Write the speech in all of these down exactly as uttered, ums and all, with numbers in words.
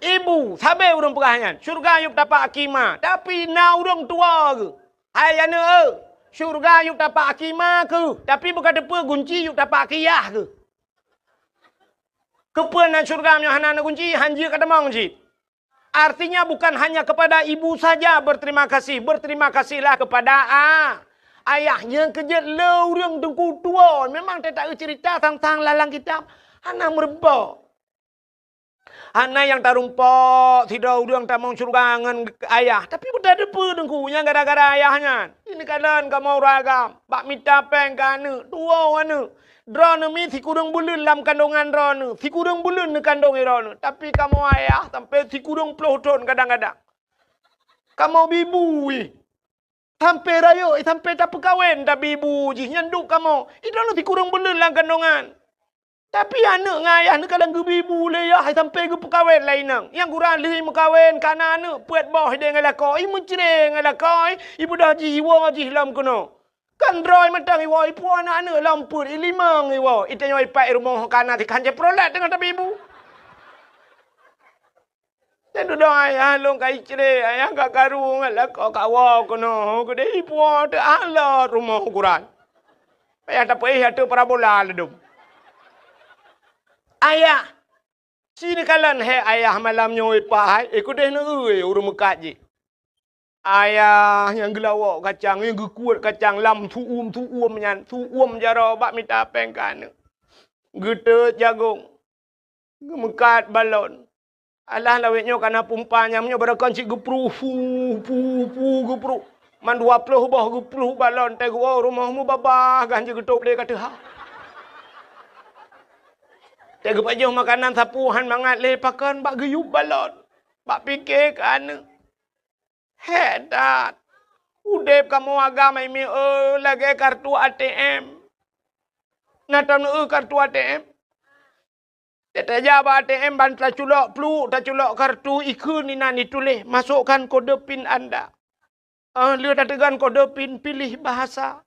Ibu, sabe ureuëng peugah nyan, syeuruga yub tapak aki ma, tapi na ureuëng tuwoe geuh. Hai aneuëk, syeuruga yub tapak aki ma kheueh, tapi beuka teupeue gunci yub tapak aki yah kheueh. Keupeue na syeuruga meunyoe hana na gunci, hanjeuet ka tamong cit. Artinya bukan hanya kepada ibu saja berterima kasih, berterima kasihlah kepada a-, ayah. Nyang keujeuet le ureuëng teungku tuwoe, memang teutak cerita tentang lalang kitab hana meurumpok. Hana nyang tarumpok sidroe ureuëng tamong syeuruga ngon ayah, tapi beutateupeue teungku nyang gara-gara ayah nyan. Ini kalon kamoe ureuëng agam bak mita péng keu aneuëk, tuwoe aneuëk. Droeneuh mi sikureueng buleuen lam kandongan droeneuh, sikureueng buleuen neukandong droeneuh. Tapi kamoe ayah sampai sikureueng ploh thon kadang-kadang. Kamoe bibu ih. Sampai rayeuk, sampai tapeukawen tabibu jih nyan duek kamoe. Droeneuh sikureueng buleuen lam kandongan. Tapi aneuëk ngon ayah neukalon geubibu lé yah sampai geupeukawen lé inong. Nyang gura lheueh meukawen kana aneuëk peuet boh ideh ngon lakoe, i meucre ngon lakoe, i beudôh jih iwoe jih lom keunoe. Kan droe mantong iwoe, ipuwoe aneuëk-aneuëk lom peuet, i limong iwoe, i tanyoe ipat i rumoh kana tikhan jeuet peurolat teungoh tabibu. Nyan dudoe ayah lôn ka icre, ayah ka karu ngon lakoe kawoe keunoe, keudeh ipuwoe teualot rumoh ukuran. Payah tapeuéh ateueh parabola ladom. Ayah, ci neukalon hék ayah malam nyoe ipat hai, eh keudeh neueu ureuëng meukat jih. Ayah nyang geulawok kacang, nyang geukuet kacang lam su'um-su'um nyan, su'um jaroe bak mita péng keu aneuëk. Geuteut jagong, geumeukat balon. Alah lawét nyoe kana pumpa nyang nyoe barokon cit geupruh, pu, pu, pu, geupruh. Man dua ploh boh geupruh balon, teuh geuwoe rumoh mubabah gan jeuet geutôb lé ka teuha. Teuh geupajoh makanan sapeue han mangat lé pakon bak geuyub balon. Bak pike keu aneuëk. Hék that! Udeb kamoe agam hai mieu lagée kartu A T M. Na tam neueu kartu A T M? Tajak bak A T M ban taculok pluek, taculok kartu ikheun inan ituléh, "Masukkan kode pin Anda." Ah, lheueh tateugon kode pin, pilih bahasa.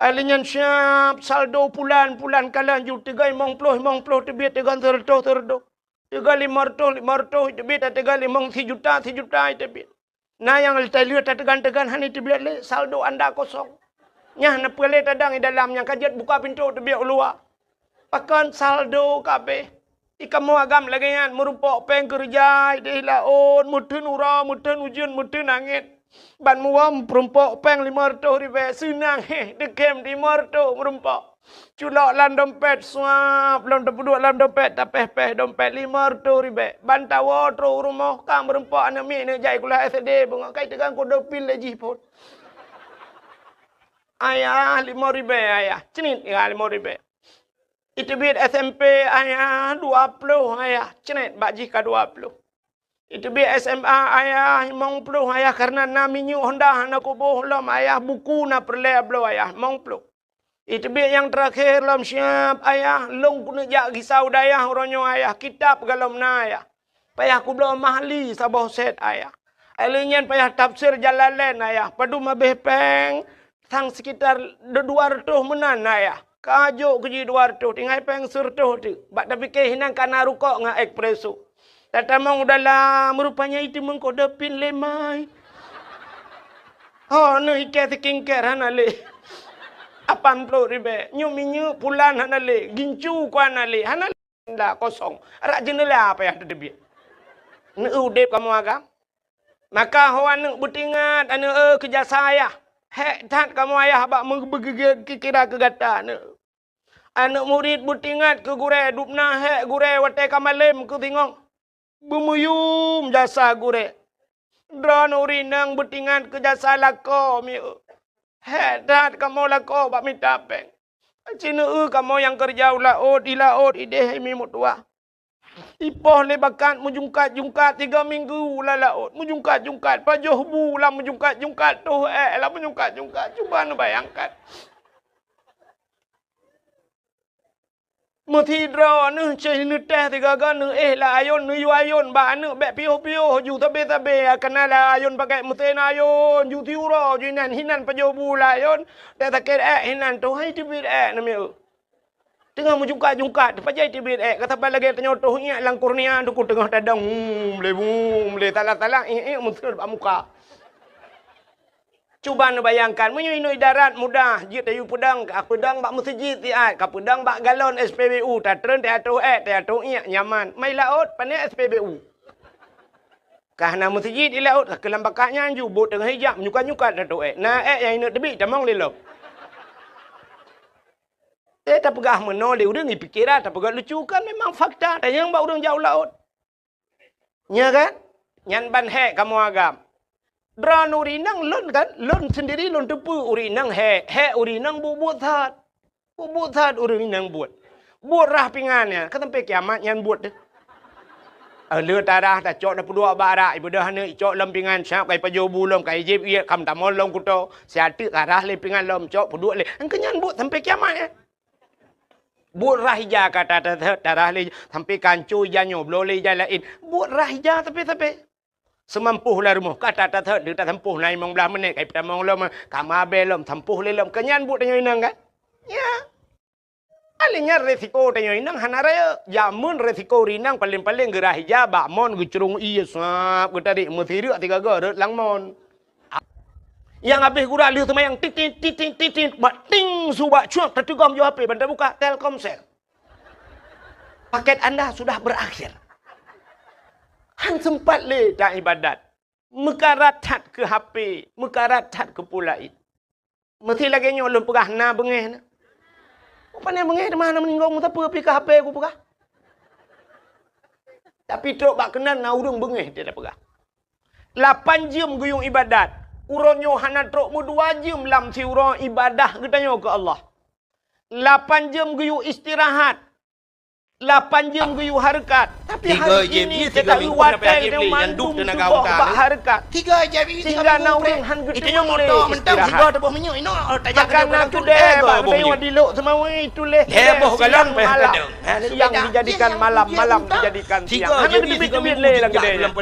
Alheuh nyan siab saldo pulan, pulan kalon ju teuga limong ploh, limong ploh teubiet, teuga seureutôh, seureutôh. Teuga limong reutôh, limong reutôh teubiet, teuga limong sijuta, sijuta teubiet. Na nyang lheueh tateugon-teugon hana teubiet lé, saldo anda kosong. Nyan na peue lé tadong i dalam nyang ka jeuet buka pintoe teubiet u luwa. Pakon saldo ka abéh. I kamoe agam lagée nyan, meurumpok péng keureuja ideh laôt, meuteun uroe, meuteun ujeuen, meuteun angén. Ban muwoe meurumpok péng limong reutôh ribée, seunang héh, teukém limong reutôh meurumpok. Culok lam dompet, suab, lom tapeuduek lam dompet, tapéh-péh dompet limong reutôh ribée. Ban tawoe trok u rumoh, ka meurumpok aneuëk miet neuk jak sikula S D, beungoh ka iteugang kode pin lé jih phon. Ayah, limong ribée, ayah. Cnit, ya, limong ribée. Iteubiet S M P, ayah, dua ploh, ayah. Cnit, bak jih ka dua ploh. Iteubiet S M A, ayah, limong ploh, ayah, karena na minyeuk Honda hana kuboh lom, ayah, buku na peureulée bloe, ayah, limong ploh. Iteubiet nyang teurakhé lom siab, ayah, lôn keuneuk jak gisa u dayah uroe nyoe, ayah, kitab galom na, ayah. Payah kubloe mahli saboh set, ayah. Alheuh nyan payah tafsir Jalalain, ayah. Padum abéh péng, sang sekitar dua reutôh meunan, ayah. Ka jok keu jih dua reutôh, tinggai péng seureutôh teuk. Bak tapike hinan kana rukok ngon espresso. Tatamong u dalam, rupanya iteumeung kode pin lé mai. Ho, neuh iké skincare hana lé. Lapan ploh ribée. Nyoe minyeuk pulan hana lé. Gincu ku hana lé. Hana lé. Nda kosong. Arak jeuneula payah tateubiet. Neueu udeb kamoe agam. Maka ho aneuëk beutingat, aneuëk, eh, keu jasa ayah. Hék that kamoe ayah bak meubeugeugét kira keu gata, aneuëk. Aneuëk murit beutingat keu gurée, dubna hék gurée watée ka malém keu singoh. Beumeuyum jasa gurée. Droeneuh ureuëng inong beutingat keu jasa lakoe, mieu. Hék that kamoe lakoe bak mita péng. Ci neueu kamoe nyang keureuja u laôt, di laôt ideh hai mi meutuwah. Ipoh lé bakat meujungkat-jungkat tiga minggu lam laôt, meujungkat-jungkat, pajoh bu lam meujungkat-jungkat, toh ék lam meujungkat-jungkat. Cuba neubayangkan. Meusidroe neuh cit neutéh sigaga neuéh lam ayôn, neuyue ayôn bak aneuëk bék piôh-piôh ju sabe-sabe, kana lam ayôn pakai meusén ayôn, ju siuroe ju inan, hinan pajoh bu lam ayôn, bék sakét ék hinan, toh hai teubiet ék namiet. Teungoh meujungkat-jungkat, teupajai teubiet ék, ka saban lagèe tanyoe toh iék lam kornea, teungku teungoh tadong, hmm, lé, hmm, lé, salah-salah, iék, iék, meuseuet bak muka. Cuba neubayangkan, meunyoe inoe idarat mudah, jeuet tayue peudong, ka peudong bak meuseujid siat, ka peudong bak galon S P B U, tatreun teuatoh ék, teuatoh iék, nyaman. Mai laôt, pané S P B U. Ka hana meuseujid di laôt, ka keulam bakat nyan ju, bot teungoh ijak, menyukat-nyukat teuatoh ék. Na ék nyang ineuk teubiet, tamong lé lom. Eh, tapeugah meunoe lé ureueng, ipike that, tapeugah lucu kan, memang fakta, tanyong bak ureueng jak u laôt. Nya kan? Nyan ban hék kamoe agam. Droeneuh ureueng inong lôn kan, lôn seundiri lôn teupeue ureueng inong hék, hék ureueng inong buet-buet that. Buet-buet that ureueng inong buet. Buet rhah pingan nyan, ka sampai kiamat nyan buet teuh. Eh, le tarhah tacok tapeuduek bak arak, ibeudôh aneuk icok lom pingan, siap ka ipajoh bu lom, ka ijieb iék, ka meutamong lom kuto, siat teuk tarhah lé pingan lom, cok peuduek lé. Engkeu nyan buet sampai kiamat nyan. Buet rhah ija ka ta-, ta-, ta-, tarhah lé, sampai ka ancô ija nyoe, bloe lé ija laén. Buet rhah ija sabe-sabe. Seumampôh lam rumoh, ka ta-, ta-, ta-, tasampôh na limong blaih menit, ka itamong lom, ka mabée lom, sampôh lé lom. Keu nyan buet tanyoe inong kan? Ya. Akhé nyan resiko tanyoe inong hana rayeuk. Jameun resiko ureueng inong paléng-paléng geurhah ija bak mon geucrông ié sab geutarek meusireuk sigaga rot lam mon. Nyang habéh gura lheueh seumayang titit, titit, titit, bak ting su bak cuak teuteugom yoh H P ban tabuka Telkomsel. Paket anda sudah berakhir. Han sempat lé ta ibadat. Meukarat that keu H P, meukarat that keu peue laén. Meusti lagèe nyoe lôn peugah na beungéh na. Pane beungéh teuma na meuninggoe meusapeue pih ka H P kupeugah. Tapi trok bak keunan na ureueng beungéh dia peugah. Lapan jeuem geuyue ibadat. Uroe nyoe hana trok meudua jeuem lam siuroe ibadah geutanyoe keu Allah. Lapan jeuem geuyue istirahat. Lapan jeuem geuyue hareukat. Tapi hari ini teuka watèe geutanyoe mandum tuboh bak hareukat. Sehingga na ureueng han geuteumeng lé istirahat. Maka na keudè bak geutanyoe dilok seumawé tuléh siang malam. Siang dijadikan malam, malam dijadikan siang. Hana geuteubiet-teubiet lé lam keudè nyan.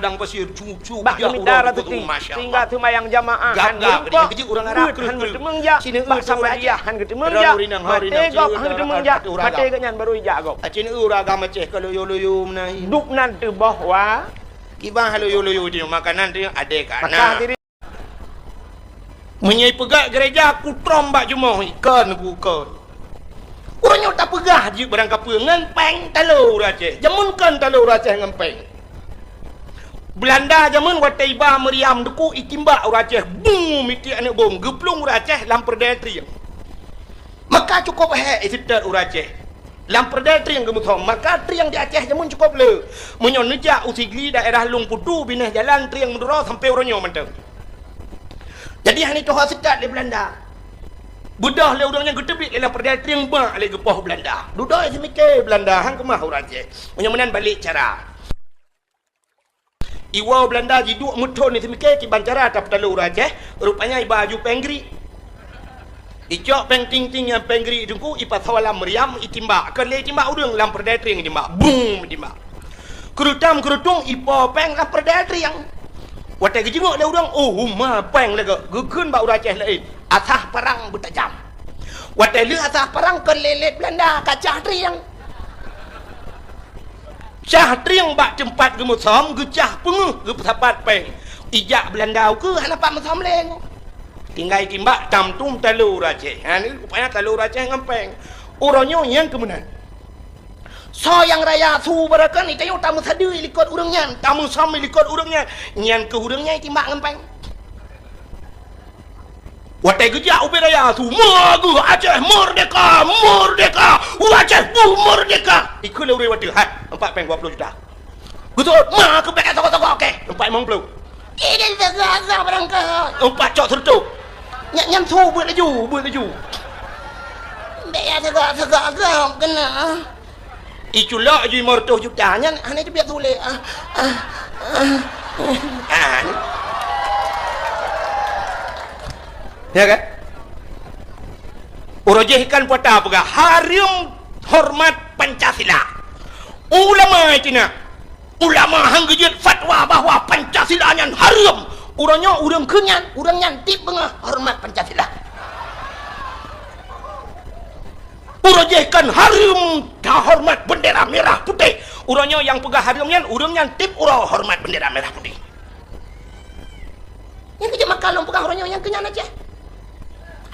Bak geumita raseuki, sehingga seumayang jamaah han geurukok, beuet han geuteumeung jak, bak samadiyah han geuteumeung jak, maté gob han geuteumeung jak, maté gobnyan barô ijak gob. Aceh ureueng agam Aceh ka loyo-loyo meunan. Dub nan teuboh wa. Kiban loyo-loyo teuh makanan teuh adé ka na. Meunyoe peugah gereja kutrom bak jumoh, ikon ku kon. Ureueng nyoe tapeugah jeuet barang kapeue ngon péng talo ureueng Aceh. Jameun kon talo ureueng Aceh ngon péng. Beulanda jameun watèe iba meuriam duku itimbak ureueng Aceh, bum, mitiek aneuk bom, geuplueng ureueng Aceh lam peureudèe trieng. Maka cukôp hék iseutôt ureueng Aceh. Lam peureudèe trieng geumeusom, maka trieng di Aceh jameun cukôp le. Meunyoe neujak u Sigli daerah Lueng Putu binéh jalan trieng meuduro sampoe uroe nyoe mantong. Jadi hana tuha seutôt lé Beulanda. Beudôh lé ureueng nyan geuteubiet lé lam peureudèe trieng bak lé geupoh Beulanda. Dudoe seumiké Beulanda han keumah ureueng Aceh. Meunyoe meunan balek cara. Iwoe Beulanda jiduek meuthon seumiké kiban cara tapeutalo ureueng Aceh, rupanya iba aju péng grik. Icok péng ting-ting nyang péng grik teungku ipasoe lam meuriam itimbak, kon lé itimbak ureueng lam peureudèe trieng itimbak. Bum itimbak. Keurutam keurutung ipo péng lam peureudèe trieng. Watèe geujingok lé ureueng, oh, uma péng lagèe geukheun bak ureueng Aceh laén. Asah parang beutajam. Watèe lheueh asah parang kon lé lét Beulanda ka cah trieng. Cah trieng bak teumpat geumeusom geucah peungeuh geupeusapat péng. Ijak Beulanda ukeue hana pat meusom lé nyoe. Tinggai timbak tam tum talo ureueng Aceh. Ha ni rupanya talo ureueng Aceh ngon péng. Uroe nyoe nyang keumeunan. Soe nyang raya su barokon, tanyoe tameusadeue likot ureueng nyan, tameusom likot ureueng nyan. Nyan keuh ureueng nyan itimbak ngon péng. Watèe geujak ubé raya su, "Meugeue Aceh merdeka, merdeka! Aceh bu merdeka!" Ikheun lé ureueng watèe, "Hai, empat péng dua puluh juta." Beutôi, ma keu bèk teuka-teuka, oke. Empat limong ploh. Ih, dia teuka-teuka barangkaho. Empat cok seureutôh. Nyan, nyan su beuet laju, beuet laju. Bèk ya teuka-teuka keu keunan. Iculok laju limong reutôh juta nyan hana teubiet tuléh. Ah, ah, ah. Ah, ni. Ya kan? Uroe jéh ikan puata peugah, hareuem hormat Pancasila. Ulama cina. Ulama han geujeuet fatwa bahwa Pancasila nyan hareuem. Uroe nyoe ureueng kheun nyan, ureueng nyan tiep beungoh hormat Pancasila. Uroe jih kan hareuem tahoreumat bendera merah putih. Uroe nyoe nyang peugah hareuem nyan, ureuëng nyan tieb uroe horeumat bendera merah putih. Nyang keujeuet maka lôn peugah uroe nyoe nyang keu nyan Aceh.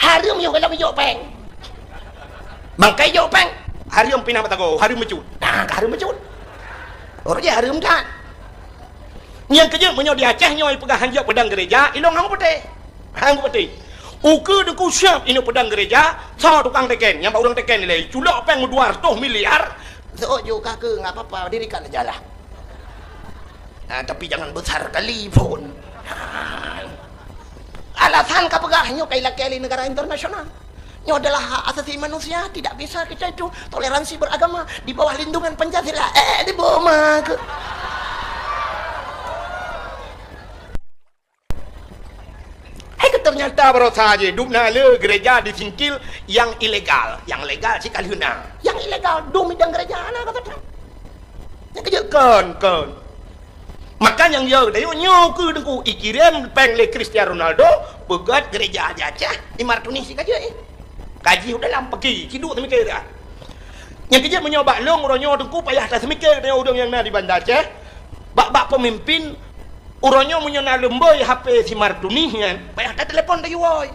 Hareuem yoh galak jok péng. Bangkai jok péng, hareuem pinah mata goe, hareuem meucut. Nah, ka hareuem meucut. Uroe jih hareuem that. Nyang keujeuet meunyoe di Aceh nyoe peugah hanjeuet peudong gereja, ilong hang putih. Hang putih. Ukeue Teungku siab inoe peudong gereja, soe tukang teken, nyang bak ureuëng teken nilai, culok péng dua ratus miliar, soe juga ke, nggak apa-apa, dirikan aja lah. Nah, tapi jangan besar kali pun. Nah. Alasan ka peugah nyoe kai lakée lé negara internasional. Nyoe adalah hak asasi manusia, tidak bisa kita itu toleransi beragama di bawah lindungan Pancasila. Eh, di bawah mah ke? Hai, ternyata barosa je, dubna le gereja disingkil yang ilegal. Yang legal cit ka lheueh na. Yang ilegal, dum idang gereja na kata. Nyang keujeuet kon, kon. Maka nyang yo, dayo nyoe keu Teungku ikirém péng lé Cristiano Ronaldo, peugöt gereja di Aceh, di Martuni si ka jeuet. Gaji udah lam peki, ciduk teumikir dah. Nyang keujeuet meunyoe bak lôn uroe nyoe Teungku payah taseumiké deungon ureuëng nyang na di Banda Aceh, bak-bak peumimpin uroe nyoe meunyoe na leumboi H P si Martuni nyan, payah tatelepon tayue woe.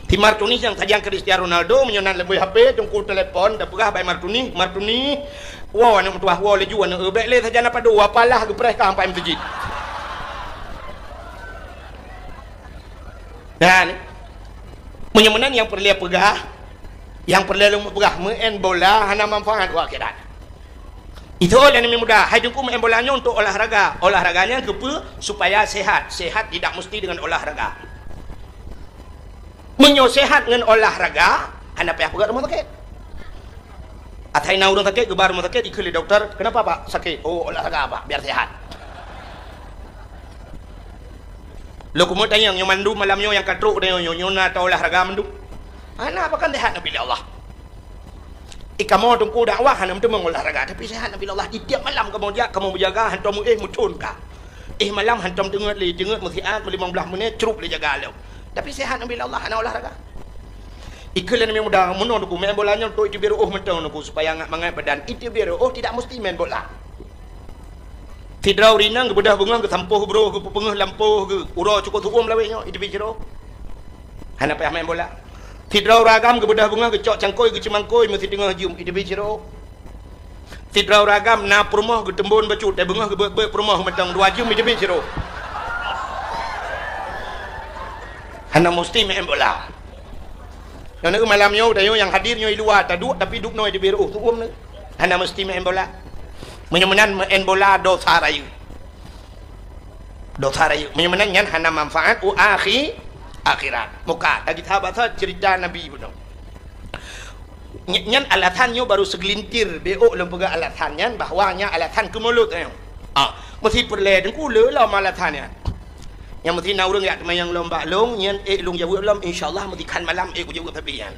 Si Martuni nyang sajan Cristiano Ronaldo meunyoe na leumboi H P Teungku telepon tapeugah bak Martuni, "Martuni, woe aneuk meutuwah, woe laju aneuk eu, bék lé sajan apa dua, apalah geupreh ka ampai meuseujid." Dan meunyoe meunan nyang peureulée peugah, nyang peureulée lôn peugah, meu'en bola hana manfaat u akhirat. Itu lé aneuk muda, hai Teungku meu'en bola nyoe untuk olahraga. Olahraga nyan keupeue? Supaya sehat. Sehat tidak mesti dengan olahraga. Meunyoe sehat ngon olahraga, hana payah peugöt rumoh sakét. Asai na ureuëng sakét, geuba rumoh sakét, ikheun lé dokto, "Kenapa, Pak, sakit?" "Oh, olahraga, Pak, biar sehat." Lôn keumeung tanyong, nyoe mandum malam nyoe nyang ka trok nyoe, nyoe, nyoe na ata olahraga mandum? Hana, apa kan sehat Nabi Allah. Eh, kamoe Teungku dakwah hana meuteumong olahraga, tapi sehat Nabi Allah. Di tiap malam kamoe jak, kamoe meujaga, hantom éh meuthon ka. Éh malam hantom teungeut lé, teungeut meusiat, meulimong blaih menit, crup lé jaga lom. Tapi sehat Nabi Allah, hana olahraga. Ikheun lé aneuk muda, meunoe Teungku, main bola nyoe untuk iteubiet reuôh mantong Teungku, supaya ngat mangat badan. Iteubiet reuôh tidak mesti main bola. Sidroe ureuëng inong geubeudoh beungoh, geusampôh broh, geupeupeungeuh lampôh, geu-, uroe cukôp su'uem lawét nyoe, iteubiet sidroe. Hana payah main bola. Sidroe ureuëng agam geubeudoh beungoh, geucok cangkôi, geuceumangkôi, meusidingoh jeuem, iteubiet sidroe. Sidroe ureuëng agam na peurumoh geuteumbon bacut, tai beungoh geubeuet-beuet peurumoh mantong dua jeuem, iteubiet sidroe. Hana musti main bola. Nyoe malam nyoe, tanyoe nyang hadir nyoe i luwa taduek, tapi dubnoe iteubiet reuôh su'uem nyoe. Hana musti main bola. Meunyoe meunan main bola dosa rayeuk. Dosa rayeuk. Meunyoe meunan nyan hana manfaat u akhi-, akhirat. Muka, tagita basa cerita Nabi bunoe. Ny-, nyan alasan nyoe baru segelintir, bék lôn peugah alasan nyan bahwa nyan alasan keu mulod nyoe. Ah, meusti peureulée Teungku le lom alasan nyan. Nyang meusti na ureuëng jak teumayang lom bak lôn, nyan ék lôn jaweueb lom, insya Allah meusti khan malam ék kujaweueb sabe nyan.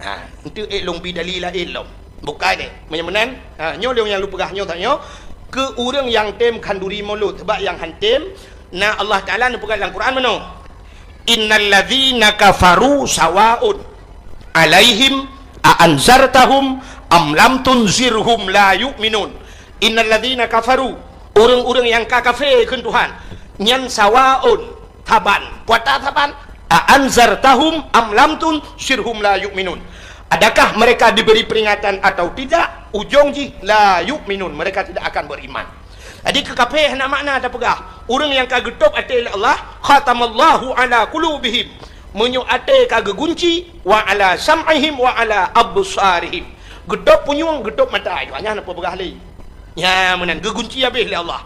Ha, enteuk ék lôn bi dali laén lom. Bukai deh. Meunyoe meunan, ha, nyoe lôn nyang lôn peugah nyoe tanyoe, keu ureuëng nyang tem khanduri mulod, sebab nyang han tem, na Allah Taala neupeugah lam Quran meunoe, "Innal ladzina kafaru sawaun alaihim a anzartahum am lam tunzirhum la yu'minun." Innal ladzina kafaru, ureuëng-ureuëng nyang ka kafé kheun Tuhan, nyan sawaun, saban. Peue ata saban? A anzartahum am lam tunzirhum la yu'minun. Adakah mereka diberi peringatan atau tidak? Ujong jih, la yu'minun, mereka tidak akan beriman. Jadi keu kafé hana makna tapeugah. Ureuëng nyang ka geutôb até lé Allah, khatamallahu ala qulubihim. Meunyoe até ka geugunci, wa ala sam'ihim wa ala absarihim. Geutôb punyueng, geutôb mata. Nyan hana peue peugah lé. Nyan meunan geugunci habéh lé Allah.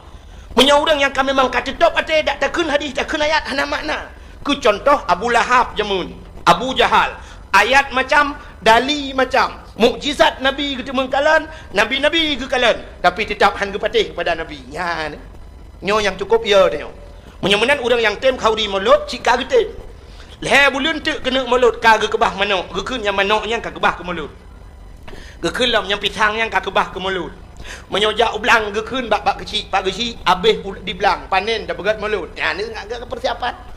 Meunyoe ureuëng nyang ka memang ka teutôb até, dak takheun hadis, takheun ayat, hana makna. Keu contoh Abu Lahab jameun, Abu Jahal, ayat macam, dali macam, mukjizat Nabi geuteumeung kalon, nabi-nabi geukalon, tapi teutap han geupatéh keupada Nabi. Nyan, nyoe nyang cukôp yo tanyoe. Meunyoe meunan ureuëng nyang tem khanduri mulod, cit ka geutem. Lhée buleuen teuk keuneuk mulod ka geukeubah manok, geukheun nyang manok nyan ka keubah keu mulod. Geukheun lom nyang pisang nyan ka keubah keu mulod. Meunyoe jak u blang geukheun bak, bak keuchik, bak keuchik, abéh u-, di blang, panen dan beugét mulod. Nyan ngat geupeursiapan.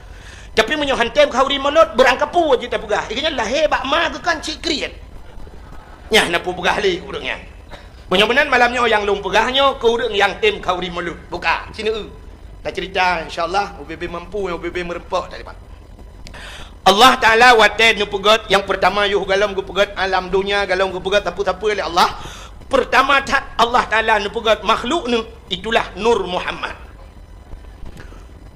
Tapi meunyoe han tem khauri mulod, beurangkapeue jeuet tapeugah. Ié nyan lahé bak ma geuh kan cit kriet. Nyan na peue peugah lé keu ureuëng nyan. Meunyoe meunan malam nyoe nyang lôn peugah nyoe keu ureuëng nyang tem khauri mulod. Buka, sineuk. Taceurita insya-Allah, ubé-bé mampu, ubé-bé meureumpok tadi, Pak. Allah Taala watée neupeugét nyang peurtama yoh galom geupeugét alam donya, galom geupeugét sapeue-sapeue lé Allah. Peurtama that Allah Taala neupeugét makhluk neuh, itulah Nur Muhammad.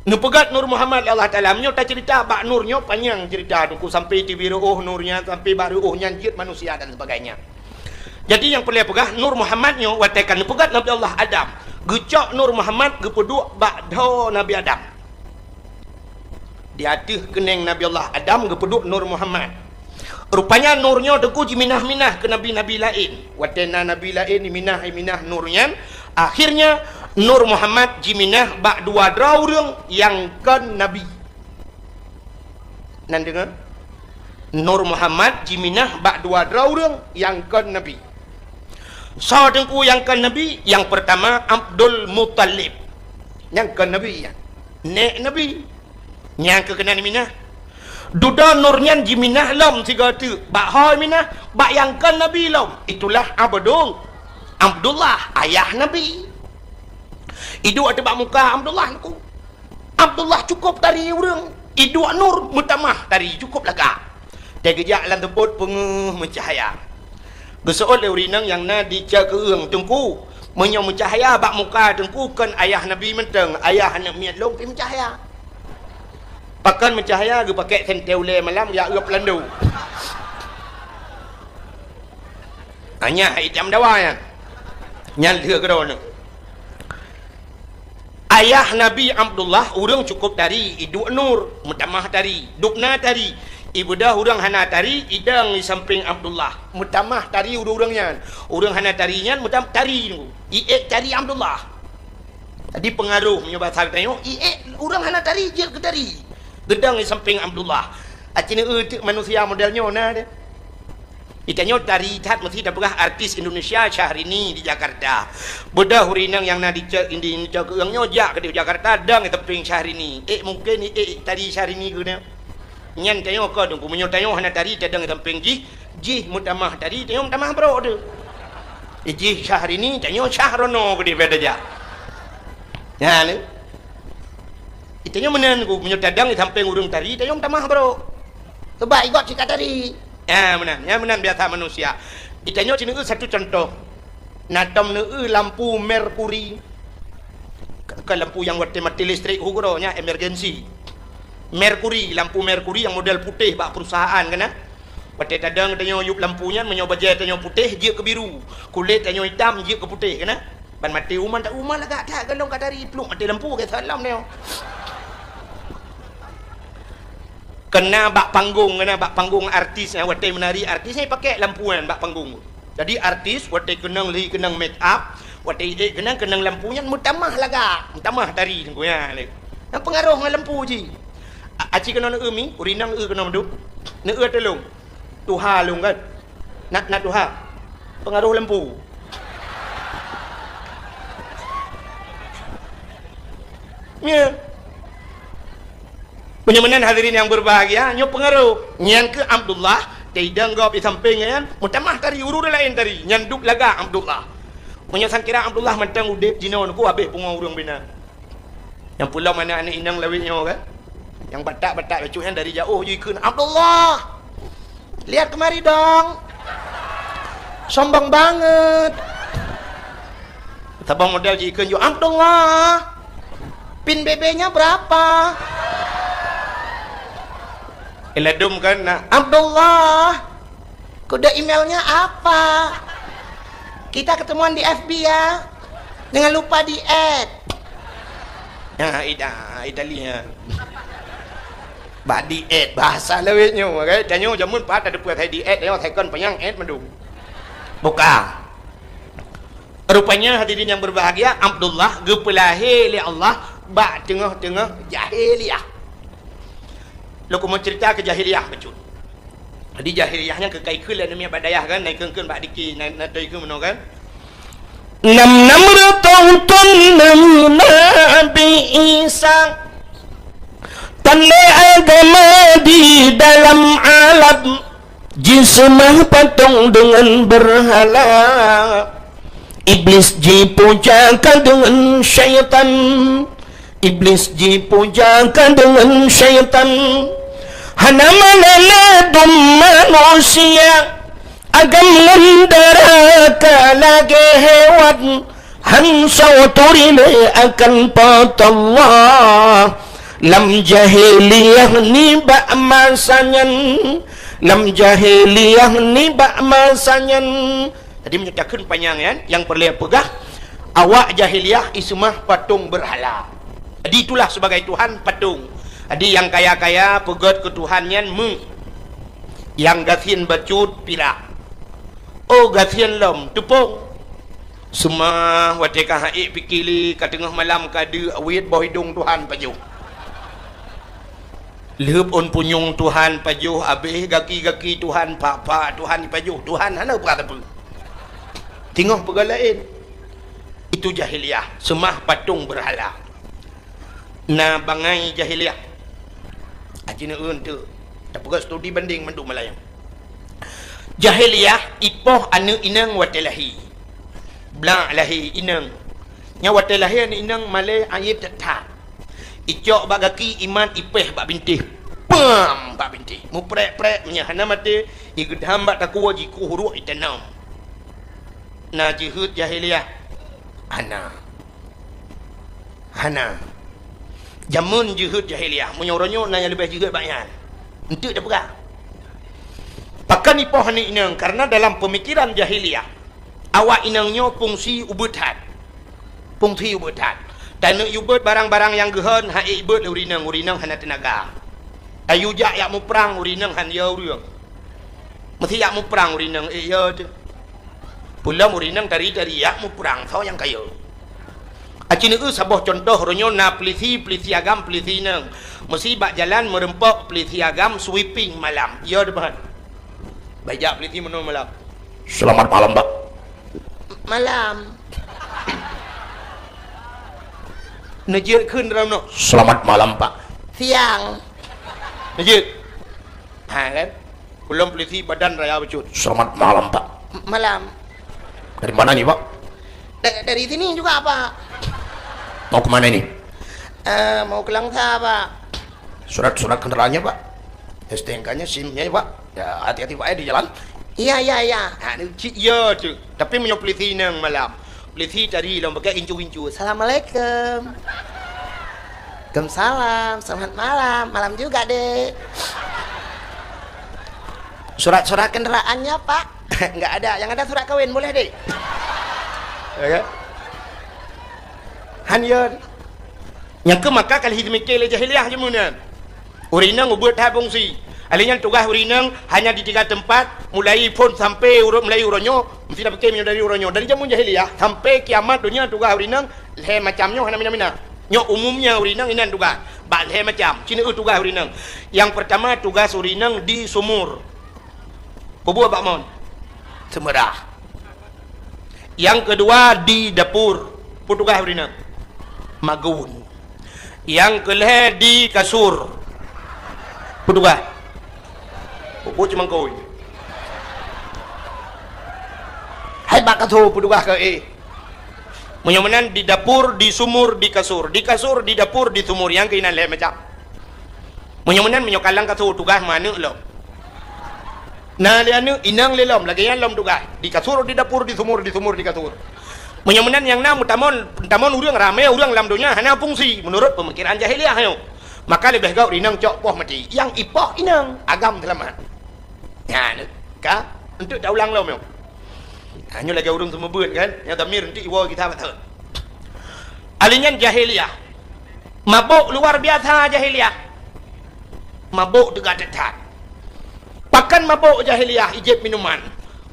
Neupeugét Nur Muhammad lé Allah Taala. Meunyoe taceurita bak nur nyoe panyang ceurita, Teungku, sampai tibi reuôh nur nyan, sampai bak reuôh nyan jeuet manusia dan sebagainya. Jadi nyang peureulée peugah, Nur Muhammad nyoe watée ka neupeugét Nabi Allah Adam, geucok Nur Muhammad geupeuduek bak dhoe Nabi Adam. Di ateueh keuneng Nabi Allah Adam geupeuduek Nur Muhammad. Rupanya nur nyoe Teungku jiminah-minah keu nabi-nabi laén. Watée na nabi laén jiminah-minah nur nyan, akhirnya Nur Muhammad jiminah bak dua droe ureuëng nyang kon nabi. Nan deungoe? Nur Muhammad jiminah bak dua droe ureuëng nyang kon nabi. Soe Teungku nyang kon nabi? Nyang peurtama Abdul Muthalib. Nyang kon nabi nyan. Nék nabi. Nyang keu keunan minah. Dudoe nur nyan jiminah lom sigoe teuk. Bak ho minah? Bak nyang kon nabi lom. Itulah Abdul, Abdullah, ayah nabi. Iduek ateueh bak muka Abdullah Teungku. Abdullah cukôp tari ureuëng, iduek nur meutamah tari cukôp lagak. Teugeujak lam teupot peungeuh meucahya. Geuseuôt lé ureuëng inong nyang na di cot keueung, "Teungku, meunyoe meucahya bak muka Teungku kon ayah Nabi mantong, ayah aneuëk miet lôn pih meucahya." Pakon meucahya? Geupakék sentée ulée malam jak uep lando. Hanya itam dawa nyan. Nyan lheueh keudroe nyoe. Ayah Nabi Abdullah ureuëng cukôp tari, iduek nur, meutamah tari, dubna tari. Ibeudôh ureuëng hana tari, idong di sampéng Abdullah, meutamah tari ureuëng-ureuëng nyan. Ureuëng hana tari nyan meutam-, tari nunggu. Iék tari Abdullah. Jadi peungaroh meunyoe basa geutanyoe, iék ureuëng hana tari jeuet keu tari. Geudong di sampéng Abdullah. Aci neueu teuk manusia model nyoe na deh. Itanyoe tari that meusti tapeugah artis Indonesia Syahrini di Jakarta. Beudôh ureuëng inong nyang na di cot, di cot keueung nyoe jak keudeh Jakarta dong i teupeng Syahrini. Eh, mungken i, eh, tari Syahrini keunoe. Nyan tanyoe kon Teungku, meunyoe tanyoe hana tari tadong i teupeng jih, jih meutamah tari, tanyoe meutamah brok teuh. Eh, jih Syahrini, tanyoe Syahrono keudeh beda jak. Nyan lé. Itanyoe meunan Teungku, meunyoe tadong i sampéng ureuëng tari, tanyoe meutamah brok. Sebab igot cit ka tari. Ya, meunan. Ya, meunan biasa manusia. Itanyoe ci neueu satu contoh. Na tom neueu lampu merkuri. Ke, ke lampu nyang watée maté listrik hu keudroe nyan emergensi. Merkuri, lampu merkuri nyang model putéh bak perusahaan kan, nah. Watée tadong tanyoe yup lampu nyan, meunyoe bajée tanyoe putéh, jeuet keu biru. Kulét tanyoe itam, jeuet keu putéh kan, nah. Ban maté uma, tak uma lagak that, galong ka tari, pluek maté lampu, ke salam nyoe. Kena bak panggung, kena bak panggung artis, nah, watée meunari artis nyan pakék lampu nyan bak panggung. Jadi artis watée keunong lhi keunong make up, watée ék keunong, keunong lampu nyan meutamah lagak, meutamah tari Teungku nyan lé. Nyan peungaroh ngon lampu jih. A-, aci keunoe neueu mi, ureuëng inong eu keunoe meuduek. Neueu tulông. Tuha lôn kan. Nak, nak tuha. Peungaroh lampu. Ya. Meunyoe meunan hadirin nyang berbahagia, nyoe peungaroh. Nyan keuh Abdullah, teidong gob di sampéng nyan, meutamah tari, ureuëng laén tari, nyan duek lagak Abdullah. Meunyoe sangkira Abdullah mantong udeb jinoe Teungku, habéh pungo ureuëng bina. Nyang peulom aneuëk-aneuëk inong lawét nyoe kan? Nyang batak-batak bacut nyan dari jaoh jikheun, "Abdullah! Lihat kemari dong! Sombong banget!" Saban model jikheun, "Yo, Abdullah! Pin B B-nya berapa?" Iladum kan, nah, "Abdullah! Kode emailnya apa? Kita ketemuan di F B ya. Jangan lupa di-add." Ya, ida, Italia. Bak di-add, bahasa lawét nyoe, kan? Tanyoe jameun pat ada buat hai di-add, nyoe second panyang add mandum. Buka. Rupanya hadirin yang berbahagia, Abdullah geupeulahé lé Allah bak teungoh-teungoh jahiliyah. Lôn keumeung cerita keu jahiliyah bacut. Jadi jahiliyah nyan keu ka ikheun lé aneuk miet bak dayah kan, na ikheun-kheun bak diki, na, na toe ikheun meunoe kan. Nam, nam ratus thon lom Nabi Isa. Lé agama di dalam alam, jiseumah patong deungon beurhala. Iblis jipuja ka deungon syaitan, Iblis jipuja ka deungon syaitan. Hana meunan dum manusia, agam ngon dara ka lagée hewan. Han soe turi lé akan Po teu Allah. Lam jahiliyah nibak masa nyan, lam jahiliyah nibak masa nyan. Jadi, meunyoe takheun panyang nyan, nyang peureulée peugah, awak jahiliyah iseumah patong beurhala. Jadi, itulah sebagai tuhan patong. Jadi, nyang kaya-kaya peugét keu tuhan nyan meu, nyang gasien bacut pirak. Oh, gasien lom, teupông. Seumah watée ka ha'ék pike lé, ka teungoh malam ka deuk, awét boh idong tuhan pajoh. Lheueb ôn punyueng tuhan pajoh, abéh gaki-gaki tuhan, pak-pak tuhan pajoh, tuhan hana peugah sapeue. Teungoh peugah laén. Itu jahiliyah, seumah patong beurhala. Na bangai jahiliyah. Aji neueun teuk. Tapeugah studi banding mandum malam nyan. Jahiliyah ipoh aneuëk inong watée lahé. Blak lahé inong. Nyan watée lahé aneuëk inong malée aib that-that. Icok bak gaki imat ipéh bak bintéh. Pam! Bak bintéh. Muprek-prek meunyoe hana maté, igeudam bak takue jikueh uruek itanom. Na jeuhet jahiliyah? Hana. Hana. Jameun jeuhet jahiliyah, meunyoe uroe nyoe na nyang leubeh jeuhet bak nyan. Eunteuk tapeugah. Pakon ipoh aneuëk inong? Karena dalam peumikiran jahiliyah, awak inong nyoe fungsi ubeut that. Fungsi ubeut that. Taneuk yue beuet barang-barang nyang geuhon, ha'ék beuet lé ureuëng inong, ureuëng inong hana teunaga. Tayue jak yak muprang, ureuëng inong han yo ureuëng. Meusé yak muprang ureuëng inong, ék yo teuh. Peulom ureuëng inong tari-tari yak muprang, soe nyang ka yo. Aci neueu saboh cuntoh, uroe nyoe na peulisi, peulisi agam, peulisi inong. Meusé bak jalan meureumpok peulisi agam sweeping malam. Yo teuh ban. Bah jak peulisi meunoe malam. Selamat malam, Pak. Malam. Neujeuet kheun dalam nyoe. Selamat malam, Pak. Siang. Neujeuet. Ha, kan? Peulom peulisi badan raya bacut. Selamat malam, Pak. M-, malam. Dari mana ni, Pak? Da-, dari sini juga, Pak. Mau ke mana ini? Eh, mau ke Langsa, Pak. Surat-surat kendaraannya, Pak. S T N K-nya, SIM-nya, Pak. Ya, hati-hati, Pak, ya, di jalan. Iya, iya, iya. Ha, ni cit ya tu. Tapi meunyoe peulisi inong malam, peulisi tari lom pakai incu-incu. Assalamualaikum. Waalaikumsalam. Selamat malam. Malam juga, Dek. Surat-surat kendaraannya, Pak? Enggak ada. Yang ada surat kawin, boleh, Dek? Ya kan? Han ya. Nyang keu maka ka lheueh jimike lé jahiliyah jameun nyan. Ureuëng inong ubeuet that fungsi. Alèh nyan tugaih ureuëng inong hanya di tiga tempat, mulai phon sampai ureuëng, mulai uroe nyoe, meusti tapike meunyoe dari uroe nyoe. Dari jameun jahiliyah sampai kiamat donya tugaih ureuëng inong lhèe macam nyoe hana mina-mina. Nyoe umumnya ureuëng inong inan tugaih. Bak lhèe macam, ci neueu tugaih ureuëng inong. Nyang pertama tugaih ureuëng inong di sumur. Peue buet bak mon? Seumeurah. Nyang keudua di dapur, peue tugaih ureuëng inong? Magun. Nyang keulhèe di kasur, peue tugaih? Peue buet cumangkôi? Hai bak kasur, peue tugaih keu éh? Meunyoe meunan di dapur, di sumur, di kasur. Di kasur, di dapur, di sumur, nyang keuh inan lhèe macam. Meunyoe meunan, meunyoe ka lam kasur tugaih meuaneuk lom. Na lé aneuk, inong lé lom, lagèe nyan lom tugaih. Di kasur, di dapur, di sumur, di sumur, di kasur. Meunyoe meunan nyang na meutamon, meutamon ureuëng ramé, ureuëng lam donya hana fungsi meunurot peumikiran jahiliyah nyoe. Maka leubeh gét inong cok poh maté. Nyang ipoh inong, agam seulamat. Nyan ka, eunteuk taulang lom nyoe. Ha, nyoe lagèe ureuëng seumeubeuet kan, nyang damir eunteuk iwoe gita bak thon. Alèh nyan jahiliyah. Mabök luar biasa jahiliyah. Mabök teuga that-that. Pakon mabök jahiliyah ijép minuman?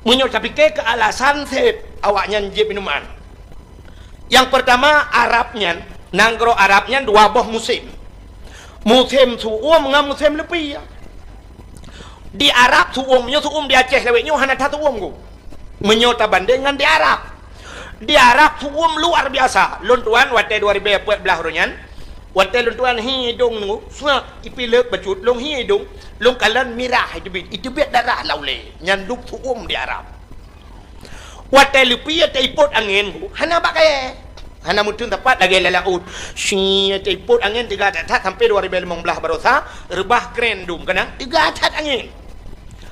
Meunyoe tapike keu alasan seb awaknyan jép minuman. Nyang pertama, Arab nyan, nanggroe Arab nyan dua boh musém. Musém su'uem ngon musém leupie. Di Arab su'uem, nyoe su'uem di Aceh lawét nyoe hana that su'uem ku. Meunyoe tabandeng ngon di Arab. Di Arab su'uem luar biasa. Lôn tuan watèe dua ribèe peuet blah uroe nyan, Watèe lôn tuan hi idông nyoe, suak ipileuek bacut lôn hi idông, lôn kalon mirah iteubiet, iteubiet darah lam ulèe, nyan dub su'um di Arab. Watèe leupie teuipot angén, hana bak kayèe. Hana meuteun sapat lagèe lam laôt. Si teuipot angén teuga that-that sampoe dua ribèe limong blah barosa, reubah kren dum keunan teuga that angén.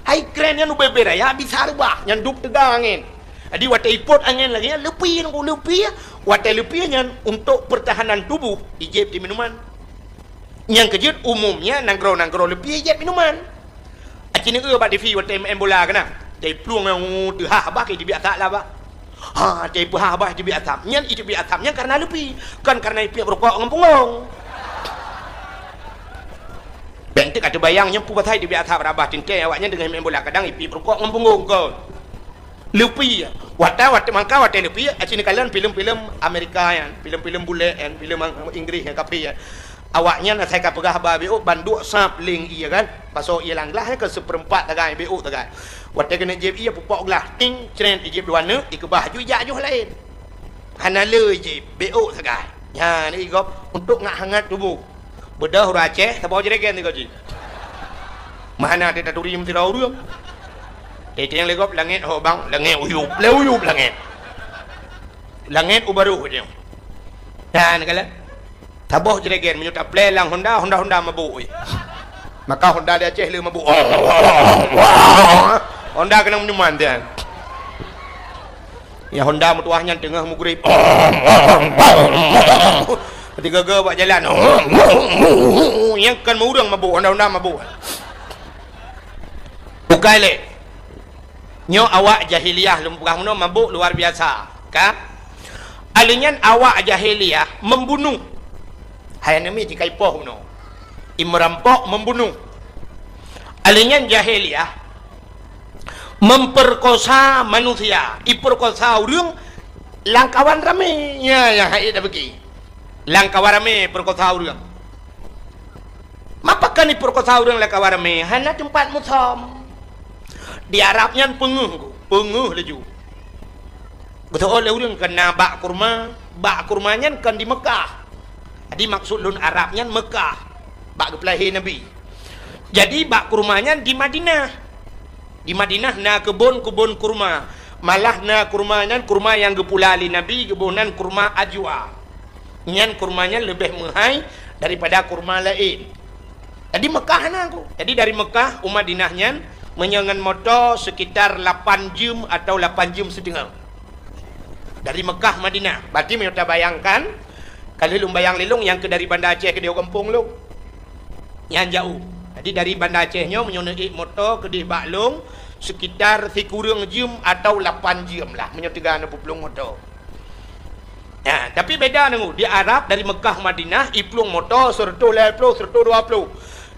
Hai kren nyan ubé-bé raya bisa reubah, nyan dub teuga angén. Jadi watèe ipot angén lagèe nyan leupie nyoe, leupie. Watèe leupie nyan untuk pertahanan tubuh, ijép di minuman. Nyang keujeuet umumnya nanggroe-nanggroe leupie ijép minuman. Aci neueu bak TV watèe maén bola keunan. Teuiplueng nyang teuhah bah, iteubiet asap lah bah. Ha, teuipeuhah bah, iteubiet asap. Nyan iteubiet asap nyan karena leupie, kon karena ipiep rukok ngon punggong. Bèk teuk ka teubayang nyan peue pasai iteubiet asap rabah teuntèe awaknyan teungoh maén bola kadang ipiep rukok ngon punggong kon. Leupie. Watèe, watèe mangka, watèe leupie, aci neukalon filem-filem Amerika nyan, filem-filem bulèe nyan, filem Inggris nyan, kafé nyan. Awaknyan asai ka peugah haba beuôk, ban duek sab leng ie kan. Pasoe ie lam glah nyan keu seupeurempat sagai, beuôk sagai. Watèe keuneuk jieb ie pupok glah, ting, cret, ijieb dua neuk, ikeubah aju ijak joh laén. Hana le ijieb, beuôk sagai. Nyan igop untuk ngat hangat tuboh. Beudôh ureueng Aceh, saboh jregen sigoe jih. Meuhana teutaturi meusidroe ureueng. Teuntèe nyang lé gob langèt ho bang, langèt uyup, lé uyup langèt. Langèt u barôh nyoe. Nyan kalon. Saboh jregen meunyoe taplè lam Honda, Honda-Honda mabök. Maka Honda di Aceh le mabök. Honda keunong minuman dia. Ya Honda meutuwah nyan teungoh mugrib. Tiga-tiga bak jalan. Nyang kon ureueng mabök, Honda-Honda mabök. Bukai lé. Nyoe awak jahiliyah lôn peugah meunoe mabök luar biasa, ka? Alèh nyan awak jahiliyah membunuh. Hai aneuk miet jikaipoh meunoe. Imerampok membunuh. Alèh nyan jahiliyah memperkosa manusia, iperkosa ureueng lam kawan ramé. Nya, nya hai dak beuki. Lam kawan ramé perkosa ureueng. Mapa kan iperkosa ureueng lam kawan ramé? Hana teumpat musom. Di Arab nyan peungeuh, peungeuh laju. Beutôi lé ureueng keu na bak kurma, bak kurma nyan kan di Mekah. Jadi maksud lôn Arab nyan Mekah, bak geupeulahé Nabi. Jadi bak kurma nyan di Madinah. Di Madinah na keubon-keubon kurma. Malah na kurma nyan kurma nyang geupula lé Nabi, geuboh nan kurma ajwa. Nyan kurma nyan leubeh meuhai daripada kurma laén. Jadi Mekah na ku. Jadi dari Mekah u Madinah nyan meunyoe ngon moto sekitar lapan jeuem atau lapan jeuem siteungoh. Dari Mekah Madinah. Berarti meunyoe tabayangkan, ka lheueh lôn bayang lé lôn nyang keu dari Banda Aceh keudéh gampông lôn. Nyan jaoh. Jadi dari Banda Aceh nyoe meunyoe neuék moto keudéh bak lôn sekitar sikureueng jeuem atau lapan jeuem lah meunyoe teuga neuplueng moto. Nah, tapi beda nanggu. Di Arab dari Mekah Madinah iplueng moto seureutôh lhèe ploh, seureutôh dua ploh.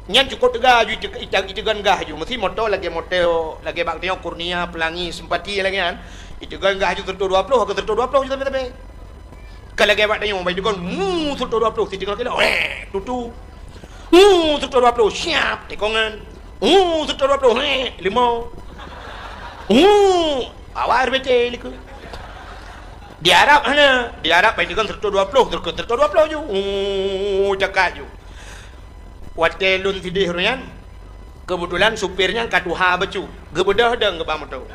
Nyan cukôp teuga aju ite-, ite-, iteugon gah aju. Meusti moto lagèe moto, lagèe bak tanyoe Kurnia, Pelangi, Sempati lagèe nyan. Iteugon gah aju seureutôh dua ploh, ka seureutôh dua ploh aju tapi-tapi. Ka lagèe bak tanyoe, bak iteugon, mu, seureutôh dua ploh, siteungoh kilo, weh, tutu. Mu, seureutôh dua ploh, siap, tikongan. Mu, seureutôh dua ploh, weh, limau. Mu, awak R B T likot. Di Arab hana, di Arab bak iteugon seureutôh dua ploh, seureutôh dua ploh aju. Mu, cakak aju. Watèe lôn sidéh ureueng nyan, keubeutulan supir nyan ka tuha bacut, geubeudôh dong geuba moto.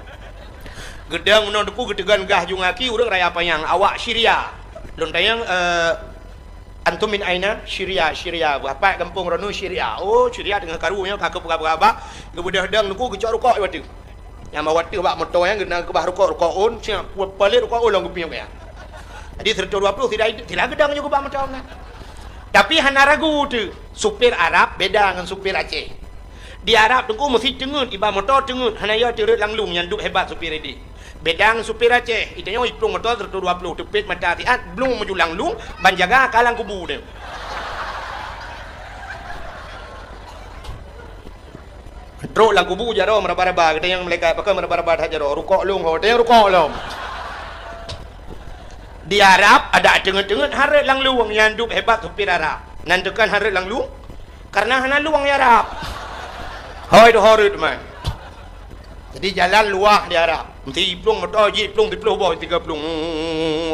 Geudong meunoe teungku geuteugon gah aju ngon aki ureueng Raya Panyang, awak Syria. Lôn tanyong, eh, "Antum min aina?" "Syria, Syria." "Buah pat gampông droeneuh?" "Syria." "Oh, Syria teungoh karu nyoe ka keupeugah-peugah bah." Geubeudôh dong teungku geucok rukok di ateuh. Nyang bak ateuh bak moto nyan geukeubah rukok, rukok ôn, siap palet rukok ôn lom geupiep nyan. Jadi seureutôh dua ploh sira, sira geudong nyoe geuba moto nyan. Tapi hana ragu teuh, supir Arab beda ngon supir Aceh. Di Arab teungku meusti teungeut, iba moto teungeut, hana yo teureuet lam lueng nyan duek hebat supir idéh. Beda ngon supir Aceh, itanyoe iplueng moto seureutôh dua ploh teupet mata siat, blueng maju lam lueng, ban jaga ka lam kubu teuh. Trok lam kubu jaroe meuraba-raba, geutanyoe malaikat pakon meuraba-raba that jaroe, rukok lom ho, geutanyoe rukok lom. Di Arab adak teungeut-teungeut hareuet lam lueng, nyan duek hebat supir Arab. Nan teukan hareuet lam lueng, karena hana lueng di Arab. Hôi tu hareuet man. Jadi jalan luwah di Arab. Meusti iplueng moto jih, iplueng siploh boh, tiga plueng.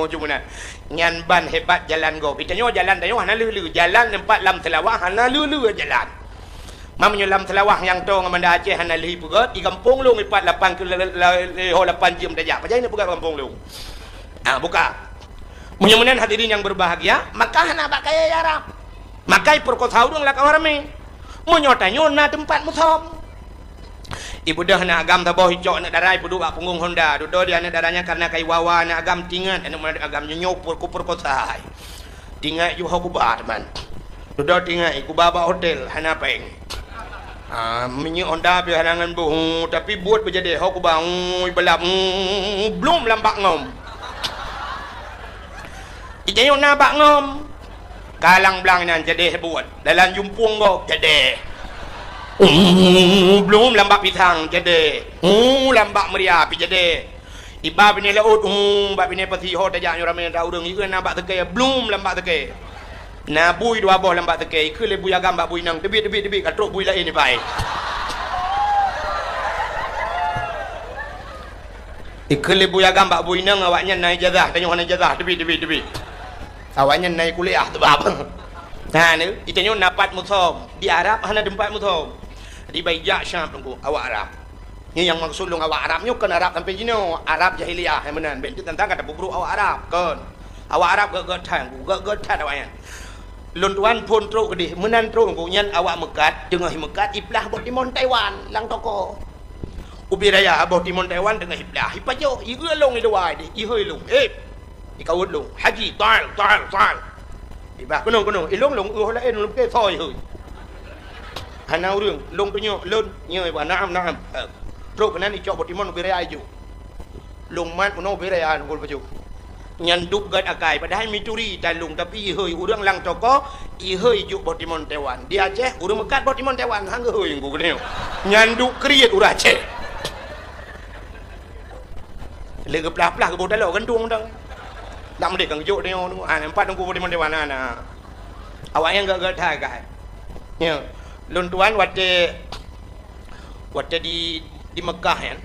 Cuma na. Nyan ban hebat jalan gob. Di tanyoe jalan tanyoe hana lheueh-lheueh. Jalan teumpat lam Seulawah hana lheueh-lheueh jalan. Meunyoe lam Seulawah nyang toe ngon Banda Aceh hana lheueh peugöt, di gampông lôn ipat lapan kilo, ho lapan jeuem tajak. Pajan na peugöt gampông lôn. Ah, buka. Meunyoe meunan hadirin nyang berbahagia, maka hana bak kayèe Arab. Maka ipeurkosa ureueng lam kawan ramé. Meunyoe tanyoe na teumpat musöm. Ibeudôh aneuk agam saboh, icok aneuk dara, ipeuduek bak punggong honda. Dudoe di aneuk dara nyan, kareuna ka iwa-wa aneuk agam, tingat aneuk agam nyoe, nyoe peurekosa hai. Tingat ju ho kuba teuma. Dudoe tingat, kuba bak hotel, hana péng. Ah, minyeuk honda pih hana ngon boh, tapi buet beujadeh, ho kuba, ibalap, blum lam bak ngom. Ijayok na bak ngom. Kalang blang nyan jadeh buet. Dalam jumpung gob jadeh. Uh, blum lam bak pisang jadeh. Uh, lam bak meuria pih jadeh. Iba binéh laôt, uh, bak binéh pasi ho tajak nyoe ramé ata ureueng, ieu na bak seukée, blum lam bak seukée. Na bui dua boh lam bak seukée, ikheun lé bui agam bak bui inong, teubiet, teubiet, teubiet, ka trok bui laén ibai. Ikheun lé bui agam bak bui inong, awaknyan na ijazah, tanyoe hana ijazah, teubiet, teubiet, teubiet. Awaknyan na kuliah teubab. Nah, ni, itanyoe na pat musöm. Di Arab hana teumpat musöm. Jadi, bai jak Syam teungku, awak Arab. Nyoe nyang maksud lôn awak Arab nyoe kon Arab sampoe jinoe, Arab jahiliyah nyang meunan. Bék teuk tantang ka tapeubrok awak Arab, kon. Awak Arab gét-gét that, gét-gét that awaknyan. Lôn tuan phôn trok keudeh, meunan trok teungku, nyan awak meukat, teungoh meukat, iplah boh timon Taiwan lam toko. Ubé raya boh timon Taiwan teungoh iplah, ipajoh, ieu lôn i luwa deh, ihôi lôn. Eh, ikawot lôn, "Haji, taal, taal, taal." Ibah, "Keunoe, keunoe." Ilôn lôn, "Ueh laén lôn pike soe ihôi." Hana ureueng, lôn tunyok, lôn, nyoe ibah, "Naam, naam." Eh, trok keunan icok boh timon ubé raya ijok. Lôn mat meunoe ubé raya lôn gol pajoh. Nyan duek gét akai, padahai mituri talông, tapi ihôi ureueng lam toko, ihôi jok boh timon Taiwan. Di Aceh, ureueng meukat boh timon Taiwan, han geuhôi geuh nyoe. Nyan duek kriet ureueng Aceh. Lé geuplah-plah geuboh taloe gantung dong. Nak meudeh kan geujok nyoe, ha, empat teungku boh timon Taiwan, na, na. Awaknyan gét-gét that akai. Nyoe, lôn tuan watée Watée di, di Meukah nyan,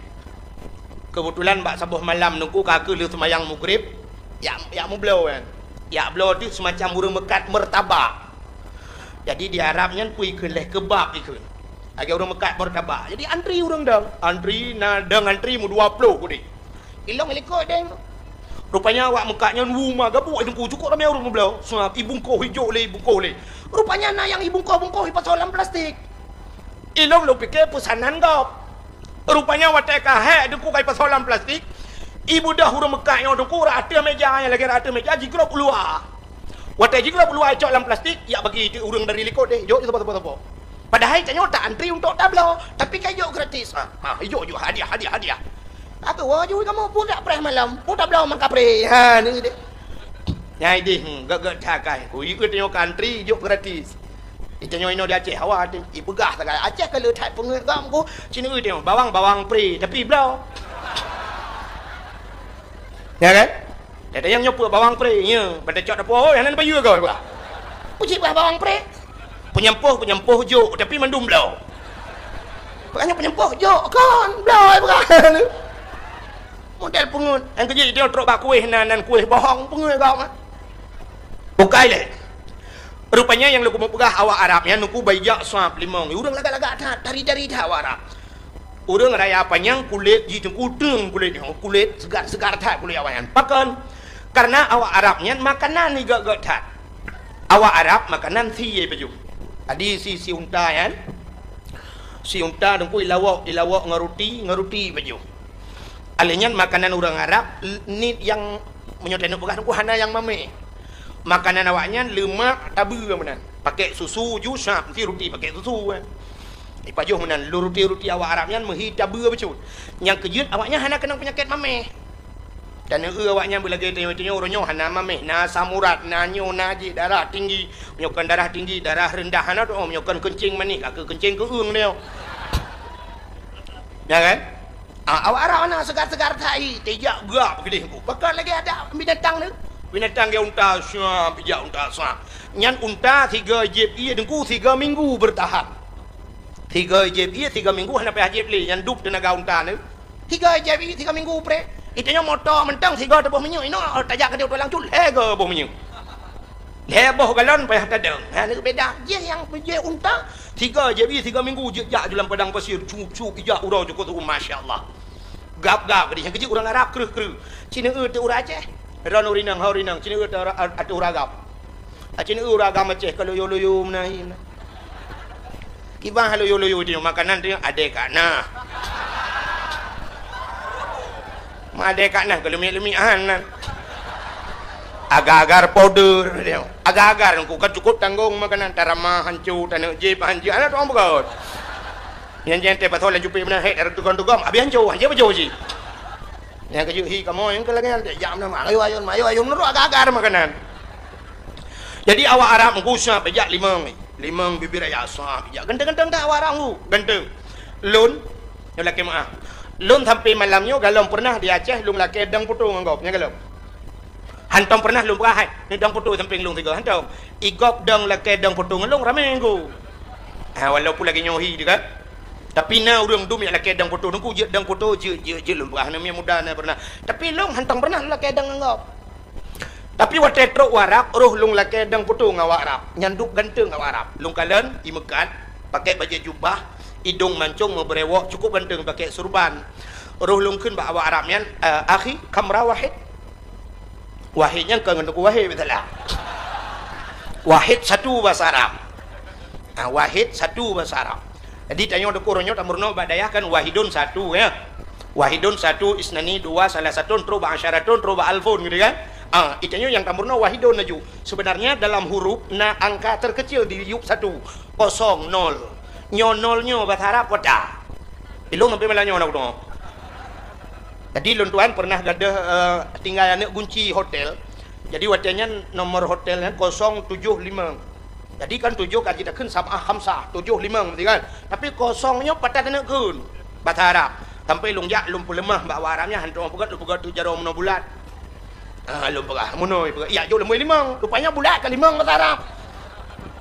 keubeutulan bak saboh malam teungku ka keuh lheueh seumayang Maghrib, jak, jak meubloe nyan. Jak bloe teuh seumacam ureueng meukat meurtabak. Jadi di Arab nyan peue ikheun lé, keubab ikheun. Lagée ureueng meukat meurtabak. Jadi antri ureueng dong, antri na dong antri meudua ploh udeh. Ilong ilikot deng. Rupanya awak meukat nyan wu ma gabuk teungku, cukôp ramé ureueng meubloe. Seumab ibungkoh ijok lé, ibungkoh lé. Rupanya na nyang ibungkoh-bungkoh ipasoe lam plastik. Ilong lôn pike peusanan gob. Rupanya watée ka hék teungku ka ipasoe lam plastik, ibeudôh ureueng meukat nyoe teungku rot ateueh méja, nyang lagée rot ateueh méja jiglôb u luwa. Watée jiglôb u luwa icok lam plastik, jak bagi teuk ureueng dari likot deh, jok saboh-saboh. Padahai tanyoe ta antri untuk tabloe, tapi ka ijok gratis. Ha, ha, ijok, ijok, hadiah, hadiah, hadiah. Aku wajui kamoe pun dak preh malam, pun tabloe mangkapreh. Ha, ni deh. Nyang ideh, hmm, gét-gét that akai. Ku ikut tanyoe ka antri, ijok gratis. Itanyoe inoe di Aceh, awak até ipeugah sagai. Aceh ka le that peungeuet gam ku, cina tanyoe bawang, bawang pre, tapi bloe. Ya kan? Dak tanyong nyoe peue bawang pre, ya, ban tacok dapoe, oh, hana payeue goe, bah. Peue cit bah bawang pre? Peunyampôh, peunyampôh jok, tapi mandum bloe. Bukannya peunyampôh jok, kon, bloe, bukan. Model peungeuet. Nyang keujeuet, dia trok bak kueh nan, nan kueh bohong, peungeuet gam, ah. Bukai lé. Rupanya nyang lôn keumeung peugah awak Arab nyan teungku bai jak sab limong. Ureueng lagak-lagak that, tari-tari that awak Arab. Ureueng raya panyang kulét jih teungku teung kulét nyoe, kulét seugar-seugar that kulét awak nyan. Pakon? Karena awak Arab nyan makanan igét-gét that. Awak Arab makanan sie pajoh. Jadi si, si unta nyan, si unta teungku ilawok, ilawok ngon ruti, ngon ruti pajoh. Alèh nyan makanan ureueng Arab, l-, nit nyang meunyoe taneuk peugah teungku hana nyang mamèh. Makanan awaknyan leumak tabeue meunan. Pakèk susu ju sab, meusti ruti pakèk susu, eh. Ipajoh meunan, lôn ruti-ruti awak Arab nyan meuhi tabeue bacut. Nyang keujeuet awaknyan hana keunong peunyakét mamèh. Taneuk awaknyan beulagèe tanyoe-tanyoe uroe nyoe hana mamèh, na asam urat, na nyoe, na jih, darah tinggi. Meunyoe kon darah tinggi, darah reundah hana teu'oh, meunyoe kon keuncing manéh, ka keuh keuncing keu'eueng nyoe. Ya kan? Ah, awak Arab na seugar-seugar that, ih, tijak beugak peukeudeh teungku. Pakon lagèe adak binatang tu. Binatang gaya unta, siap, bijak unta, siap. Nyan unta sigoe jieb ié teungku, sigoe minggu beurtahan. Sigoe jieb ié, sigoe minggu hana payah jieb lé, nyan dub teunaga unta tu. Sigoe jieb ié, sigoe minggu preh. Geutanyoe moto mantong sigoe teuboh minyeuk, inoe tajak keudéh u Tulang Cut, lhèe goe boh minyeuk. Lhèe boh galon payah tadong. Ha, nyoe beda. Jih nyang beujeuet unta, sigoe jeuet bi, sigoe minggu jeuet jak ju lam padang pasir, cup-cup ijak uroe jukôt, masya Allah. Gab-gab keudéh, nyang keuh jeuet ureueng Arab kreueh-kreueh. Ci neueu teuk ureueng Aceh. Droeneuh ureueng inong, ho ureueng inong, ci neueu teuk ureueng, a, teuk ureueng agam. Aci neueu ureueng agam Aceh ka loyo-loyo meunan hi meunan. Kiban loyo-loyo teuh makanan teuh adé ka na. Ma adé ka na ka leumiek-leumiek han nan. Agar-agar powder teuh. Agar-agar ku ka cukup tanggong makanan, taramah hanco, taneuk jép hanco, aneuk tuang beugöt. Nyan jeuet teuh pasoe lam jupé meunan, hék, tareuk tugom-tugom, abéh hanco, hanco beujo cit. Nyang keujeuet hi kamoe nyang keu lagèe nyan, jak meunan, ayo ayun, ayo ayun, nurot agar-agar makanan. Jadi awak Arab meugusa pijak limong, limong bibir raya sa pijak. Ganteng-ganteng dak awak Arab meugu, ganteng. Lôn, nyoe lakèe meu'ah. Lôn sampai malam nyoe galom pernah di Aceh lôn lakèe dong putôh ngon gob, nyan galom. Hantom pernah lôn peugah hai, ni dong putôh sampéng lôn sigoe, hantom. Igob dong lakèe dong putôh ngon lôn ramé ngon gob. Ha, walaupun lagèe nyoe hi teuh kan. Tapi na ureueng dum nyang lakèe dong putôh, teungku jeuet dong putôh, jeuet, jeuet, jeuet lôn peugah, aneuk miet muda na pernah. Tapi lôn hantom pernah lôn lakèe dong ngon gob. Tapi watèe trok u Arab, roh lôn lakèe dong putôh ngon awak Arab. Nyan duek ganteng awak Arab. Lôn kalon, imeukat, pakèk bajèe jubah, idong mancong, meubrèwok, cukup ganteng pakèk surban. Roh lôn kheun bak awak Arab nyan, "Eh, akhi, kamra wahid?" Wahid nyan kon ngon Teungku Wahid, beutôi lah. Wahid satu bahasa Arab. Ah, wahid satu bahasa Arab. Jadi tanyoe deuh uroe nyoe tameurunoe bak dayah kan wahidun satu, ya. Wahidun satu, isnani dua, salasatun, trok bak asyaratun, trok bak alfun gitu kan. Ah, itanyoe nyang tameurunoe wahidun laju. Sebenarnya dalam huruf na angka terkecil di yub satu, kosong, nol. Nyoe nol nyoe bahasa Arab kota. Ilong sampai malam nyoe na kudoe. Jadi lôn tuan pernah gadoh, eh, tinggai aneuk gunci hotel. Jadi watèe nyan nomor hotel nyan kosong tujoh limong. Jadi kan tujoh ka jitakheun sab'ah khamsah, tujoh limong berarti kan. Tapi kosong nyoe patat aneuk kheun. Bahasa Arab. Sampai lôn jak lôn peuleumah bak awak Arab nyan, hantom peugah lôn peugah tu jaroe meunoe bulat. Ah, lôn peugah, meunoe peugah. Iya, jok lôn limong. Rupanya bulat ka limong bahasa Arab.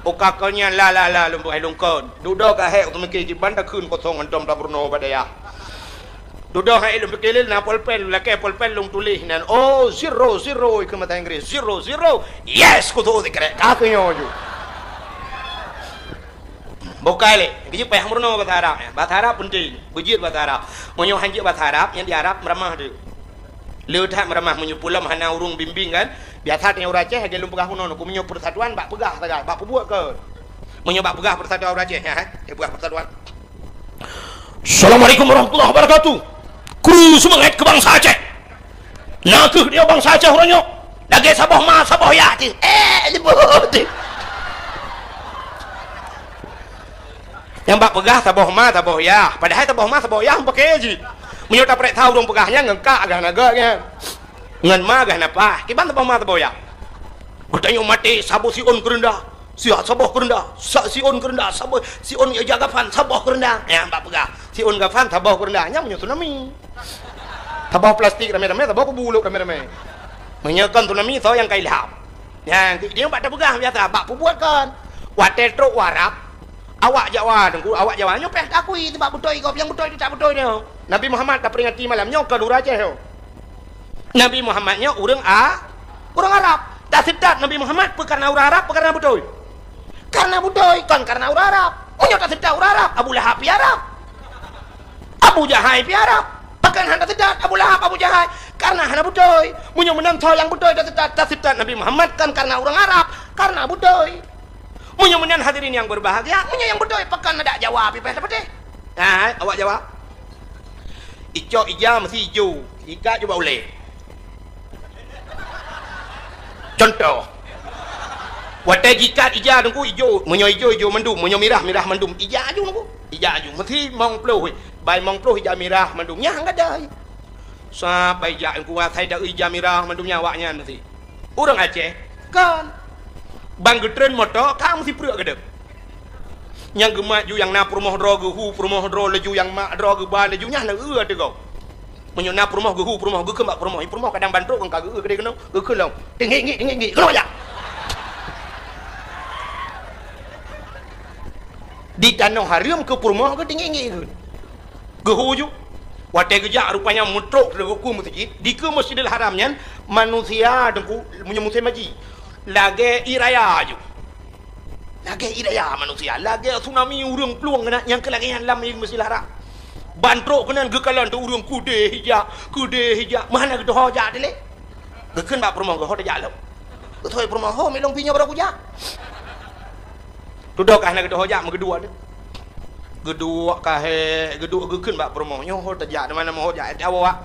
Uka kon nyan la la la lôn peugah lôn kon. Dudoe ka hék teumiki jiban takheun kosong hantom tameurunoe bak dayah. Dudoe hai lôn pike lé na polpen, lakèe polpen lôn tuléh nan, "Oh, zero, zero," ikeu mata Inggris, "Zero, zero, yes," kutu sikrek, ka keu nyoe ju. Bukai lé, keu jih payah meurunoe bahasa Arab, ya. Bahasa Arab penting, beujeuet bahasa Arab. Meunyoe hanjeuet bahasa Arab, nyang di Arab meuramah tu. Le that meuramah meunyoe peulom hana ureueng bimbing kan. Biasa teuh ureueng Aceh lagèe lôn peugah bunoe, ku meunyoe persatuan bak peugah sagai, bak peubuet kon. Meunyoe bak peugah persatuan ureueng Aceh, ya, eh, peugah persatuan. Assalamualaikum warahmatullahi wabarakatuh. Kru seumangat keu bansa Aceh. Na kheueh dia bansa Aceh uroe nyoe. Lagèe saboh ma, saboh yah teuh. Eh, nyebut teuh. Nyang bak peugah saboh ma, saboh yah. Padahai saboh ma, saboh yah meupaké jih. Meunyoe tapareksa ureueng peugah nyan ngon kak gah na gèt nyan. Ngon ma gah na paih. Kiban saboh ma, saboh yah. Geutanyoe maté saboh siôn keureundah. Siat saboh keureundah, sa-, siôn keureundah, saboh siôn ija gafan, saboh keureundah. Nyang bak peugah, siôn gafan, saboh keureundah. Nyan meunyoe tsunami. Saboh plastik ramé-ramé, saboh kubu lôn ramé-ramé. Meunyoe kon tsunami, soe nyang ka ilham? Nyan, di-, di bak tapeugah biasa, bak peubuet kon. Watèe trok u Arab, awak Jawa, teungku, awak Jawa nyoe payah taakui, sabab beutôi gob, nyang beutôi teutab beutôi nyoe. Nabi Muhammad taperingati malam nyoe kon ureueng Aceh nyoe. Nabi Muhammad nyoe ureueng A-, ureueng Arab. Taseutôt Nabi Muhammad peu kareuna ureueng Arab, peu kareuna beutôi? Kareuna beutôi, kon kareuna ureueng Arab. Meunyoe taseutôt ureueng Arab, Abu Lahab pih Arab. Abu Jahai pih Arab. Pakon hana taseutôt Abu Lahab, Abu Jahai? Kareuna hana beutôi. Meunyoe meunan soe nyang beutôi taseutôt, taseutôt Nabi Muhammad kon kareuna ureueng Arab, kareuna beutôi. Meunyoe meunan hadirin yang berbahagia, meunyoe nyang beutôi, pakon adak Jawa pih payah tapatéh? Hai, awak Jawa. Icok ija meusti ijo, ikat ju bak ulèe. Contoh. Watèe jikat ija teungku ijo, meunyoe ijo, ijo mandum, meunyoe mirah, mirah mandum. Ija aju teungku. Ija aju. Meusti mong ploh, bai mong ploh ija mirah mandum. Nyan gadai. Sapai jak teungku asai da ija mirah mandum nyan awak nyan meusti. Ureueng Aceh, kon. Ban geutreun moto, ka meusipreuk gadeuh. Nyang geumat ju nyang na peurumoh droe geuhu peurumoh droe laju nyang mak droe geuba laju nyan na eu ateueh gob. Meunyoe na peurumoh geuhu peurumoh geukheun bak peurumoh, peurumoh kadang ban trok kon ka geu-eu keudeh keunoe, geukheun lom. Tinggi-tinggi, keunoe jak. Di tanoh hareuem keu peurumoh geutinggi-tinggi keu. Geuhu ju. Watée geujak rupanya meutrok teungku meuseujid, dikeue Masjidil Haram nyan manusia teungku meunyoe musém haji. Lagée ié raya aju. Lagée ié raya manusia, lagée tsunami ureuëng plueng keunan nyang keu lagée nyan lam Masjidil Haram. Ban trok keunan geukalon teuh ureuëng keudeh ija, keudeh ija, meuhana geudoho jak dilée. Geukheun bak peurumoh geuh, "Ho tajak lom." Geutôi peurumoh, "Ho, milong pi nyoe barô kujak." Tudoh ka hana geudoho jak meugeuduek teuh. Geuduek ka hék, geuduek geukheun bak peurumoh, "Nyoe ho tajak, di mana ho jak, eh, tawoe wak."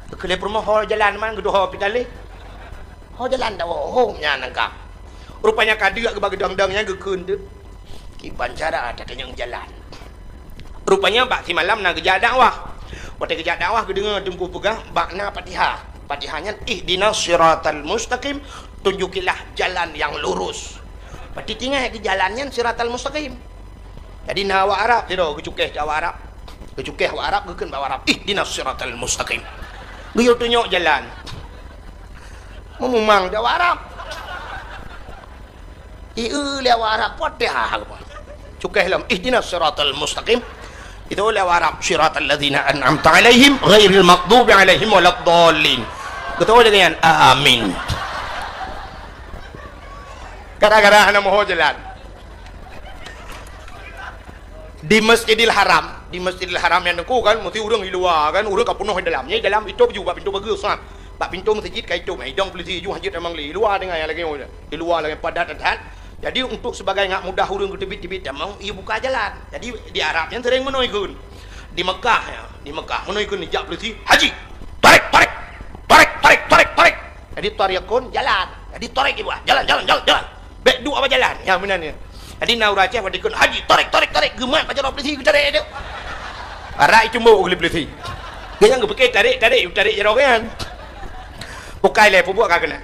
Geukheun lé peurumoh, "Ho jalan man geudoho pitaléh." "Ho jalan tawoe, ho nyan ka." Rupanya ka deuk geuba geudong-dong nyan geukheun teuh. Kiban cara tatanyong jalan. Rupanya bak simalam na geujak dakwah. Watée geujak dakwah geudeungoe teungku peugah bak na Fatihah. Fatihah nyan ihdinas siratal mustaqim, tunjukilah jalan yang lurus. Berarti tinggai keu jalan nyan siratal mustaqim. Jadi na awak Arab sidroe geucukéh cit awak Arab. Geucukéh awak Arab geukheun bak awak Arab, "Ihdinas siratal mustaqim." Geuyue tunyok jalan. Meumumang cit awak Arab. Ié lé awak Arab, "Fatihah." Cukéh lom, "Ihdinas siratal mustaqim." Itu lé awak Arab, "Siratal ladzina an'amta 'alaihim ghairil maghdubi 'alaihim waladdallin." Beutôi lagée nyan, "Amin." Gara-gara hana meuho jalan. Di Masjidil Haram, di Masjidil Haram nyan teungku kan, meusti ureuëng di luwa kan, ureuëng ka peunoh di dalam. Nyan di dalam itôb ju bak pintoe pageue, sab. Bak pintoe meuseujid ka itôb, idong peulisi ju hanjeuet tamong lé. Di luwa deungon nyang lagée nyoe. Di luwa lagée padat that. Jadi untuk sebagai ngak mudah ureuëng geuteubiet-teubiet tamong, ié buka jalan. Jadi di Arab nyan sering meunoe ikheun. Di Mekah ya, di Mekah meunoe ikheun dijak peulisi, "Haji, tarik, tarik. Tarik, tarik, tarik, tarik." Jadi tarikun jalan. Jadi tarik ié buka, "Jalan, jalan, jalan, jalan." Bék duek bak jalan. Ya meunan ya. Jadi na ureuëng Aceh watée ikheun, "Haji, tarik, tarik, tarik." Geumat bak jaroe peulisi geutarek teuh. Arak icumbok oleh peulisi. Geunyang geupike tarek, tarek, tarek jaroe nyan. Bukai lé peubuet ka keunan.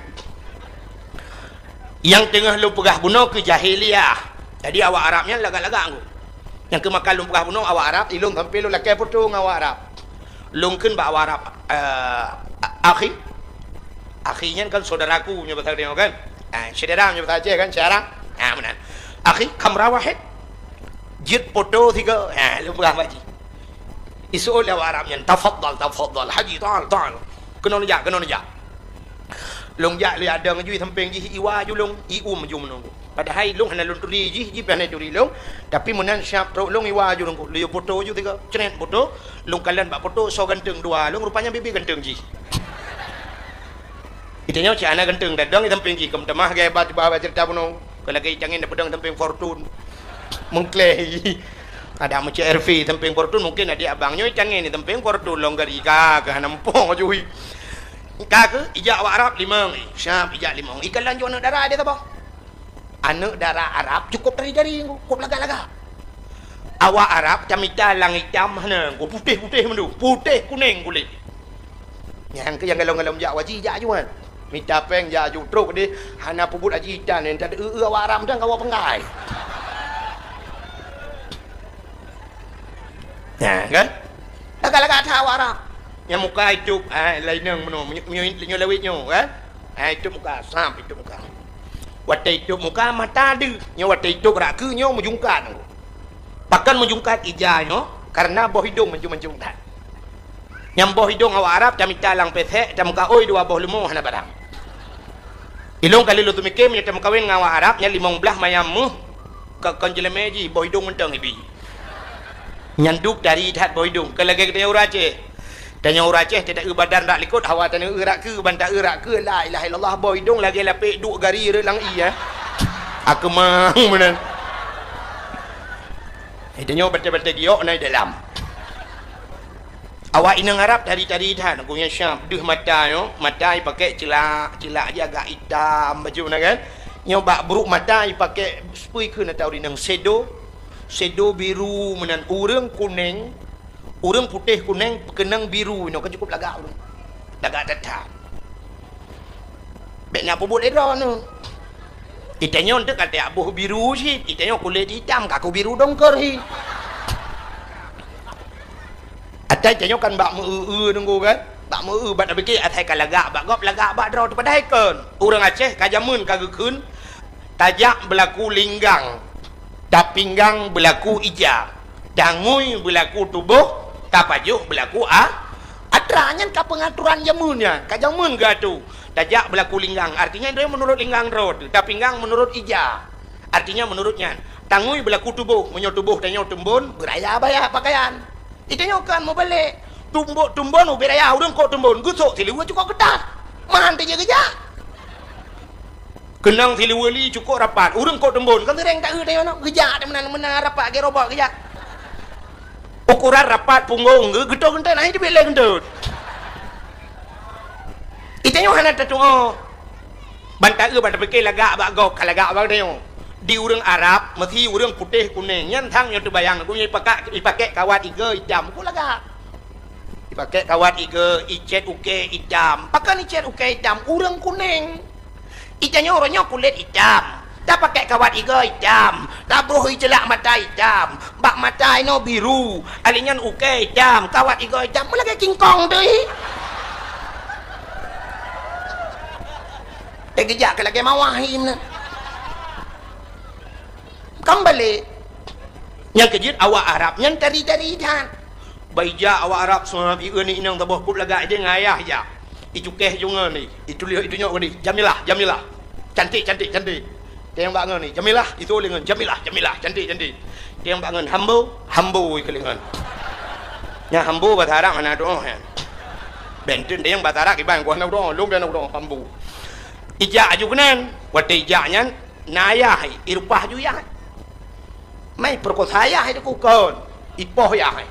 Nyang teungoh lôn peugah bunoe keu jahiliyah. Jadi awak Arab nyan lagak-lagak ngku. Nyang keu maka lôn peugah bunoe awak Arab, ilôn sampoe lôn lakée foto ngon awak Arab. Lôn kheun bak awak Arab, eh, a-, akhi. Akhi nyan kan saudaraku nyoe bahasa Aceh kan? Ah, syedara nyoe bahasa Aceh kan, syedara. Ah, meunan. "Akhi, kamera wahid." Jeuet foto sigoe. Ah, lôn peugah bak jih. Iseuôt lé awak Arab nyan, "Tafadhal, tafadhal, Haji, ta'al, ta'al." Keunoe neujak, keunoe neujak. Lôn jak lé adong ju sampéng jih iwa ju lôn, ium ju meunoe. Padahai lôn hana lôn turi jih, jih pih hana turi lôn, tapi meunan siab trok lôn iwa ju lôn, lôn foto ju tiga, cret foto, lôn kalon bak foto soe ganteng dua lôn, rupanya bibi ganteng jih. Kita nyoe cit hana ganteng, dadong di sampéng jih, keu meutamah gai ba, ba, ba cerita bunoe. Keu lagée tangen di peudong sampéng Fortune. Meukleh. Ada meucek R V sampéng Fortune, mungkin adik abang nyoe tangen di sampéng Fortune lôn gari ka, ka hana muphom ju. Ka keuh ijak awak Arab limong, eh, siab ijak limong. Ikalon ju aneuëk dara di saboh. Aneuëk dara Arab cukup tari-tari, cukup lagak-lagak. Awak Arab tamita lang itam hana, putéh-putéh mandum, putéh kunéng kulét. Nyang keu nyang galom-galom jak waji jak ju kan. Mita péng jak ju trok deh, hana peubuet aji itan nyan, tadeueu awak Arab dan kawa penggai. Nah, kan? Lagak-lagak that awak Arab. Nyang muka itôb, ah, laineng meunoe, meunyo-, meunyo lewat nyoe, kan? Ah, itôb muka, sam itôb muka. Watée itôb muka mata deuh, nyoe watée itôb rak keu nyoe meujungkat. Pakon meujungkat ija nyoe, karena boh idong mancung-mancung that. Nyang boh idong awak Arab tamita lam pesek, tameukaôi dua boh leumo hana barang. Ilong kali lôn teumike meunyoe tameukawen ngon awak Arab, nyan limong blaih mayam méuh, ka kon jeulemé jih, boh idong mantong ibi. Nyan duek tari that boh idong, ka lagée geutanyoe ureuëng Aceh. Tanyoe ureuëng Aceh, teuta eu badan rak likot, hawa tanyoe eu rak keu, ban ta eu rak keu, la ilaha illallah, boh idong lagée lapek duek gari rot lam ie, eh. Akeumang meunan. Eh, tanyoe batée-batée giok na i dalam. Awak inong Arab tari-tari that, geuh nyang siab deuh mata nyoe, mata ipakée cilak, cilak jih agak itam baju na kan. Nyoe bak brok mata ipakée seupui kheun ata ureuëng inong sedo, sedo biru meunan ureuëng kuneng, ureuëng putéh kuneng peukeunong biru nyoe kan cukup lagak ureuëng. Lagak that-that. Bék na peubuet lé droeneuh. Itanyoe teuk ka teuak boh biru cit, itanyoe kulét itam ka ku biru dongker hi. Atai tanyoe kan bak meu-eu-eu nunggu kan? Bak meu-eu bak tapike asai ka lagak bak gob lagak bak droe teuh padahai kon. Ureuëng Aceh ka jameun ka geukheun tajak beulaku linggang, tapinggang beulaku ija, tangui beulaku tuboh, Tapajoh beulaku a-, atra nyan ka peungaturan jameun nyan, ka jameun geuatô. Tajak beulaku linggang, artinya droe meunurot linggang droe teuh, tapinggang meunurot ija, artinya meunurot nyan. Tangui beulaku tuboh, meunyoe tuboh tanyoe teumbon, beuraya baya pakaian. Itanyoe kan mubalek, tumbok teumbon ubé raya ureueng kok teumbon, geusok siluweue cukok keutat. Mahan teujak geujak. Keunong siluweue li cukok rapat, ureueng kok teumbon, kan sireng taeu tanyoe nyoe, geujak meunan-meunan rapat, gerobok geujak. Ukuran rapat punggong geu-, geutot geutot, nah, itu bilek geutot. Itanyoe hana tatuoh. Ban taeu, ban tapike lagak bak gob, ka lagak bak tanyoe. Di ureueng Arab, meusi ureueng putéh kunéng, nyan sang nyoe teubayang, geuh nyoe ipakak, ipakek kawat igoe itam, kok lagak. Ipakek kawat igoe, icet ukée itam. Pakon icet ukée itam? Ureueng kunéng. Itanyoe uroe nyoe kulét itam, tapakek kawat igoe itam, tabroh iceulak mata itam, bak mata inoe biru, alèh nyan ukée itam, kawat igoe itam, meulagèe kingkong teuh. Teugeujak keu lagèe mawah ié meunan. Kan balek. Nyang keujeuet awak Arab nyan tari-tari that. Bak ijak awak Arab, seuhat, ié ni inong saboh kub lagak idéh ngon ayah ijak. Icukéh jungoe ni, ituléh itunyok ni, Jamilah, Jamilah. Cantik, cantik, cantik. Teueng bak ngon ni, Jamilah, itu lé ngon, Jamilah, Jamilah, cantik, cantik. Teueng bak ngon, Hambo, Hambo ikeu lé ngon. Nya Hambo bahasa Arab hana doh nyan. Benten teueng bahasa Arab iban ku hana doh, lôn hana doh, Hambo. Ijak aju keunan, watèe ijak nyan, na ayah, irupah ju yah. Mai peurekosa yah itu kukon, ipoh yah.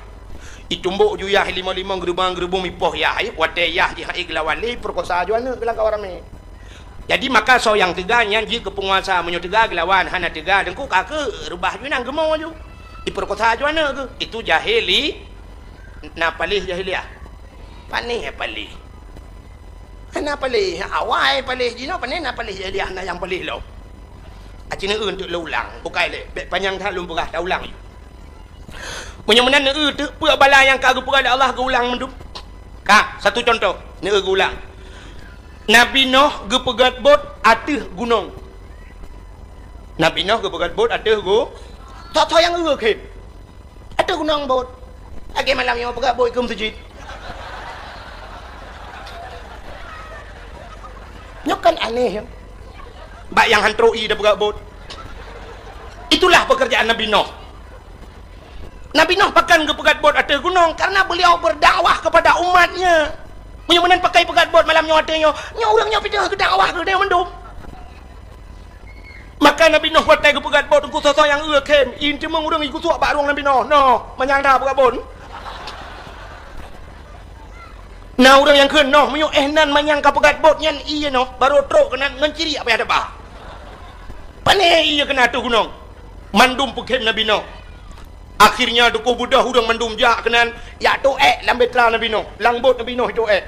Itumbok ju yah limong-limong, geuribong-geuribong, ipoh yah. Watèe yah jih hai geulawan lé, peurekosa ju aneuk geulam kawan ramé. Jadi maka soe nyang teuga nyan jeuet keu peunguasa, meunyoe teuga geulawan, hana teuga teungku ka keu reubah ju nang geumo ju. Ipeurekosa ju aneuk geuh. Itu jahili, na paléh jahiliah. Panéh paléh. Hana paléh, awai paléh jinoe, panéh na paléh jahiliah, na nyang paléh lom. Aci neueu teuk lôn ulang, bukai lé, bèk panyang that lôn peugah, taulang. Meunyoe meunan neueu teuk, peue bala nyang ka geupeugah lé Allah geuulang mandum. Ka, satu contoh, neueu geuulang. Nabi Noh geupeugöt bot ateueh gunong. Nabi Noh geupeugöt bot ateueh gu-, soe-soe nyang eu khem. Ateueh gunong bot. Lagèe malam nyoe peugöt bot keu meuseujid. Nyoe kan aneh, ya. Bak nyang han trok ie tapeugöt bot. Itulah pekerjaan Nabi Noh. Nabi Noh pakon geupeugöt bot ateueh gunong, karena beliau berdakwah kepada umatnya. Meunyoe meunan pakon peugöt bot malam nyoe ateueh nyoe, nyoe ureueng nyoe pih teuh geudakwah keu geutanyoe mandum. Maka Nabi Noh watèe geupeugöt bot, teungku, soe-soe nyang eu khem, ie teumeung ureueng igeusuak bak rueng Nabi Noh. Noh, manyang that peugöt bot. Na ureueng nyang kheun, noh, meunyoe éh nan manyang ka peugöt bot nyan ie noh, barô trok keunan ngon ciriek payah taba. Pané ie keunan ateueh gunong. Mandum peukhem Nabi Noh. Akhirnya teungku beudôh ureueng mandum jak keunan, jak tôh ék lam bahtera Nabi Noh, lam bot Nabi Noh itôh ék.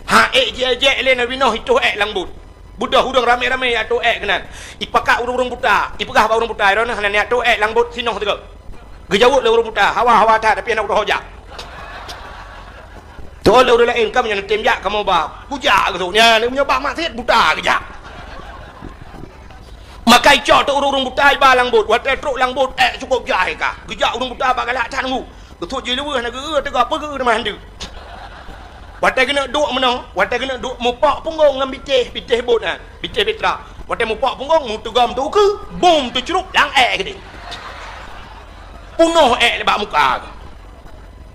Ha ék jiék-jiék lé Nabi Noh itôh ék lam bot. Beudôh ureueng ramé-ramé jak tôh ék keunan. Ipakat ureueng-ureueng buta, ipeugah bak ureueng buta, "Droeneuh hana neujak tôh ék lam bot sinoh sigoe." Geujaweueb lé ureueng buta, "Hawa-hawa that, tapi hana kutoh jak." Teuh lé ureueng laén, "Kamoe nyan neutem jak, kamoe ba kujak geusok nyan, meunyoe bak maksiet buta geujak." Maka icok teuh ureueng-ureueng buta iba lam bot. Watèe trok lam bot, ék cukôp jai ka. Geujak ureueng buta bak galak that teungku. Geusok jih luweuh na geu-eu teuga peugeu teuma handeue. Watèe geuneuk duek meunoe, watèe geuneuk duek mupok punggong ngon bitéh, bitéh bot nyan, bitéh bahtera. Watèe mupok punggong, meuteugom teukeue, bum teucrup lam ék keudéh. Punoh ék bak muka.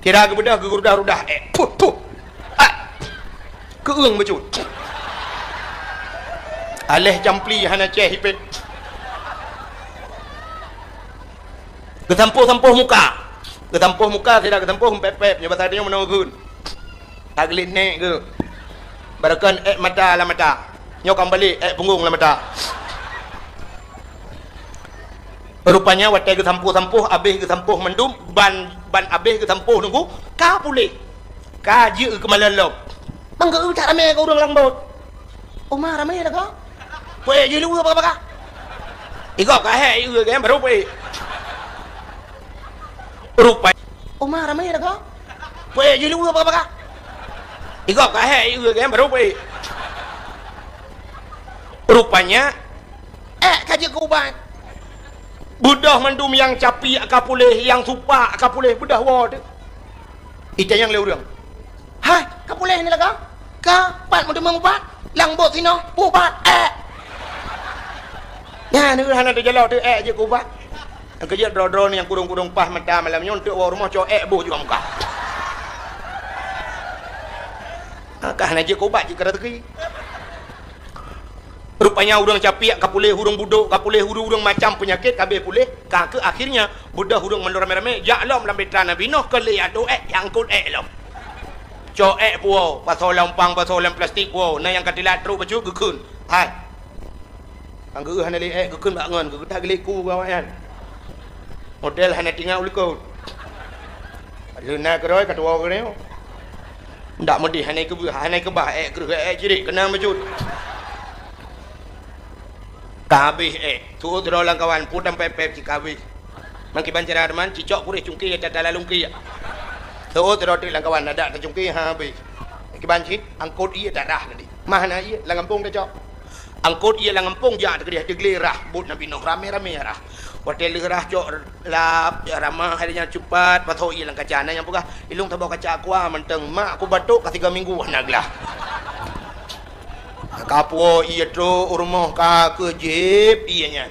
Kira geubeudôh geurudah-rudah ék. Puh, puh. Ah. Keueung bacut. Aléh jampli hana céh ipét. Geusampôh-sampôh muka. Geusampôh muka, sira geusampôh pép-pép, nyoe basa tanyoe meunoe geun. Ka geulet nék geuh. Baroekon ék mata lam mata. Nyoe ka meubalek ék punggong lam mata. Rupanya watèe geusampôh-sampôh, abéh geusampôh mandum, ban, ban abéh geusampôh teungku, ka puléh. Ka jeuet keu malon lom. Ban geu-eu that ramé keu ureueng lam bot. Uma ramé lagoe. Peuék jih luweue baka-baka. Igob ka hék ié gém barô peuék. Rupa. Uma ramé lagoe. Peuék jih luweue baka-baka. Igob ka hék ié gém barô peuék. Rupanya, ék ka jeuet keu ubat. Beudôh mandum nyang capiek ka puléh, nyang supak ka puléh, beudôh woe teuh. Itanyong lé ureuëng, "Hai, ka puléh ni laga? Ka, pat meuteumé ubat? Lam bot sinoe, ubat, ék." Nyan ureuëng hana teujalok teuh ék jeuet keu ubat. Nyang keujeuet droe-droe ni nyang kurong-kurong paih mata malam nyoe, eunteuk woe rumoh cok ék boh juga muka. Ka hana jeuet keu ubat jeuet keu raseuki. Rupanya ureuëng capiak ka puléh, ureuëng budok ka puléh, ureuëng-ureuëng macam peunyakét ka abéh puléh, ka keuh akhirnya beudôh ureuëng mandum ramé-ramé jak lom lam bitra Nabi Nuh keu lheueh atoe ék nyang angkot ék lom. Cok ék puwoe, pasoe lam umpang, pasoe lam plastik puwoe, na nyang ka teulat trok bacut geukheun. Hai. Nyang geuh hana lé ék geukheun bak ngon, geuh that geulék ku bak awaknyan. Model hana tinggai u likot. Leuna keudroe ka tuwoe keunoe. Ndak meudeh hana keubah, hana keubah ék kreueh ék cirit keunan bacut. Ka habéh ék, tuôt droe lam kawan, pue tampép-pép cit ka habéh. Meukiban cara teuma, cicok puréh cungké tata lalungké. Tuôt droe teuk lam kawan, adak tacungké ha habéh. Kiban cit, angkot ié tarah tadi. Mah na ié lam gampông tacok. Angkot ié lam gampông jak teukeudeh teuglé rah bot Nabi Nuh ramé-ramé rah. Watée lheueh rah cok lap, jak ramah hai nyan cupat, pasoe ié lam kaca. Na nyang peugah, "Ilong taboh kaca aqua mantong, mak ku batuk ka tiga minggu hana glah." Ka puwoe ié trok u rumoh ka keuh jieb ié nyan.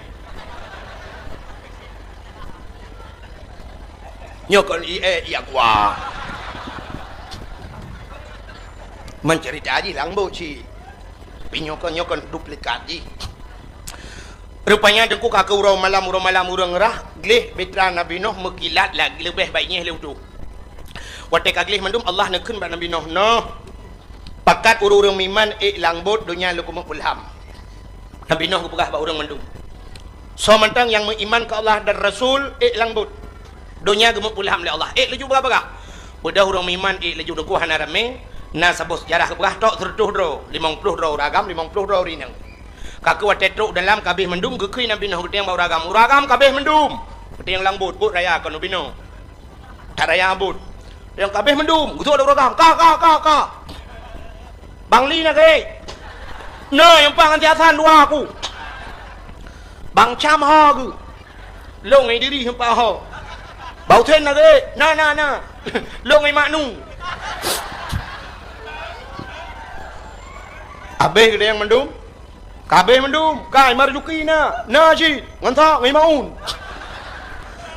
Nyoe kon ié, ié aqua. Meuceurita jih lam bot cit. Tapi nyoe kon, nyoe kon duplikat jih. Rupanya teungku ka keuh uroe malam, uroe malam ureuëng rah, gleh bitra Nabi Nuh meukilat lagée leubeh baik nyeh lé utoe. Watée ka gleh mandum Allah neukheun bak Nabi Nuh, "Noh, pakat ureuëng-ureuëng meuiman ék lam bot, donya lôn keumeung peulham." Nabi Nuh geupeugah bak ureuëng mandum, "Soe mantong nyang meuiman keu Allah dan Rasul, ék lam bot. Donya geumeupeulham lé Allah." Ék laju bagah-bagah. Beudôh ureuëng meuiman ék laju teungku hana ramé, na saboh seujarah geupeugah tok seureutôh droe, limong ploh droe ureuëng agam, limong ploh droe ureuëng inong. Ka keuh watée trok dalam ka abéh mandum geukheun Nabi Nuh geutanyong bak ureuëng agam, "Ureuëng agam ka abéh mandum?" Geutanyong lam bot, bot raya kon ubinoe. That raya bot. Nyang ka abéh mandum, geusuet lé ureuëng agam, "Ka, ka, ka, ka." "Bang Li na geuh?" "Na, nyang paih ngon si Hasan dua aku." "Bang Cam ho geuh?" "Lôn ngon Idris nyang paih ho." "Bang Husen na geuh?" "Na, na, na." "Lôn ngon Mak Nu." Abéh geutanyong mandum. Ka abéh mandum, ka Imam Marzuki na, na cit, ngon sa, ngon Imam Aun.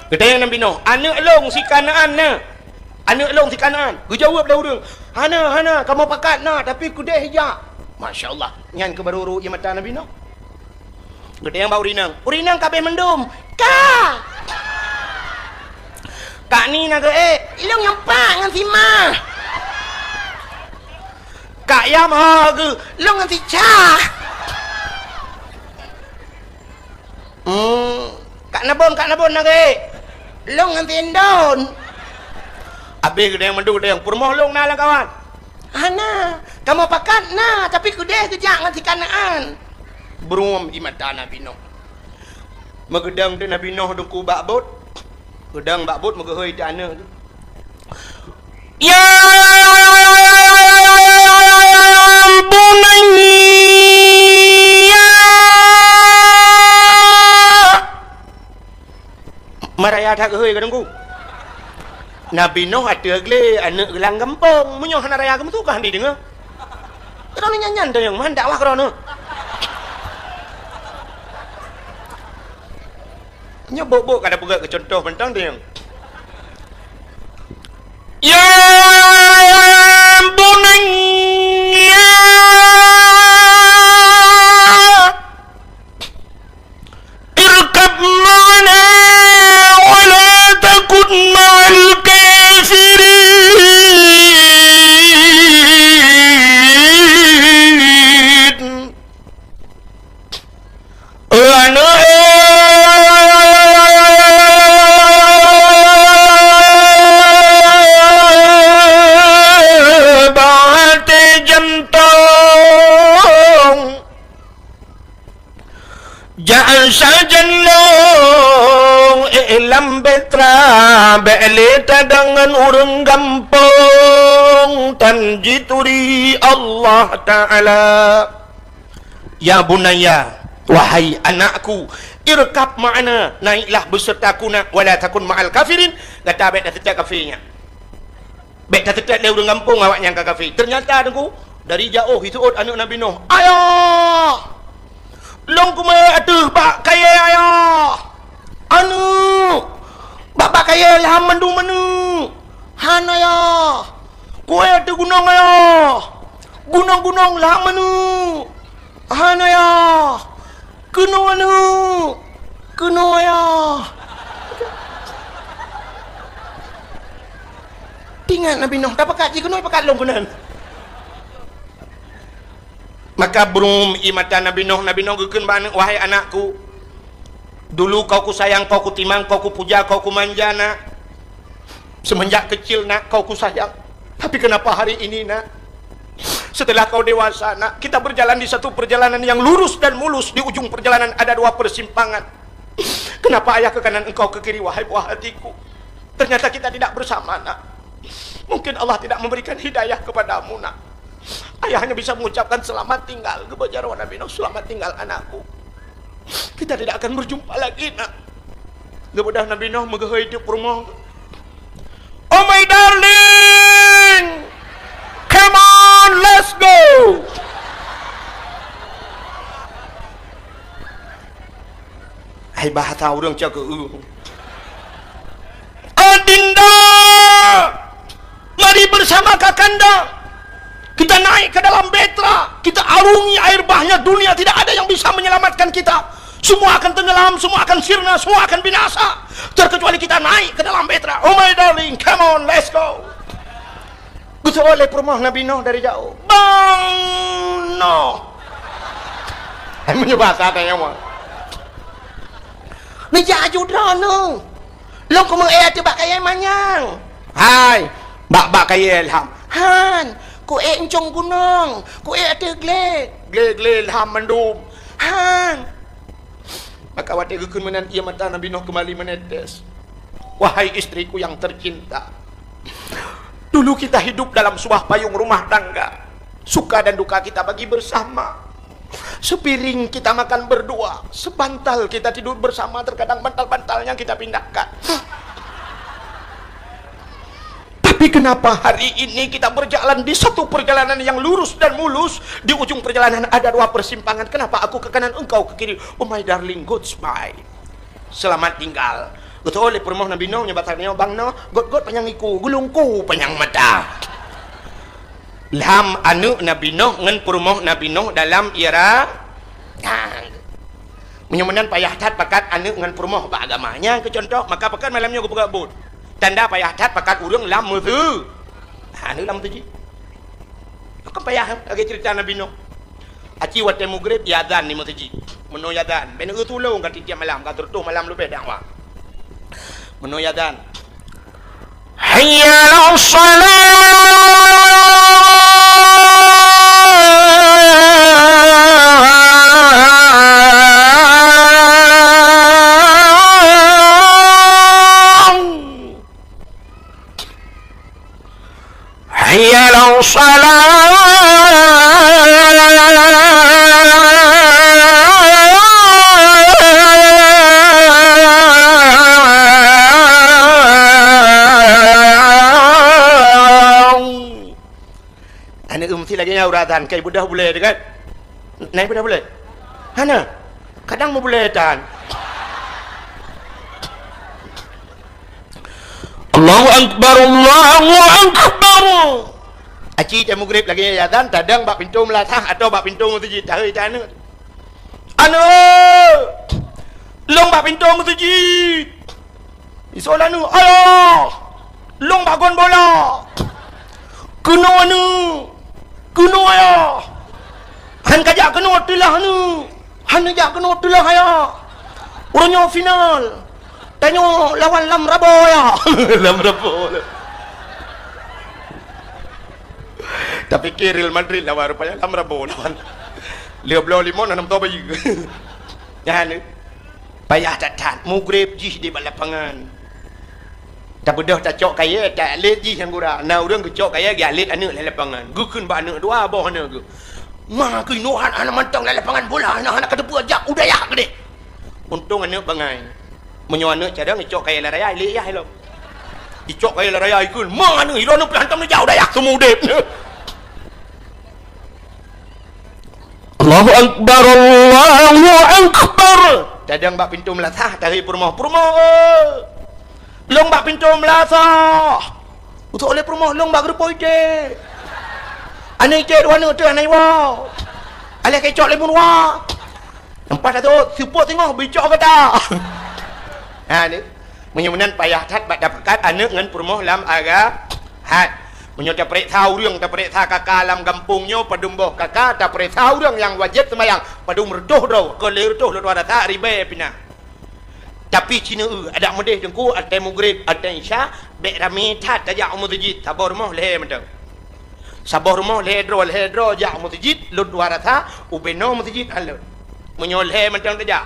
Geutanyong Nabi Nuh, "Aneuëk lôn si Kanaan na? Aneuëk lôn si Kanaan?" Geujaweueb lé ureuëng, "Hana, hana, kamoe pakat na, tapi keudeh jak." Masya Allah, nyan keuh barô rhot ié mata Nabi Nuh. Geutanyong bak ureuëng inong, "Ureuëng inong ka abéh mandum?" "Ka." "Kak Ni na geuh ék?" "Ilong nyang pat ngon si Ma." "Kak Yam ho geuh?" "Lôn ngon si Ca." "Hmm, Kak Nabon, Kak Nabon na geuh ék?" "Lôn ngon si Indon." Abéh geutanyong mandum geutanyong, "Peurumoh lôn na lam kawan?" "Hana, kamoe pakat na, tapi keudeh geujak ngon si Kanaan." Brum ié mata Nabi Nuh. Meugeudong teuk Nabi Nuh teungku bak bot. Geudong bak bot meugeuhôi teuk aneuëk. "Ya bunayya." Meuraya that geuhôi ka teungku. Nabi Nuh ateueh glé aneuëk geulang gampông. Meunyoe hana raya geumeusu ka hana jideungoe. Droeneuh nyan-nyan teunyong man dakwah droeneuh. Nyoe bok-bok ka tapeugah keu cuntoh mantong teunyong. Ya bunayya. Irkab ma'ana wa la takun ma'al kafirin. Aneuëk bak até jantong. Jak sajan lôn, eh, lam bitra, bék lé tadong ngon ureuëng gampông, tan jituri Allah Ta'ala. Ya bunayya, wahai anakku, irkab ma'ana, naiklah besertaku nak, wala takun ma'al kafirin, gata bék na seutôt kafé nyan. Bèk tateutet lé ureueng gampông awak nyang ka kafé. Teunyata, Teungku, dari jaoh jiseuôt aneuk Nabi Nuh, "Ayah! Lôn keumeue ateueh bak kayèe, Ayah! Aneuk! Bak, bak kayèe lham mandum aneuk! Han, Ayah! Kuéh ateueh gunong, Ayah! Gunong-gunong lham aneuk! Han, Ayah! Keunoe aneuk! Keunoe, Ayah!" Teuingat Nabi Nuh, tapakat jih keunoe, pakat lôn keunan. Maka brum ie mata Nabi Nuh, Nabi Nuh geukheun bak aneuk, "Wahai anakku, dulu kau kusayang, kau kutimang, kau kupuja, kau kumanja, Nak. Semenjak kecil, Nak, kau kusayang. Tapi kenapa hari ini, Nak, setelah kau dewasa, Nak, kita berjalan di satu perjalanan yang lurus dan mulus, di ujung perjalanan ada dua persimpangan. Kenapa Ayah ke kanan, engkau ke kiri, wahai buah hatiku? Ternyata kita tidak bersama, Nak. Mungkin Allah tidak memberikan hidayah kepadamu, Nak." Ayah hanya bisa mengucapkan, "Selamat tinggal," geuboh jaroe Nabi Nuh, "Selamat tinggal, anakku. Kita tidak akan berjumpa lagi, Nak." Geubeudôh Nabi Nuh meugeuhôi teuk peurumoh, "Oh my darling, come on, let's go." Hai bahasa ureueng cakeueng. Adinda, mari bersama kakanda. Kita naik ke dalam bahtera, kita arungi air bahnya dunia, tidak ada yang bisa menyelamatkan kita. Semua akan tenggelam, semua akan sirna, semua akan binasa. Terkecuali kita naik ke dalam bahtera. Oh my darling, come on, let's go. Geuseuôt lé peurumoh Nabi Nuh dari jaoh, "Bang Nuh!" Hai, meunyoe basa tanyoe mah. "Neujak aju droeneuh. Lôn keumeue éh ateueh bak kayèe manyang." "Hai, bak, bak kayèe lham." "Han, kuéh euncong gunong, kuéh ateueh glé." "Glé-glé lham mandum." "Han." Maka watèe geukheun meunan, ie mata Nabi Nuh kembali menetes. Wahai istriku yang tercinta, dulu kita hidup dalam sebuah payung rumah tangga. Suka dan duka kita bagi bersama. Sepiring kita makan berdua, sebantal kita tidur bersama, terkadang bantal-bantalnya kita pindahkan. Tapi kenapa hari ini kita berjalan di satu perjalanan yang lurus dan mulus, di ujung perjalanan ada dua persimpangan? Kenapa aku ke kanan, engkau ke kiri? Oh my darling, goodbye. Selamat tinggal. Geuseuôt lé peurumoh Nabi Nuh, nyoe basa nyoe, "Bang Nuh, göt-göt panyang iku, geulungku panyang mata." Lham aneuk Nabi Nuh ngon peurumoh Nabi Nuh dalam ira-, nah, meunyoe meunan payah that pakat aneuk ngon peurumoh bak agama. Nyan keu contoh, maka pakat malam nyoe geupeugah buet. Tanda payah that pakat ureueng lam meuseu-, nah, aneuk lam meuseujid. Kan payah, lagèe cerita Nabi Nuh. Aci watèe mugreb, iazan di meuseujid. Meunoe iazan, bèk neueu tulông ka tiep-tiep malam, ka sireutoh malam leubeh dakwah. Meunoe iazan, "Hayya 'alas shalah!" Hayya 'alas shalah. Aneuk meusti lagèe nyan uroe azan, kai beudôh bulèe teuh kan? Na beudôh bulèe? Hana. Kadang meubulèe tan. Allahu Akbar, Allahu Akbar. Aci teuh mugreb lagèe nyan azan, tadong bak pintoe meulasah atau bak pintoe meuseujid, tahôi tan aneuk. "Aneuk, lôn bak pintoe meuseujid." Isoe aneuk, "Ayah, lôn bak gon bola." "Keunoe aneuk, keunoe ayah." "Han kajak keunoe teulah aneuk." "Han neujak keunoe teulah ayah. Uroe nyoe final. Tanyoe lawan Lam Rabo ayah." Lam Rabo. Tapike Real Madrid lawan, rupanya Lam Rabo lawan. Lheuh bloe limong, hana meutoe bayeue. Nyan. Payah that-that, mugreb jih di bak lapangan. Tabeudôh tacok kayèe, ta-, lét jih nyang gura. Na ureueng geucok kayèe, geualét aneuk lam lapangan. Geukheun bak aneuk dua boh aneuk geuh. "Ma, keunoe hana, hana mantong lam lapangan bola, hana, hana kateupeue jak u dayah keudeh." Untông aneuk bangai. Meunyoe aneuk carông geucok kayèe lam raya, lét yah ilong. Icok kaya raya ikun, mana ilon pih hantam neujak u dayah seumudeb. Allahu Akbar, Allahu Akbar. Tadang bak pintoe meulasah, tahi peurumoh, peurumoh, eh. Lôn bak pintoe meulasah. Utok lé peurumoh lôn bak geureupoh iték. Aneuk iték dua aneuk teuh aneuk iwoe. Alah kecok lé bunoe. Nampak tak tu? Seupôt singoh bicok gata. Ha ni. Meunyoe meunan payah that bak tapeugah aneuk ngon peurumoh lam agama. Hai. Meunyoe tapeuriksa ureuëng, tapeuriksa kaka lam gampông nyoe, padum boh kaka, tapeuriksa ureuëng nyang wajéb seumayang, padum reutôh droe, kon lhée reutôh lôn rasa ribée pih na. Tapi cina eu, adak meudeh teungku, até mugrib, até isya, bék ramé that tajak u meuseujid, saboh rumoh lhée mantong. Saboh rumoh lhée droe, lhée droe jak u meuseujid, lôn dua rasa, ubé noe meuseujid hán lôn. Meunyoe lhée mantong tajak.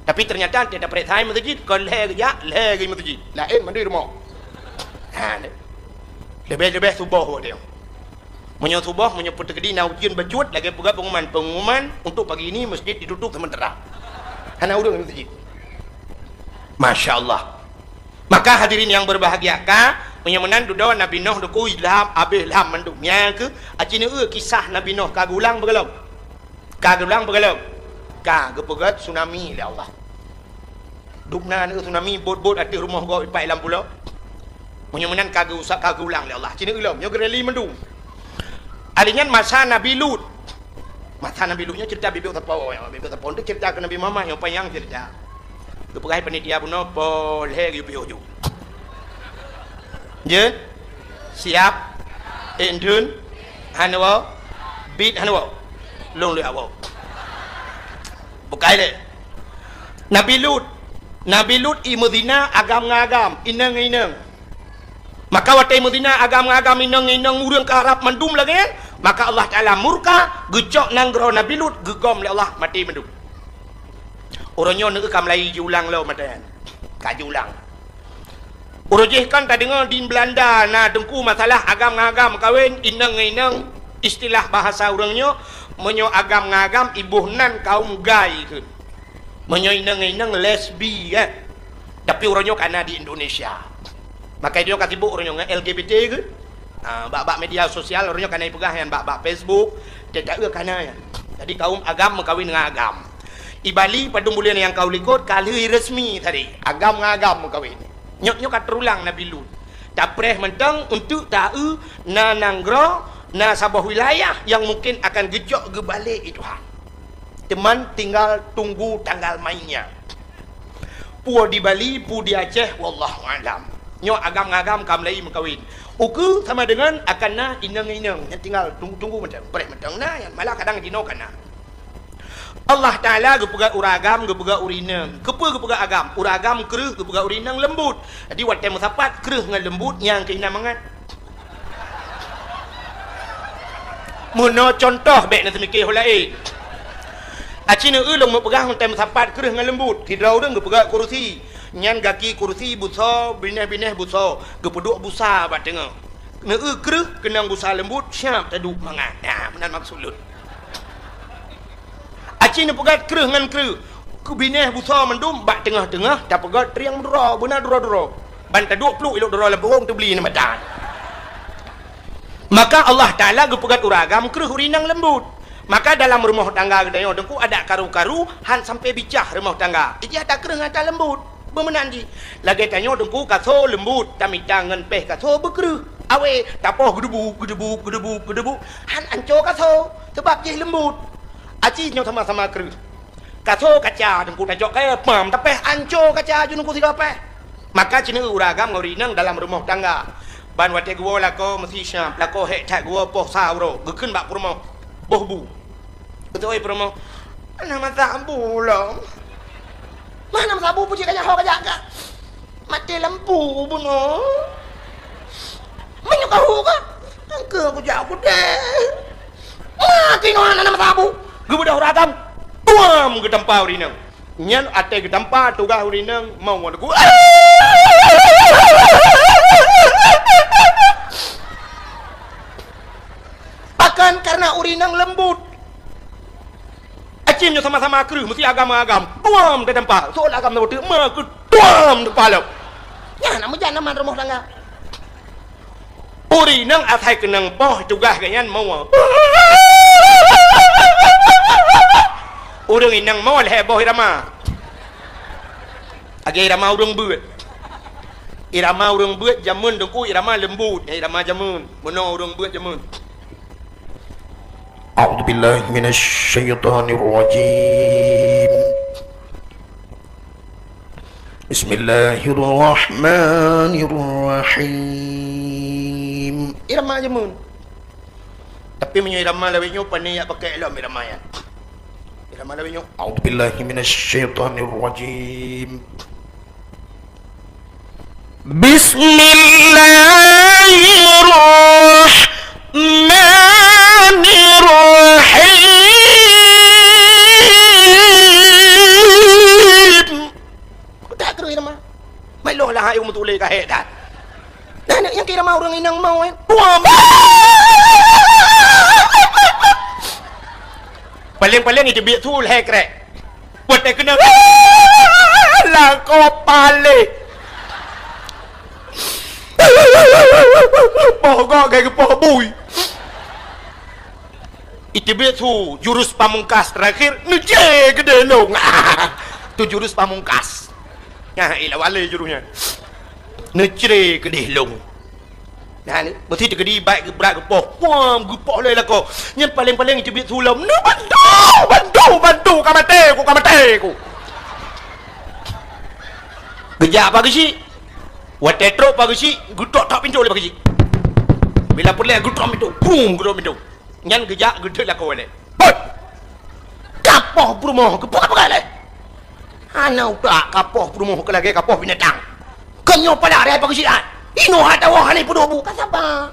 Tapi teunyata até tapeuriksa meuseujid, kon lhée geujak, lhée gei meuseujid. Laén mandum rumoh. Ha, leubeh-leubeh suboh watée nyoe. Meunyoe suboh, meunyoe peuteukedi na ujeuen bacut, lagée peugah pengumuman, pengumuman untuk pagi ini masjid ditutup sementara. Hana ureuëng di masjid. Masya Allah. Maka hadirin yang berbahagia, ka, meunyoe meunan dudoe Nabi Nuh teungku ilham, abéh ilham mandum. Nyang keu, aci neu-eu kisah Nabi Nuh ka geulang beugalom. Ka geulang beugalom. Ka geupeugét tsunami lé Allah. Dubna neu tsunami bot-bot ateueh rumoh gob ipak lam pulo. Meunyoe meunan ka geuusap, ka geulang lé Allah. Cina ulom, nyoe geureli mandum. Ari nyan masa Nabi Lut. Masa Nabi Lut nyoe cerita bibit sapo, ya, bibit sapo tu cerita ke Nabi Muhammad nyang panjang cerita. Geupeugah panitia bunoe po lhée geuyue piôh ju. Jeuet? Siap? Ék dun? Hana woe? Bit hana woe? Lôn lé awoe. Bukai lé. Nabi Lut. Nabi Lut i meuzina agam ngon agam, inong ngon inong. Maka watée meuzina agam ngon agam, inong ngon inong, ureuëng ka rab mandum lagée nyan, maka Allah Taala murka, geucok nanggroe Nabi Lut, geugom lé Allah maté mandum. Uroe nyoe neu ka meulayeue jiulang lom mata nyan. Ka jiulang. Uroe jih kan tadeungoe di Belanda na teungku masalah agam ngon agam meukawen, inong ngon inong, istilah bahasa ureuëng nyoe, meunyoe agam ngon agam iboh nan kaum gay kheun. Meunyoe inong ngon inong lesbi, kan. Tapi uroe nyoe ka na di Indonesia. Maka nyoe ka sibuk uroe nyoe ngon L G B T kheun. Ha, bak-bak media sosial uroe nyoe ka na ipeugah nyan bak-bak Facebook, teuka ka na nyan. Jadi kaum agam meukawen ngon agam. I Bali padum buleuen nyang ka u likot ka lheueh resmi tadi, agam ngon agam meukawen. Nyoe, nyoe ka teurulang Nabi Lut. Tapreh mantong untuk ta-eu na nanggroe, na saboh wilayah nyang mungken akan geucok geubalek lé Tuhan. Teuma tinggal tunggu tanggal mainnya. Peue di Bali, peue di Aceh, wallahu a'lam. Nyoe agam ngon agam ka mulai meukawen. Ukeue sama dengan akan na inong ngon inong. Nyan tinggal tunggu-tunggu mantong. Preh mantong na, nyan malah kadang jinoe ka na. Allah Taala geupeugah ureuëng agam, geupeugah ureuëng inong. Keupeue geupeugah agam? Ureuëng agam kreueh, geupeugah ureuëng inong leumbut. Jadi watée meusapat kreueh ngon leumbut nyang keu inan mangat. Meunoe cuntoh bék na teumikée ho laén. Aci neu-eu lôn meupeugah ngon tem sapat kreueh ngon leumbut. Sidroe ureuëng geupeugah kurusi. Nyan gaki kurusi busoe, binéh-binéh busoe. Geupeuduek busa bak teungoh. Neu-eu kreueh keunong busa leumbut, siab taduek mangat. Nah, meunan maksud lôn. Aci neupeugah kreueh ngon kreueh. Keu binéh busoe mandum bak teungoh-teungoh tapeugah triang meuduro, beuna duro-duro. Ban taduek pluek ilok duro lam pohong teubli na mata. Maka Allah Taala geupeugah ureuëng agam kreueh ureuëng inong leumbut. Maka dalam rumoh tangga geutanyoe teungku adak karu-karu han sampai bicah rumoh tangga. Ijih ata kreueh ngon ata leumbut. Beumeunan jih. Lagée tanyoe teungku kasoe leumbut, tamita ngon péh kasoe beukreueh. Awé, tapoh geudeubu, geudeubu, geudeubu, geudeubu. Han anco kasoe, sabab jih leumbut. Aci nyoe sama-sama kreueh. Kasoe kaca teungku tacok kayée pam tapéh anco kaca ju teungku sidroe péh. Maka ci neu-eu ureuëng agam ngon ureuëng inong dalam rumoh tangga. Ban watée geuwoe lakoe meusi siab, lakoe hék that geuwoe poh sa uroe, geukheun bak peurumoh, boh bu. Beutôi peurumoh, "Hana meusabu lom." "Mah hana meusabu, peue cit kajak ho kajak ka?" "Maté lampu bunoe." "Meunyoe ka hu ka?" "Engke kujak u keudè." "Mah keunoe hana meusabu." Geubeudôh ureuëng agam, tuam geutampa ureuëng inong. Nyan até geutampa tugaih ureuëng inong mau ngon lagu. Pakon? Karena ureuëng inong leumbut. Aci nyoe sama-sama kreueh, meusi agam-agam. Tuam geutampa. Soe agam na beutôi, ma keu tuam teupalok. Nyan na meujan aman rumoh tangga. Ureueng inong asai keunong poh tugaih geuh nyan mawa. Ureueng inong mawa lhèe boh irama. Lagèe irama ureueng beuet. Irama ureueng beuet jameun teungku irama leumbut, irama jameun. Meunoe ureueng beuet jameun. A'udzubillahi minasyaitonirrajim. Bismillahirrahmanirrahim. Irama jameun. Tapi meunyoe irama lawét nyoe, pane jak pakai lom irama nyan. Irama lawét nyoe, a'udzubillahi minasyaitonirrajim. Bismillahirrahmanirrahim. Keutak keuh irama. Mai lôn lah ayeueng meutuléh ka hék that. Nah, nyang kira mau ureueng inong mau, eh. Buam. Paléng-paléng iteubiet su lhèe krek. Watèe keunong. Lakoe paléh. Poh gok gai geupoh bui. Iteubiet su jurus pamungkas terakhir, neucre keudéh lông. Tu jurus pamungkas. Nah, ilah wale jurus nyan. Neucre keudéh lông. Nah, ni, meusti teukeudi bak geubrat geupoh. Puam, geupoh lé lakoe. Nyan paléng-paléng iteubiet su lom. Neubantu, bantu, bantu, ka maté ku, ka maté ku. Geujak Pak Geuchik. Watèe trok Pak Geuchik, geutok-tok pintoe lé Pak Geuchik. Bila peureulèe geutok pintoe, brum, geutok pintoe. Nyan geujak geudeuk lakoe lé. Hoi! Kapoh peurumoh keupeue-peue lé? Hana utak kapoh peurumoh keu lagèe kapoh binatang. Keu nyoe palak raya Pak Geuchik ai. Inoe hatawa hana peuduek bu ka saba.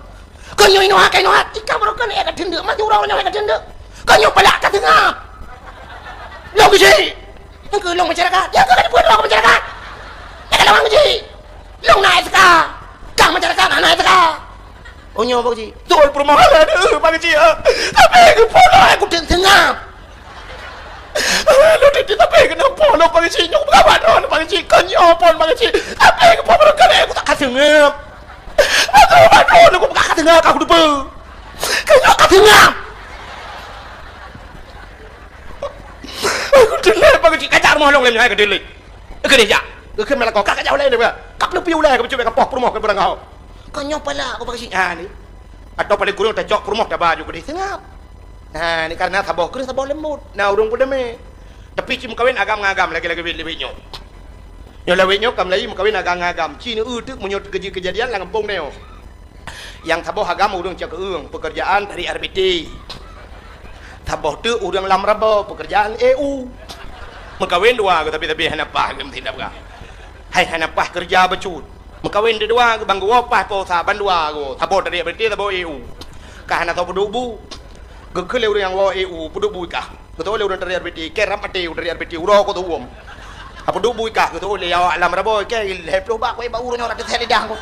Keu nyoe inoe hai ka inoe hai. Ika barokan ka teundeuk, mati urang nyoe ka teundeuk. Keu nyoe palak ka seungab. Lôn Geuchik. Nyang keu lôn masyarakat. Nyang keu ka dibuet lôn masyarakat. Nyang keu lôn Geuchik. Lôn na S K. Kang masyarakat hana S K. Oh, nyoe Pak Geuchik. Betul peurumoh lôn, Pak Geuchik, ah. Tapi keupeue lôn, aku teuh seungab. Lôn teuh tapi keunoe po lôn Pak Geuchik, nyoe peugah bak droe Pak Geuchik, kon nyoe po Pak Geuchik. Tapi keupeue lôn keuneuk aku tak ka seungab. Aku bak droe aku peugah ka seungab, aku lupa. Kon nyoe ka seungab. Aku teuh lé Pak Geuchik, kajak rumoh lôn lé nyoe, hai keudeh lé. Keudeh jak. Keu malam kau ka kajak ulèe lé, ka peuleupi ulèe, ka peucubit ka poh peurumoh keu barang kau. Kon nyoe palak aku Pak Geuchik. Ha ni. Atawa paléng kureueng tacok peurumoh taba ju keudeh seungab. Nah, ni karena saboh kreueh saboh leumbot. Nah, ureueng peudamé. Tapi ci meukawen agam ngon agam lagèe-lagèe lawét nyoe. Nyoe lawét nyoe ka meulayeue meukawen agam ngon agam. Ci neueu teuk meunyoe teukeujeuet keujadian lam gampông nyoe. Nyang saboh agam ureueng cok keueung, peukeurjaan tarék R B T. Saboh teuk ureueng lam raba, peukeurjaan E U. Meukawen dua geuh tapi-tapi hana paih geuh meusidab gah. Hai hana paih keureuja bacut. Meukawen dua geuh ban geuwoe paih po sa ban dua geuh. Saboh tarék R B T, saboh E U. Ka hana soe peuduek bu. Geukheun lé ureueng nyang woe E U, peuduek bu i kah. Geutôh lé ureueng tarék R B T, kèe rab maté ureueng tarék R B T, uroe ku teuwôm. Peuduek bu i kah, geutôh lé awak lam raba, kèe lhèe ploh bak, ku bak ureueng nyoe rab teuthèe lidah ku.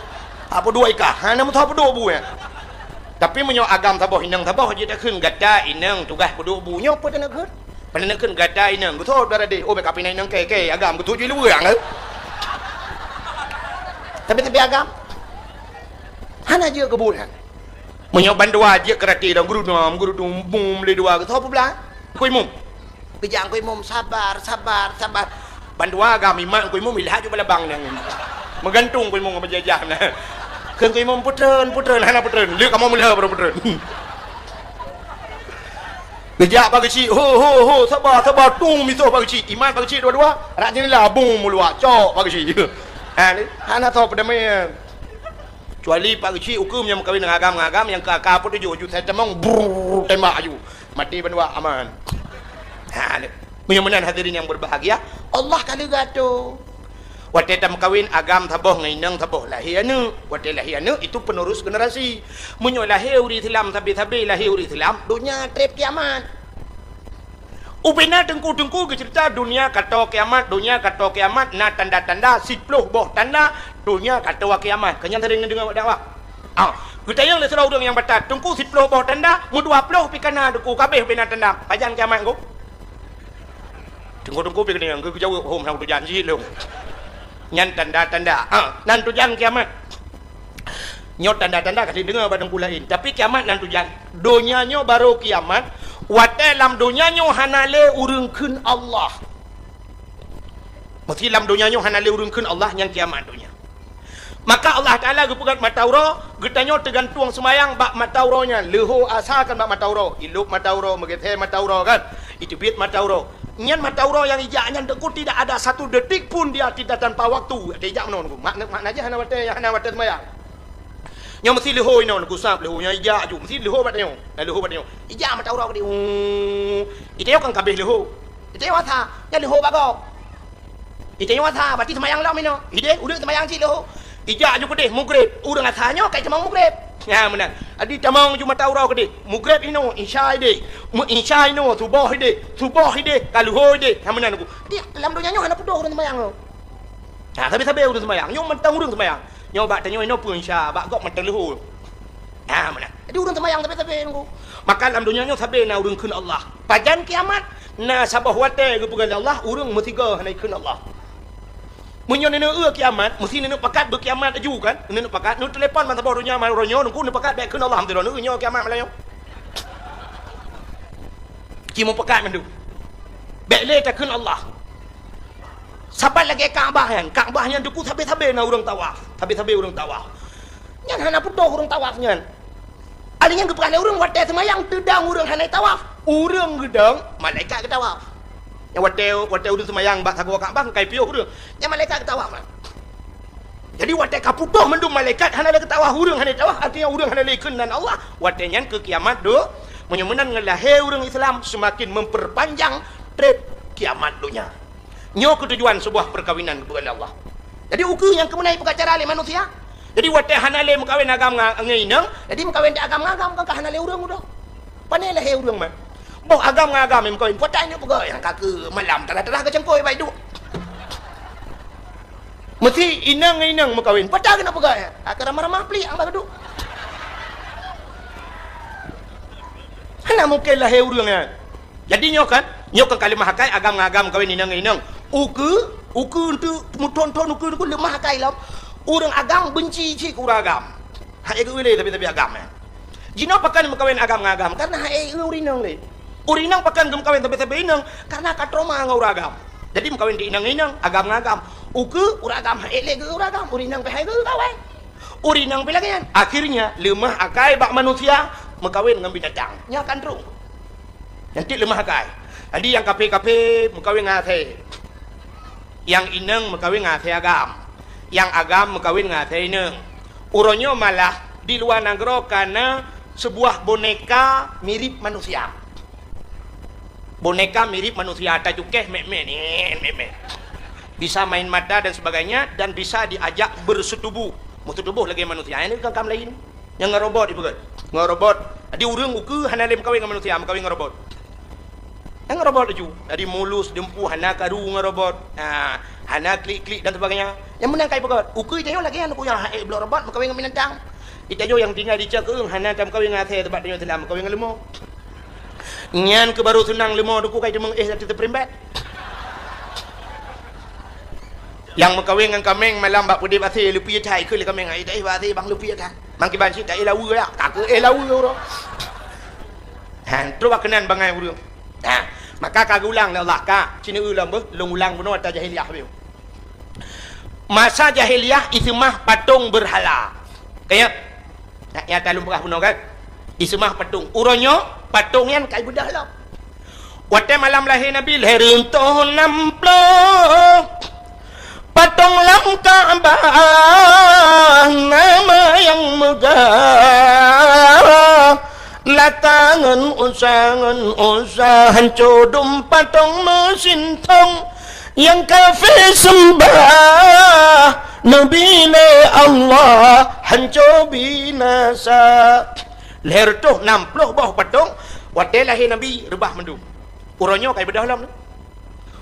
Peuduek i kah, hana meusoe peuduek bu nyan. Tapi meunyoe agam saboh inong saboh jeuet takheun gata inong tugaih peuduek bu nyoe peue taneuk kheun? Pane neukheun gata inong, geusoe dara deh, oh, bèk kapinai inong kèe-kèe, agam geutuju luweue, eh. Tapi, tapi agam hana jeuet keu buet nyan. Meunyoe ban dua jeuet keu rati dong, geurunom, geurunom, bum, lé dua, geusoe peublah. Engku imum. Geujak engku imum, sabar, sabar, sabar. Ban dua agam imat engku imum, ilhak ju balabang nyan. Meugantung engku imum ngon meujajah na. Kheun engku imum, "Peutreun, peutreun," hana peutreun. Lé kamoe meulheueh baru peutreun. Geujak Pak Geuchik, "Ho, ho, ho, saba, saba, tueng misoh Pak Geuchik." Imat Pak Geuchik dua-dua, rak jeundela bung meuluak, cok Pak Geuchik. Ha, ni, hana soe peudamé. Kecuali Pak Geuchik ukeue nyang meukawen ngon agam-agam nyang ka, ka peutujoh ju sai tamong, brrrr, tembak aju. Maté bandua aman. Ha, ni. Meunyoe meunan hadirin yang berbahagia, Allah ka leuga tu. Watèe tameukawen agam saboh ngon inong saboh lahé aneuk. Watèe lahé aneuk itu penerus generasi. Meunyoe lahé ureueng Islam sabe-sabe lahé ureueng Islam, donya trép kiamat. Ubena teungku-teungku geuceurita donya ka toe kiamat, donya ka toe kiamat na tanda-tanda siploh boh tanda donya ka toe kiamat. Keu nyang sering neudeungoe bak dakwah. Ah, geutanyong lé sidroe ureueng nyang batat, "Teungku siploh boh tanda, meudua ploh pih ka na teungku, ka abéh ubena tanda. Pajan kiamat teungku?" Teungku-teungku pih geudeungoe, geujaweueb, "Hom, hana tujan jih lôn." Nyan tanda-tanda. Ha, nan tujan kiamat. Nyoe tanda-tanda ka deungoe bak teungku laén. Tapi kiamat nan tujan. Donya nyoe barô kiamat. Watée lam donya nyoe hana lé ureuëng kheun Allah. Meusé lam donya nyoe hana lé ureuëng kheun Allah, nyan kiamat donya. Maka Allah Taala geupeugah mata uroe, geutanyoe teugantueng seumayang bak mata uroe nyan. Leuho asa kan bak mata uroe, ilop mata uroe, meugeusé mata uroe kan, iteubiet mata uroe. Nyan mata uroe nyang ijak nyan teungku tidak ada satu detik pun dia tidak tanpa waktu. Ada ijak meunoe teungku. Makna, makna jih hana watée, hana watée seumayang. Nyoe meusé leuho inoe teungku, sab leuho nyan ijak ju, meusé leuho bak tanyoe. Nah, leuho bak tanyoe. Ijak mata uroe keudeh. Itanyoe kan ka abéh leuho. Itanyoe asa, nyan leuho bak gob. Itanyoe asa, berarti seumayang lom inoe. Ideh, ureuëng seumayang cit leuho. Ijak ju keudeh, mugreb. Ureuëng asa nyoe ka itamong mugreb. Nyan meunan. Jadi tamong ju mata uroe keudeh. Mugreb inoe, isya ideh. Meu isya inoe, suboh ideh. Suboh ideh, ka leuho ideh. Nyan meunan teungku. Jadi lam donya nyoe hana putôh ureuëng seumayang nyoe. Ha, sabe-sabe ureuëng seumayang. Nyoe mantong ureuëng seumayang. Nyoe bak tanyoe inoe peue isya, bak gob mantong leuho. Ha, meunan. Jadi ureuëng seumayang sabe-sabe teungku. Maka lam donya nyoe sabe na ureuëng kheun Allah. Pajan kiamat, na saboh watée geupeugah lé Allah, ureuëng meusigoe hana ikheun Allah. Meunyoe neuneuk eu kiamat, meusé neuneuk pakat beukiamat laju kan? Neuneuk pakat, neutelepon ban saboh donya, uroe nyoe teungku neupakat bék kheun Allah, alhamdulillah, neueu nyoe kiamat malam nyoe. Ci meupakat mandum. Bék lé takheun Allah. Saban lagée Ka'bah nyan, Ka'bah nyan teungku sabe-sabe na ureuëng tawaf, sabe-sabe ureuëng tawaf. Nyan hana putôh ureuëng tawaf nyan. Ali nyan geupeugah lé ureuëng watée seumayang teudong ureuëng hana tawaf. Ureuëng geudong, malaikat geutawaf. Nyan watée, watée ureuëng seumayang bak sagoe Ka'bah kai piôh ureuëng. Nyan malaikat geutawaf. Jadi watée ka putôh mandum malaikat hana lé geutawaf ureuëng hana tawaf, artinya ureuëng hana lé kheun nan Allah. Watée nyan keu kiamat do. Meunyoe meunan ngon lahé ureuëng Islam seumaken memperpanjang treb kiamat donya. Nyoe keutujuan seubuah peukawinan geupeugah lé Allah. Jadi ukeue nyang keumeunai peugah cara lé manusia. Jadi watée hana lé meukawen agam ngon inong, jadi meukawen di agam ngon agam, kan ka hana lé ureuëng udoe. Pane lahé ureuëng man. Boh agam ngon agam meukawen, peue ta inong peugah nyang ka keu malam tarah-tarah geucangkôi bak iduek. Meusé inong ngon inong meukawen, peue ta keuneuk peugah nyang ka keu ramah-ramah plik nyang bak iduek. Hana mungken lahé ureuëng nyan. Jadi nyoe kan, nyoe kan ka leumah akai agam ngon agam meukawen inong ngon inong. Ukeue, ukeue untuk meuthon-thon ukeue teungku leumah akai lom. Ureuëng agam benci cit keu ureuëng agam. Hana geu lé tapi-tapi agam nyan. Jinoe pakon meukawen agam ngon agam karena hana geu ureuëng inong lé. Ureuëng inong pakon geumeukawen sabe-sabe inong karena ka trauma ngon ureuëng agam. Jadi meukawen di inong ngon inong, agam ngon agam. Ukeue ureuëng agam hana lé geu ureuëng agam, ureuëng inong pih hana geu kawen. Ureuëng inong pih lagée nyan. Akhirnya leumah akai bak manusia meukawen ngon binatang. Nyan kan trok. Nyan cit leumah akai. Jadi nyang kaphé-kaphé meukawen ngon asèe. Nyang inong meukawen ngon asèe agam. Nyang agam meukawen ngon asèe inong. Uroe nyoe malah di luwa nanggroe ka na seubuah boneka mirip manusia. Boneka mirip manusia, tacukéh mèk-mèk, nèk, mèk-mèk. Bisa main mata dan sebagainya dan bisa diajak berseutubuh. Meuseutubuh lagèe manusia. Nyan ka kam laén. Nyang ngon robot ipeugöt. Ngon robot. Jadi ureueng ukeue hana lé meukawen ngon manusia, meukawen ngon robot. Nyang ngon robot laju. Jadi mulus, dumpeue, hana karu ngon robot. Ha, hana klik-klik dan sebagainya. Nyang meunan ka ipeugöt. Ukeue tanyoe lagèe nyan, ukeue nyang hana ék bloe robot meukawen ngon binatang. Di tanyoe nyang tinggai di Cakeueng hana tameukawen ngon asèe, sabab tanyoe Islam meukawen ngon leumo. Nyan keuh baru seunang leumo, ukeue ka iteumeuéh ateueh teupeurumbet. Nyang meukawen ngon kaméng malam bak peudeh bak asèe, leupie that, ikheun lé kaméng, "Ai, taéh bak asèe bang, leupie that." Mang kiban cit, taéh laweue ya, ka keuh éh laweue uroe. Ha, trok bak keunan bangai ureueng. Ha, maka ka geulang lé Allah, ka, ci neueu lom beuh, lôn ulang bunoe ata jahiliyah beuh. Masa jahiliyah iseumah patong beurhala. Kaya, nyak nyata lôn peugah bunoe kan? Iseumah patong. Uroe nyoe, patong nyan ka ibeudôh lom. Watèe malam lahé Nabi, lhèe reutôh nam ploh patong lam Ka'bah, nama nyang meugah. Lata ngon Uzza, ngon Uzza, hanco dum patong meusintong. Nyang kafé seumbah Nabi lé Allah, hanco binasa. Lhèe reutôh nam ploh boh patong, watèe lahé Nabi reubah mandum. Uroe nyoe ka ibeudôh lom.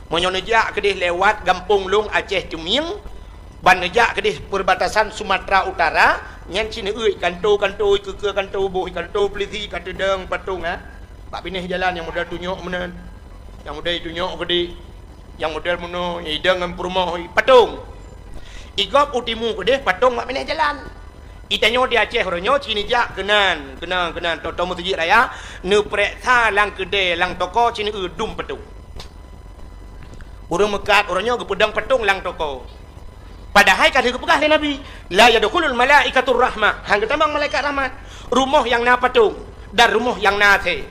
Meunyoe neujak keudeh lewat gampông lôn Aceh Ceumieng, ban neujak keudeh perbatasan Sumatera Utara, nyan ci neueu kanto-kanto, ikeue-keue kanto, boh ikanto polisi ka teudong patong, ha. Bak binéh jalan nyang model tunyok meunan, nyang model tunyok keudeh, nyang model meunoe, nyang idong ngon peurumoh, patong. Igob u timu keudeh, patong bak binéh jalan. Itanyoe di Aceh uroe nyoe ci neujak keunan, keunan, keunan, toe-toe meuseujid raya, neupeureksa lam keudè, lam toko ci neueu dum patong. Ureuëng meukat uroe nyoe geupeudong patong lam toko. Padahai ka lheueh geupeugah lé Nabi, "La yadkhulul malaikatur rahmah." Han geutamong malaikat rahmat. Rumoh nyang na patong dan rumoh nyang na asèe.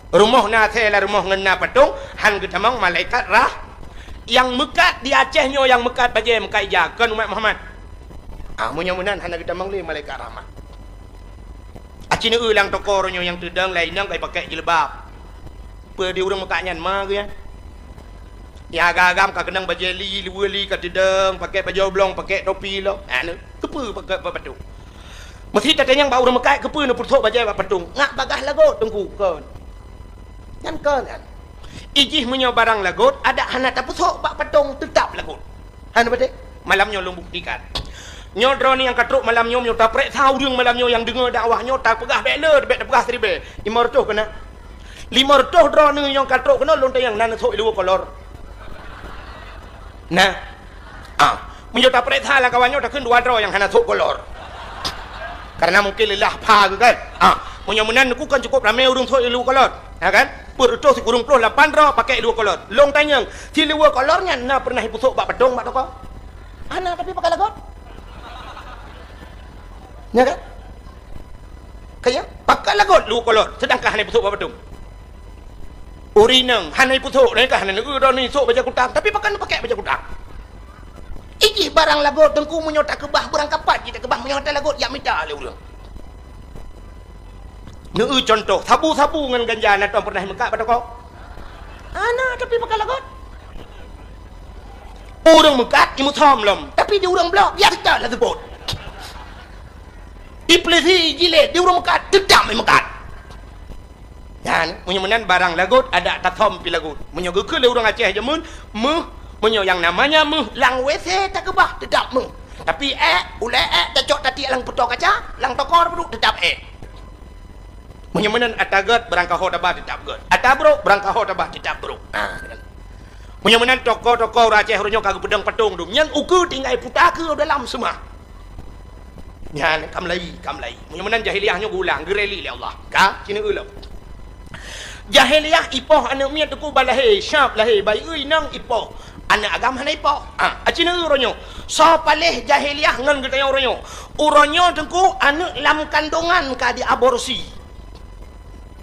Rumoh na asèe lam rumoh ngon na patong, han geutamong malaikat rah-, nyang meukat di Aceh nyoe, nyang meukat bajèe meukat ija, kon umat Muhammad. Ah, meunyoe meunan hana geutamong lé malaikat rahmat. Aci neueu lam toko uroe nyoe nyang teudong lé inong ka ipakék jilbab. Peue di ureuëng meukat nyan ma geuh nyan? Nyang agam-agam ka keunong bajèe li, luweue li ka teudong, pakék bajèe oblong, pakék topi lom. Anu, keupeue pakék bak patong? Meusti tatanyong bak ureuëng meukat, keupeue neupeusok bajèe bak patong? Ngat bagaih lagot, Teungku, kon. Nyan kon kan. Ijih meunyoe barang lagot, adak hana tapeusok bak patong, teutab lagot. Hana beutôi? Malam nyoe lôn buktikan. Nyoe droeneuh nyang ka trok malam nyoe, meunyoe tapeureksa ureuëng malam nyoe nyang deungoe dakwah nyoe, tapeugah bèk le, bèk tapeugah siribèe. Limong reutôh keunan. Limong reutôh droeneuh nyang ka trok keunoe lôn tanyong na neusok i luweue kolor. Nah. Ah, meunyoe tapeureksa lam kawan nyoe takheun dua droe nyang hana sok kolor. Karena mungkin leulah pha geuh kan? Ah, meunyoe meunan Teungku kan cukup ramé ureuëng sok i luweue kolor. Ya kan? Peuet reutôh sikureueng ploh lapan droe pakék i luweue kolor. Lôn tanyong, si luweue kolor nyan na peureunah ipeusok bak patong bak toko? Hana, tapi pakat lagot. Ya kan? Ka ya? Pakat lagot luweue kolor, seudangkan hana ipeusok bak patong. Ureuëng inong hana ipeusok, nyan ka hana neueu droeneuh isok bajèe kutang, tapi pakat neupakék bajèe kutang. Ijih barang lagot, Teungku, meunyoe takeubah beurangkapat jih takeubah, meunyoe hana lagot jak mita lé ureuëng. Neueu cuntoh, sabu-sabu ngon ganja na tom peureunah meukat bak toko? Hana, tapi pakat lagot. Ureuëng meukat imeusöm lom, tapi di ureuëng blok biasa that laju seupôt. Ipeulisi jilét di ureuëng meukat, teutab meukat. Nyan, meunyoe meunan barang lagot, adak tasöm pih lagot. Meunyoe geukheun lé ureuëng Aceh jameun, méuh, meunyoe nyang namanya méuh, lam WC takeubah, teutab méuh. Tapi ék, ulèe ék, tacok tatiek lam peutoe kaca, lam toko tapeuduek, teutab ék. Meunyoe meunan ata gét, barang ka ho taba, teutab gét. Ata brok, barang ka ho taba, teutab brok. Ha, Meunyoe meunan toko-toko ureuëng Aceh uroe nyoe ka geupeudong patong dum, nyan ukeue tinggai puta keu dalam seumah. Nyan ka meulayi, ka meulayi. Meunyoe meunan jahiliyah nyoe geuulang, geureli lé Allah. Ka, ci neueu lom. Jahiliyah ipoh aneuëk miet Teungku ba lahé, syab lahé, bayeue inong ipoh. Aneuëk agam hana ipoh. Ah, aci neueu uroe nyoe. Soe paléh jahiliyah ngon geutanyoe uroe nyoe? Uroe nyoe Teungku aneuëk lam kandongan ka diaborsi.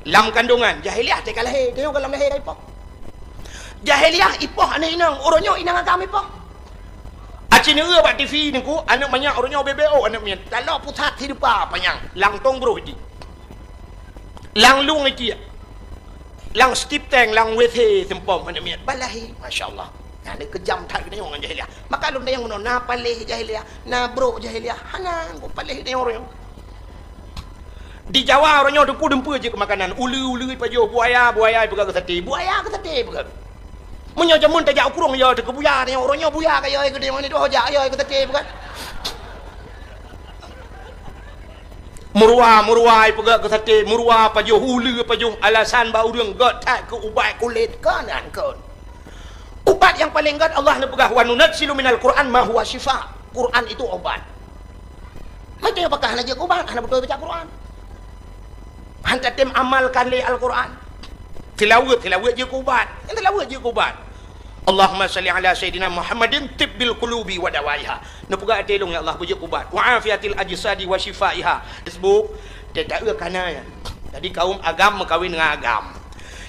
Lam kandongan, jahiliyah teuka lahé, tanyoe ka lam lahé ka ipoh. Jahiliyah ipoh aneuëk inong, uroe nyoe inong agam ipoh. Aci neueu bak TV Teungku, aneuëk manyak uroe nyoe beubeue aneuëk miet. Taloe pusat hidupa panyang, lam tong broh iti. Lam lueng iti. Lam stip tank, lam WC seumpom aneuëk miet. Ba lahé, masya Allah. Nah, ni keujam that geutanyoe ngon jahiliyah. Maka lôn tanyong bunoe, na paléh jahiliyah, na brok jahiliyah. Hana, kok paléh geutanyoe uroe nyoe. Di Jawa uroe nyoe Teungku dumpeue jeuet keu makanan. Uleue-uleue ipajoh, buaya, buaya ipeugah keu saté. Buaya keu saté ipeugah. Meunyoe jameun tajak u krueng yo teuh keu buya, tanyoe uroe nyoe buya ka yo keu tanyoe ni doh jak yo keu saté ipeugah. Meuruwa, meuruwa ipeugah keu saté, meuruwa pajoh, uleue pajoh, alasan bak ureuëng gét that keu ubat kulét, kon nyan kon. Ubat nyang paleng gét Allah neupeugah, "Wa nunazzilu minal Qur'an ma huwa syifa." Quran itu obat. Maka pakah hana jeuet ubat, hana beutôi baca Quran. Han tatem amalkan lé Al-Quran. Tilaweuet, tilaweuet jeuet ubat. Nyang tilaweuet jeuet ubat. Allahumma shalli ala sayyidina Muhammadin tibbil qulubi wa dawaiha. Neupeugah até lôn, ya Allah, beujeuet ubat. Wa afiatil ajsadi wa syifaiha. Facebook, teuta eu kana nyan. Jadi kaum agam meukawen ngon agam.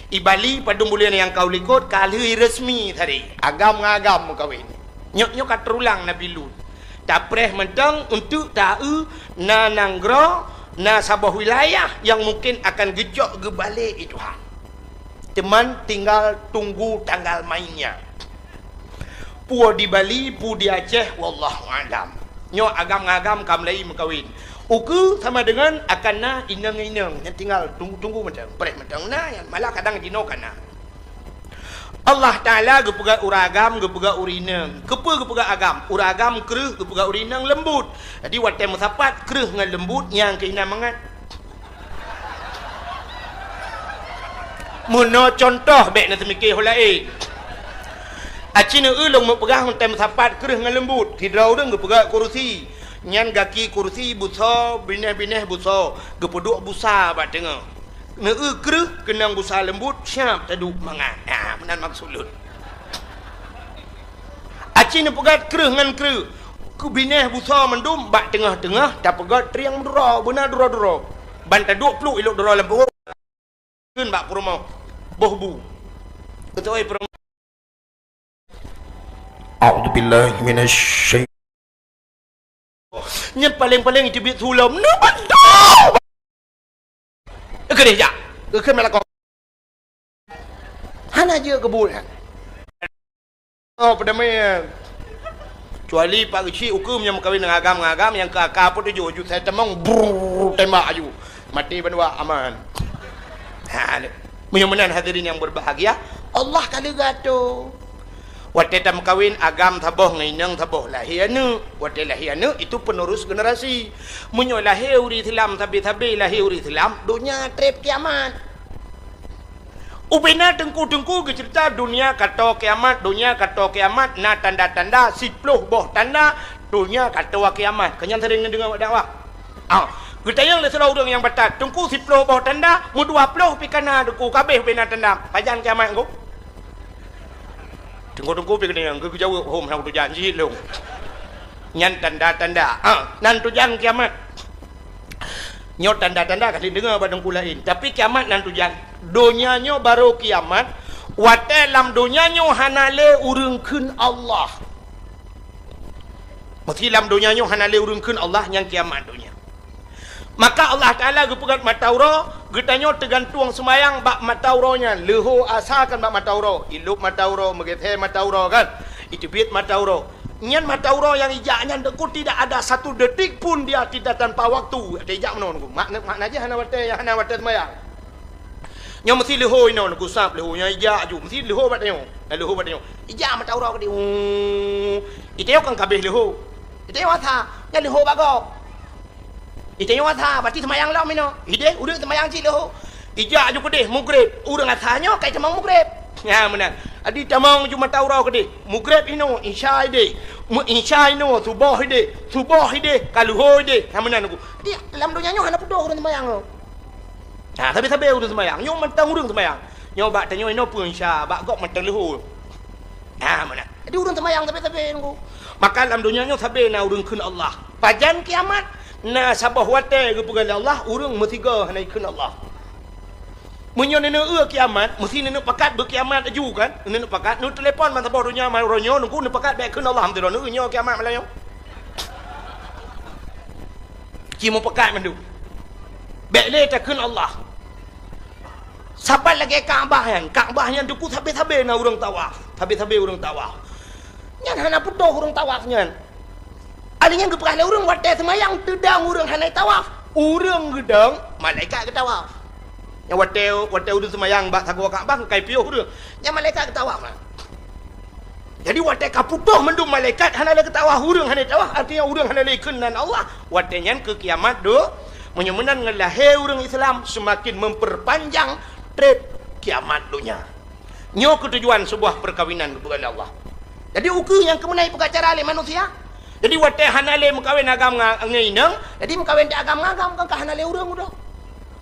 I Bali padum buleuen nyang ka likot ka lheueh resmi tadi. Agam ngon agam meukawen. Nyoe, nyoe ka teurulang Nabi Lut. Tapreh mantong untuk taeu na nanggroe, na saboh wilayah nyang mungken akan geucok geubalek lé Tuhan. Teuma tinggal tunggu tanggal mainnya. Peue di Bali, peue di Aceh, wallahu a'lam. Nyoe agam ngon agam ka mulai meukawen. Ukeue sama dengan akan na inong-inong nyang tinggal tunggu-tunggu mantong, preh mantong na, malah kadang jinoe ka na. Allah Taala geupeugah ureueng agam, geupeugah ureueng inong. Keupeue geupeugah agam? Ureueng agam kreueh, geupeugah ureueng inong leumbut. Jadi watèe meusapat kreueh ngon leumbut nyang keuh na mangat. Meunoe contoh, bèk na teumike ho laén. Aci neueu lôn meupeugah meutem sapat kreueh ngon leumbut, sidroe ureuëng geupeugah kurusi. Nyan gaki kurusi busoe, binéh-binéh busoe, geupeuduek busa bak teungoh. Neueu kreueh keunong busa leumbut, siab taduek mangat. Ah, meunan maksud lôn. Aci neupeugah kreueh ngon kreueh, keu binéh busoe mandum bak teungoh-teungoh tapeugah trieng meuduro, beuna duro-duro. Ban taduek pluek ilok duro lam peuhô. Kheun bak peurumoh boh bu. Beutôi peurumoh. A'udzubillahi minasy syaithan. Nyan paléng-paléng iteubiet sulom. Neubantu. Keudeh jak. Keu kheun malakong. Hana jeuet keu buet nyan. Oh, peudamai. Kecuali Pak Geuchik ukeue meunyoe meukawen ngon agam, ngon agam nyang keu aka pun tujoh, ju sai tamong, brrrr, tembak aju. Maté bandua aman. Ha, meunyoe meunan hadirin yang berbahagia, Allah ka leuga tu. Watée tameukawen agam saboh ngon inong saboh lahé aneuëk. Watée lahé aneuëk itu penerus generasi. Meunyoe lahé ureuëng Islam sabe-sabe lahé ureuëng Islam, donya treb kiamat. Ubena teungku-teungku geuceurita dunia kato kiamat, dunia kato kiamat na tanda-tanda, siploh boh tanda dunia kato kiamat. Keu nyan sering neudeungoe bak dakwah. Ah, geutanyong lé sidroe ureuëng nyang batat, "Teungku, siploh boh tanda, meudua ploh pih kana teungku, kabeh ubena tanda. Pajan kiamat teungku?" Teungku-teungku pih geutanyong, geujaweueb, "Hom, hana tujan jih lôn." Nyan tanda-tanda. Ah, nan tujan kiamat. Nyoe tanda-tanda ka lheueh deungoe bak teungku laén, tapi kiamat nan tujan. Donya nyoe barô kiamat, watée lam donya nyoe hana lé ureuëng kheun Allah. Meusé lam donya nyoe hana lé ureuëng kheun Allah, nyan kiamat donya. Maka Allah Taala geupeugét mata uroe, geutanyoe teugantueng seumayang bak mata uroe nyan, leuho asa kan bak mata uroe, ilop mata uroe, meugeusé mata uroe kan, iteubiet mata uroe. Nyan mata uroe nyang ijak nyan teungku tidak ada satu detik pun dia tidak tanpa waktu. Watée ijak meunoe teungku. Mak-, makna jih hana watée, hana watée seumayang. Nyoe meusé leuho inoe teungku sab leuho nyan ijak aju. Meusé leuho bak tanyoe. Nah, leuho bak tanyoe. Ijak mata uroe keudeh. Uh, itée kan kabeh leuho. Itée asa, nyan leuho bak gob. Itée asa, berarti seumayang lom inoe. Ideh, ureuëng seumayang cit leuho. Ijak aju keudeh, mugreb. Ureuëng asa nyoe kai tamong mugreb. Nyan meunan. Adi tamong ju mata uroe keudeh. Mugreb inoe, isya ideh. Meu isya inoe, suboh ideh. Suboh ideh, ka leuho ideh. Nyan meunan teungku. Di lam donya nyoe hana putôh ureuëng seumayang nyoe. Ha, sabe-sabe ureuëng seumayang. Nyoe mantong ureuëng seumayang. Nyoe bak tanyoe inoe peue isya, bak gob mantong leuho. Ha, meunan. Jadi ureuëng seumayang sabe-sabe teungku. Maka lam donya nyoe sabe na ureuëng kheun Allah. Pajan kiamat, na saboh watée geupeugah lé Allah, ureuëng meusigoe hana jikheun Allah. Meunyoe neuneuk eu kiamat, meusé neuneuk pakat beukiamat laju kan? Neuneuk pakat, neutelepon ban saboh donya, ban uroe nyoe, teungku, neupakat bék kheun Allah, meuteulon neueu nyoe kiamat malam nyoe. Ci meupakat mandum. Bék lé takheun Allah. Saban lagée Ka'bah nyan, Ka'bah nyan teungku sabe-sabe na ureuëng tawaf, sabe-sabe ureuëng tawaf. Nyan hana putôh ureuëng tawaf nyan. Alèh nyan geupeugah lé ureuëng watée seumayang teudong ureuëng hana tawaf. Ureuëng geudong, malaikat geutawaf. Nyan watée, watée ureuëng seumayang bak sagoe Ka'bah kai piôh ureuëng. Nyan malaikat geutawaf. Jadi watée ka putôh mandum malaikat hana lé geutawaf ureuëng hana tawaf, artinya ureuëng hana lé kheun nan Allah. Watée nyan keu kiamat do, meunyoe meunan ngon lahé ureuëng Islam seumaken memperpanjang treb kiamat donya. Nyoe keutujuan seubuah peukawinan geupeugah lé Allah. Jadi ukeue nyang keumeunai peugah cara lé manusia. Jadi watée hana lé meukawen agam nga-, ngon inong, jadi meukawen di agam ngon agam kan ka hana lé ureuëng udoe.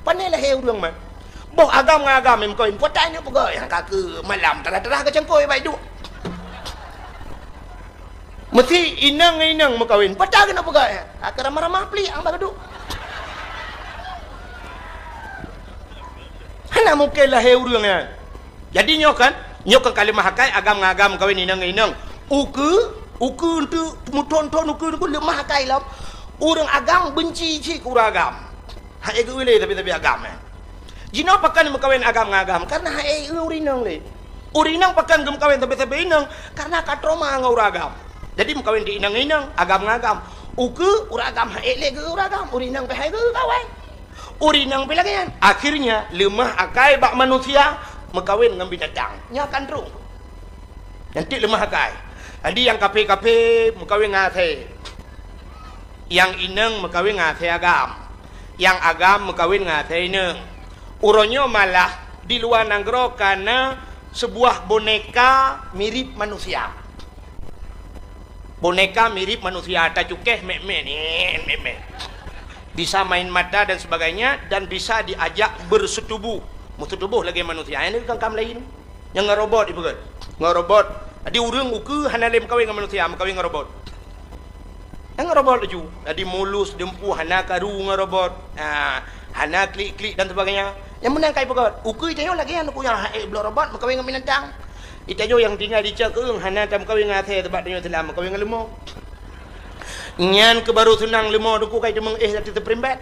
Pane lahé ureuëng man. Boh agam ngon agam meukawen, putai nyoe peugah nyang ka keu malam tarah-tarah geucangkôi bai duek. Meusé inong ngon inong meukawen, putai keuneuk peugah, ka ramah-ramah plik ang bah geuduek. Hana mungken lahé ureuëng nyan. Jadi nyoe kan, nyoe kan ka leumah akai agam ngon agam meukawen inong ngon inong. Ukeue, ukeue eunteuk meuthon-thon ukeue teungku leumah akai lom. Ureuëng agam beunci cit keu ureuëng agam. Hana geu-eu lé sabe-sabe agam nyan. Jinoe pakon meukawen agam ngon agam, kareuna hana geu-eu ureuëng inong lé. Ureuëng inong pakon geumeukawen sabe-sabe inong, kareuna ka trauma ngon ureuëng agam. Jadi meukawen di inong ngon inong, agam ngon agam. Ukeue ureuëng agam hana lé geu-eu ureuëng agam, ureuëng inong pih hana geu-eu kawen. Ureuëng inong pih lagée nyan. Akhirnya leumah akai bak manusia meukawen ngon binatang. Nyan kan troh. Nyan cit leumah akai. Jadi nyang kafé-kafé meukawen ngon asèe. Nyang inong meukawen ngon asèe agam. Nyang agam meukawen ngon asèe inong. Uroe nyoe malah di luwa nanggroe ka na sebuah boneka mirip manusia. Boneka mirip manusia, tacukéh mèk-mèk, nèk, mèk-mèk. Bisa main mata dan sebagainya, dan bisa diajak bersetubuh. Meusetubuh lagèe manusia. Nyan ka kam laén. Nyang ngon robot ipeugah. Ngon robot. Jadi ureueng ukeue hana lé meukawen ngon manusia, meukawen ngon robot. Nyang ngon robot laju. Jadi mulus, dumpeue, hana karu ngon robot. Ha, hana klik-klik dan sebagainya. Nyang meunan ka ipeugah. Ukeue tanyoe lagèe nyan, ukeue nyang hana ék bloe robot, meukawen ngon binatang. Itanyoe nyang tinggai di cot keueung hana tameukawen ngon asèe, sabab tanyoe Islam meukawen ngon leumo. Nyan keuh baru seunang leumo, duku kai teumeung éh lati teuprimbet.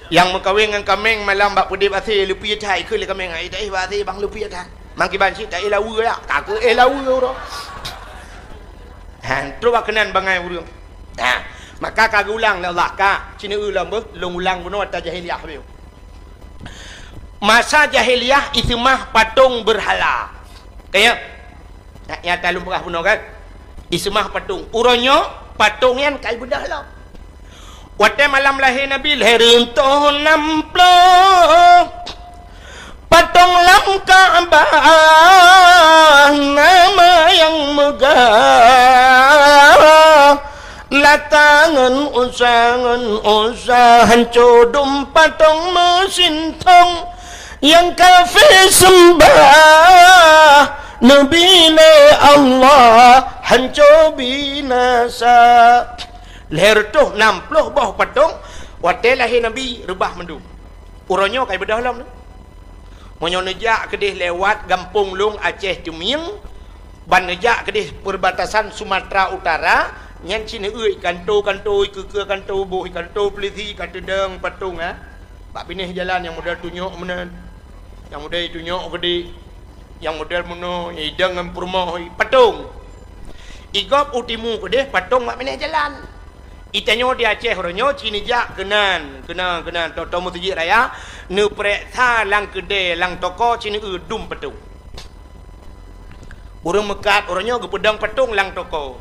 Nyang meukawen ngon kaméng malam bak peudép asèe, leupie that, kheun lé kaméng, "Ai, taéh bak asèe bang, leupie that." Mangkiban cit taéh laweue yak, ka keuh éh laweue uroe. Ha, trok bak keunan bangai ureueng. Ha, maka ka geuulang lé Allah, ka, ci neueu lom beuh, lôn ulang bunoe ata jahiliah beuh. Masa jahiliah iseumah patong beurhala. Ka ya? Nyata lôn peugah bunoe kan? Iseumah patong. Uroe nyoe patong nyan ka ibeudôh lom. Watèe malam lahé Nabi, lhèe reutôh nam ploh. Patong lam Ka'bah nama nyang meugah. Lata ngon Uzza, ngon Uzza, hanco dum patong meusintong. Nyang kafé seumbah Nabi lé Allah hanco binasa. Lhèe reutôh nam ploh boh patong, watèe lahé Nabi reubah mandum. Uroe nyoe ka ibeudôh lom. Meunyoe neujak keudéh lewat gampông lôn Aceh Teumieng, ban neujak keudéh perbatasan Sumatera Utara, nyan ci neueu ikanto-kanto, ikeue-keue kanto, boh ikanto peulisi ka teudong patong, ha. Bak binéh jalan nyang model tunyok meunan, nyang model tunyok geude, nyang model meunoe, idong ngon peurumoh, patong. Igob u timu keudéh patong bak binéh jalan. Itanyoe di Aceh uroe nyoe ci neujak keunan, keunan, keunan, tô-tô meuseujid raya, neupeureksa lam keudè, lam toko ci neueu dum patong. Ureueng meukat uroe nyoe geupeudong patong lam toko.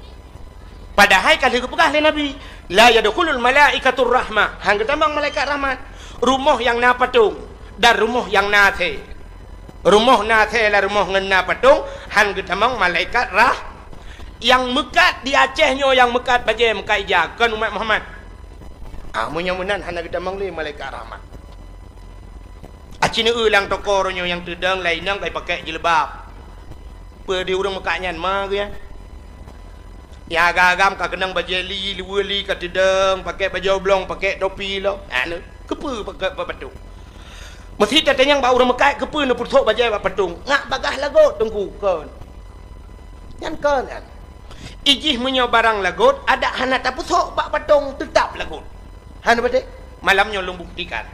Padahai ka lheueh geupeugah lé Nabi, "La yadkhulul malaikatur rahmah," han geutamong malaikat rahmat. Rumoh nyang na patong dan rumoh nyang na asèe. Rumoh na asèe lam rumoh ngon na patong, han geutamong malaikat rah-, nyang meukat di Aceh nyoe, nyang meukat bajèe, meukat ija, kon umat Muhammad. Ah, meunyoe meunan hana geutamong lé malaikat rahmat. Aci neueu lam toko uroe nyoe nyang teudong laén nyang ka ipakék jilbab. Peue di ureueng meukat nyan ma geuh nyan? Nyang agam-agam ka keunong bajèe li, luweue li ka teudong, pakék bajèe oblong, pakék topi lom. Anu, keupeue pakék bak patong? Meusi tatanyong bak ureueng meukat, keupeue neupeusok bajèe bak patong? Ngat bagaih lagot, Teungku, kon. Nyan kon nyan. Ijih meunyoe barang lagot, adak hana tapeusok bak patong, teutab lagot. Hana beutôi? Malam nyoe lôn buktikan.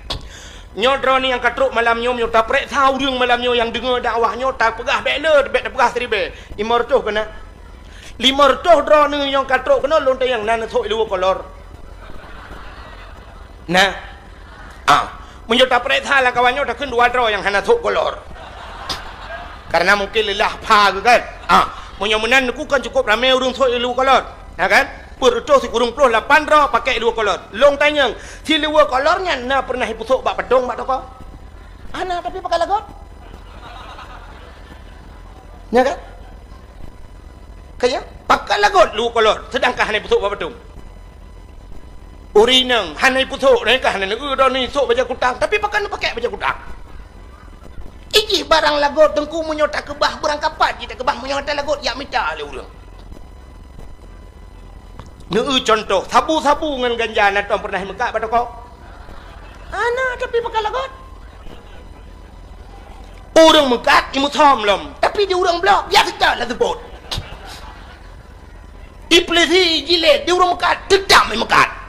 Nyoe droeneuh nyang ka trok malam nyoe, meunyoe tapeuriksa ureueng malam nyoe nyang deungoe dakwah nyoe, tapeugah bèk le, bèk tapeugah siribèe. Limong reutôh keunan. Limong reutôh droeneuh nyang ka trok keunoe lôn tanyong na neusok i luwa kolor. Na. Ah, meunyoe tapeuriksa lam kawan nyoe takheun dua droe nyang hana sok kolor. Karena mungkin leulah pha geuh kan. Ah, meunyoe meunan neukheun kan cukup ramé ureueng sok i luwa kolor. Ya kan? Peuet reutôh sikureueng ploh lapan droe pakék i luwa kolor. Lôn tanyong, si luwa kolor nyan na peureunah ipeusok bak patong bak toko? Hana, tapi pakat lagot. Ya kan? Ka ya? Pakat lagot luwa kolor, seudangkan hana ipeusok bak patong. Ureueng inong hana ipeusok, nyan ka hana neueu droeneuh isok bajèe kutang, tapi pakon neupakék bajèe kutang? Ijih barang lagot Teungku meunyoe takeubah, beurangkapat jih takeubah meunyoe hana lagot, jak mita lé ureueng. Neueu cuntoh, sabu-sabu ngon ganja na tom peureunah imeukat bak toko? Hana, tapi pakat lagot. Ureueng meukat imeusom lom, tapi di ureueng bloe biasa that lam seupôt. Ipeulisi jilét di ureueng meukat, teutab imeukat.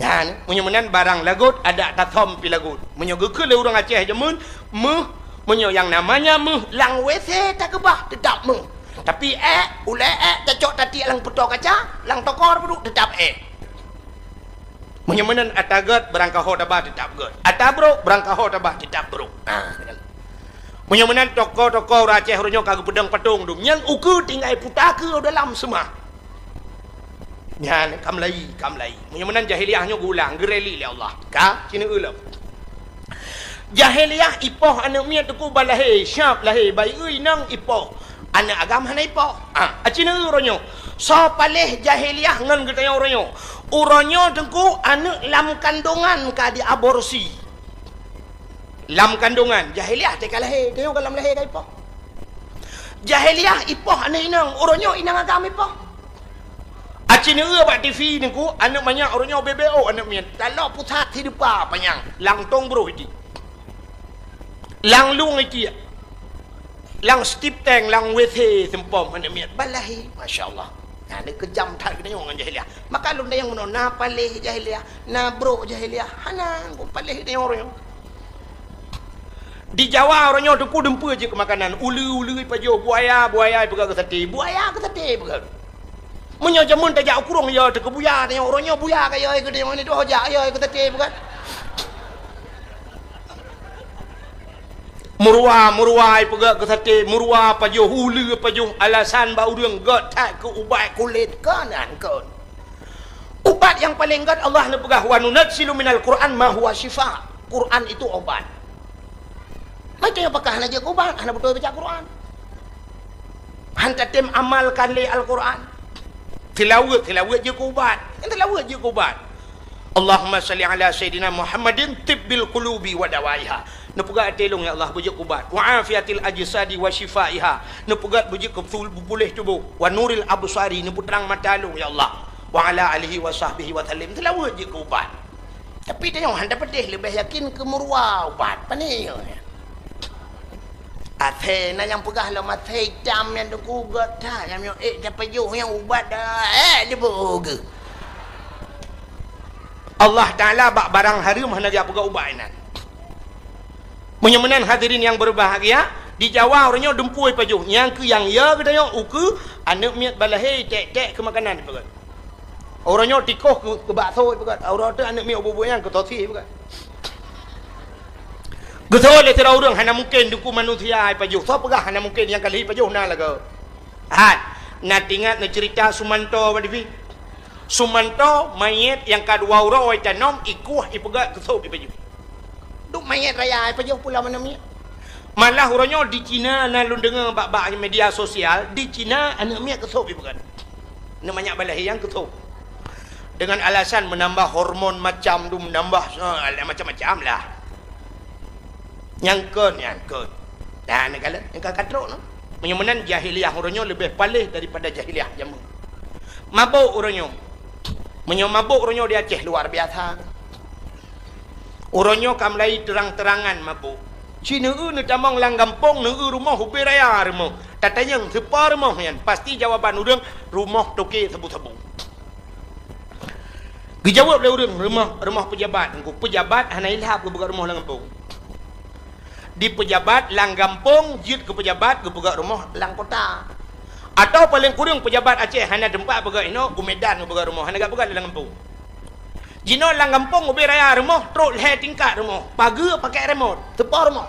Nyan, meunyoe meunan barang lagot, adak tasom pih lagot. Meunyoe geukheun lé ureueng Aceh jameun, meuh, meunyoe nyang namanya meuh, lam WC takeubah, teutab meuh. Tapi èk, ulèe èk, tacok tatiek lam peutoe kaca, lam toko peuduek, teutab èk. Meunyoe meunan ata gèt, beurangkaho taba teutab gèt. Ata brôk, beurangkaho taba teutab brôk. Ha, kan. Meunyoe meunan toko-toko ureueng Aceh uroe nyoe ka geupeudong patong dum. Nyan ukeue tinggai puta keu dalam seumah. Nyan ka meulayi, ka meulayi. Meunyoe meunan jahiliah nyoe geuulang, geureli lé Allah. Ka, ci neueu lom. Jahiliyah ipoh aneuk miet teungku ba lahé, siap lahé, bayeue inong ipoh. Aneuk agam hana ipoh. Ah, aci neueu uroe nyoe. Soe paléh jahiliyah ngon geutanyoe uroe nyoe? Uroe nyoe teungku aneuk lam kandongan ka diaborsi. Lam kandongan, jahiliyah teuka lahé, tanyoe ka lam lahé ka ipoh. Jahiliyah ipoh aneuk inong, uroe nyoe inong agam ipoh. Aci neueu bak T V teungku, aneuk manyak uroe nyoe B B O aneuk miet. Taloe pusat hidupa panyang, lam tong broh idi. Lam lueng ikiek. Lam stip tank, lam W C seumpom aneuk miet. Ba lahé, masya Allah. Nah, ni keujam that geutanyoe ngon jahiliyah. Maka lôn tanyong meunoe, na paléh jahiliyah, na brok jahiliyah. Hana, kok paléh geutanyoe uroe nyoe. Di Jawa uroe nyoe teungku dumpeue jeuet keu makanan, uleue-uleue ipajoh, buaya-buaya ipeugöt keu saté, buaya keu saté ipeugöt. Meunyoe jameun tajak u krueng yo teuh keu buya, tanyoe uroe nyoe buya ka yo keu tanyoe ni tuh jak yo keu saté ipeugöt. Meuruwa-meuruwa ipeugöt keu saté, meuruwa pajoh, uleue pajoh, alasan bak ureuëng göt that keu ubat kulét, kon an kon. Ubat nyang paleng gét Allah neupeugah, "Wa nunazzilu minal Qur'an ma huwa syifa." Quran itu obat. Macam apakah hana jeuet keu ubat, hana beutôi baca Quran. Han tatem amalkan lé Al-Quran. Tilaweuet, tilaweuet jeuet keu ubat. Kan tilaweuet jeuet keu ubat. Allahumma salli ala sayyidina Muhammadin tibbil qulubi wa dawaiha. Neupeugah até lôn, ya Allah, beujeuet keu ubat. Wa afiatil ajsadi wa syifaiha. Neupeugah beujeuet keu betul, puléh tuboh. Wa nuril absari, neupeutrang mata lôn, ya Allah. Wa ala alihi wa sahbihi wa sallim. Tilaweuet jeuet keu ubat. Tapi tanyoe han tapeudeh leubeh yakin keu meuruwa ubat. Pane nyoe? Asèe na nyang peugah lom asèe itam nyang teuku gét that, nyang miyueb ék tapajoh nyang ubat dah, ék diboh geuh. Allah Taala bak barang hareuem hana geujak peugah ubat inan. Meunyoe meunan hadirin nyang berbahagia, di Jawa uroe nyoe dumpeue ipajoh, nyang keu nyang yo geutanyoe ukeue aneuk miet balahé tek-tek keu makanan ipeugét. Uroe nyoe tikoh keu, keu bakso ipeugét, uroe teuk aneuk miet ubeut-ubeut nyan keu sosis ipeugét. Geusoe lé sidroe ureuëng hana mungken dukue manusia ipajoh. Soe peugah hana mungken nyang ka lheueh ipajoh na lagoe. Hat, na teuingat neuceurita Sumanto bak T V? Sumanto manyét nyang ka dua uroe itanom, ikueh, ipeugét, geusôb ipajoh. Duek manyét raya ipajoh pula aneuk miet. Malah uroe nyoe di Cina na lôn deungoe bak, bak media sosial, di Cina aneuk miet geusôb ipeugét. Aneuk manyak balahé nyang geusôb. Dengan alasan menambah hormon macam tu, menambah, eh, macam-macam lah. Nyang kon, nyang kon. Nah, neukalon, nyang ka katrok nyoe. Meunyoe meunan jahiliyah uroe nyoe leubeh paléh daripada jahiliyah jameun. Mabök uroe nyoe. Meunyoe mabök uroe nyoe di Aceh luar biasa. Uroe nyoe ka mulai terang-terangan mabök. Ci neueu neutamong lam gampông, neueu rumoh ubé raya rumoh. Tatanyong sipa rumoh nyan, pasti jawaban ureuëng rumoh toke sabu-sabu. Geujaweueb lé ureuëng, rumoh, rumoh peujabat. Engku peujabat hana ilhab geupeugah rumoh lam gampông. Di peujabat lam gampông jeuet keu peujabat geupeugah rumoh lam kota. Atawa paleng kureueng peujabat Aceh hana teumpat peugah inoe, u Medan geupeugah rumoh, hana geupeugah lam gampông. Jinoe lam gampông ubé raya rumoh, trok lhée tingkat rumoh, pageue pakai remot, teupo rumoh.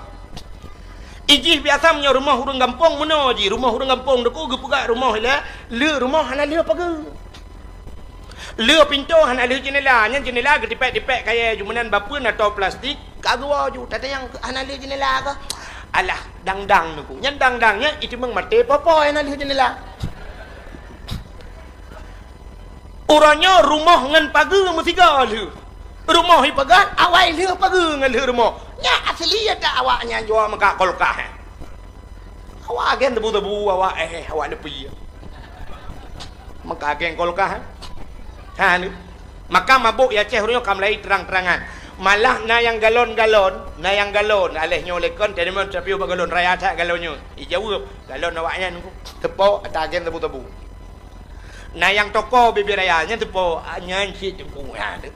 Ijih biasa meunyoe rumoh ureuëng gampông meunoe jih, rumoh ureuëng gampông teuku geupeugah rumoh ilée, le rumoh hana lheueh pageue. Le pintoe hana lheueh jeunela, nyan jeunela geutipék-tipék kayée ju meunan bapeuen atau plastik, ka geuwoe ju, tatanyong hana lheueh jeunela kah? Alah, dang-dang neuku. Nyan dang-dang nyan iteumong maté popo hana lheueh jeunela. Uroe nyoe rumoh ngon pageue meusigoe lheueh. Rumoh ipeugét, awai lheueh pageue ngon lheueh rumoh. Nyan asli ata awak nyan jua meukat kulkas, eh. Awak agen tebu-tebu, awak, eh, awak neupie. Meukat agen kulkas, eh. Ha, ni. Maka mabök i Aceh uroe nyoe ka mulai terang-terangan. Malah na nyang galon-galon, na nyang galon. Aléh nyoe lé kon, teurimong tapiôh bak galon, raya that galon nyoe. Ijaweueb, galon awak nyan teupo, ata agen tebu-tebu. Na nyang toko bibir raya, nyan teupo, ah, nyan cit teuku, ha, tu.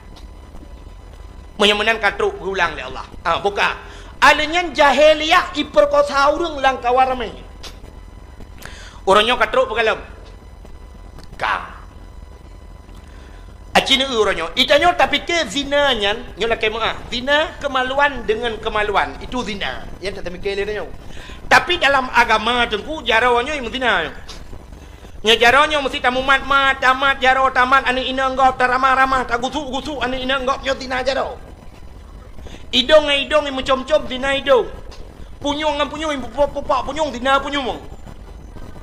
Meunyoe meunan ka trok geulang lé Allah. Ha, buka. Alèh nyan jahiliyah ipeurkosa ureuëng lam kawan ramé. Ureuëng nyoe ka trok peukalon. Ka. Aci neueu uroe nyoe. Itanyoe tapike zina nyan, nyoe lakée meuah. Zina kemaluan dengan kemaluan. Itu zina. Nyan tak tapike lé tanyoe. Tapi dalam agama teungku, jaroe nyoe meuzina. Nyoe jaroe nyoe meusti tamumat-mat, tamat jaroe, tamat aneuk inong gob, taramah-ramah, tagusuk-gusuk aneuk inong gob, nyoe zina jaroe. Idong ngon idong imeucom-com zina idong. Punyueng ngon punyueng imeupupak-pupak punyueng zina punyueng.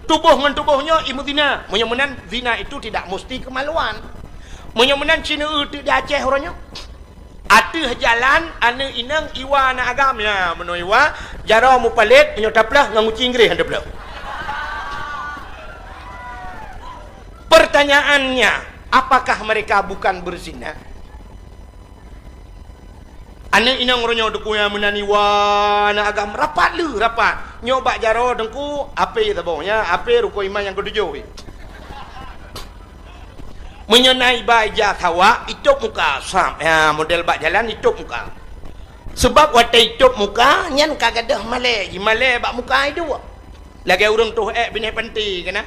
Tuboh ngon tuboh nyoe imeuzina. Meunyoe meunan, zina itu tidak mesti kemaluan. Meunyoe meunan, ci neueu teuk di Aceh uroe nyoe. Ateueh jalan, aneuk inong iwa aneuk agam, ya, meunoe iwa, jaroe mupalét, meunyoe taplôh ngon guci Inggréh han taplôh. Pertanyaannya, apakah mereka bukan berzina? Aneuk inong uroe nyoe teungku nyang meunan iwa aneuk agam, rapat lé, rapat. Nyoe bak jaroe teungku, apé saboh, ya, apé rukon iman nyang keutujôh. Meunyoe na iba ija sawak, itôb muka, sab, ya, model bak jalan itôb muka. Seubab watée itôb muka, nyan ka gadôh malée, jimalée bak muka iduek. Lagée ureuëng toh ék binéh panté keunan.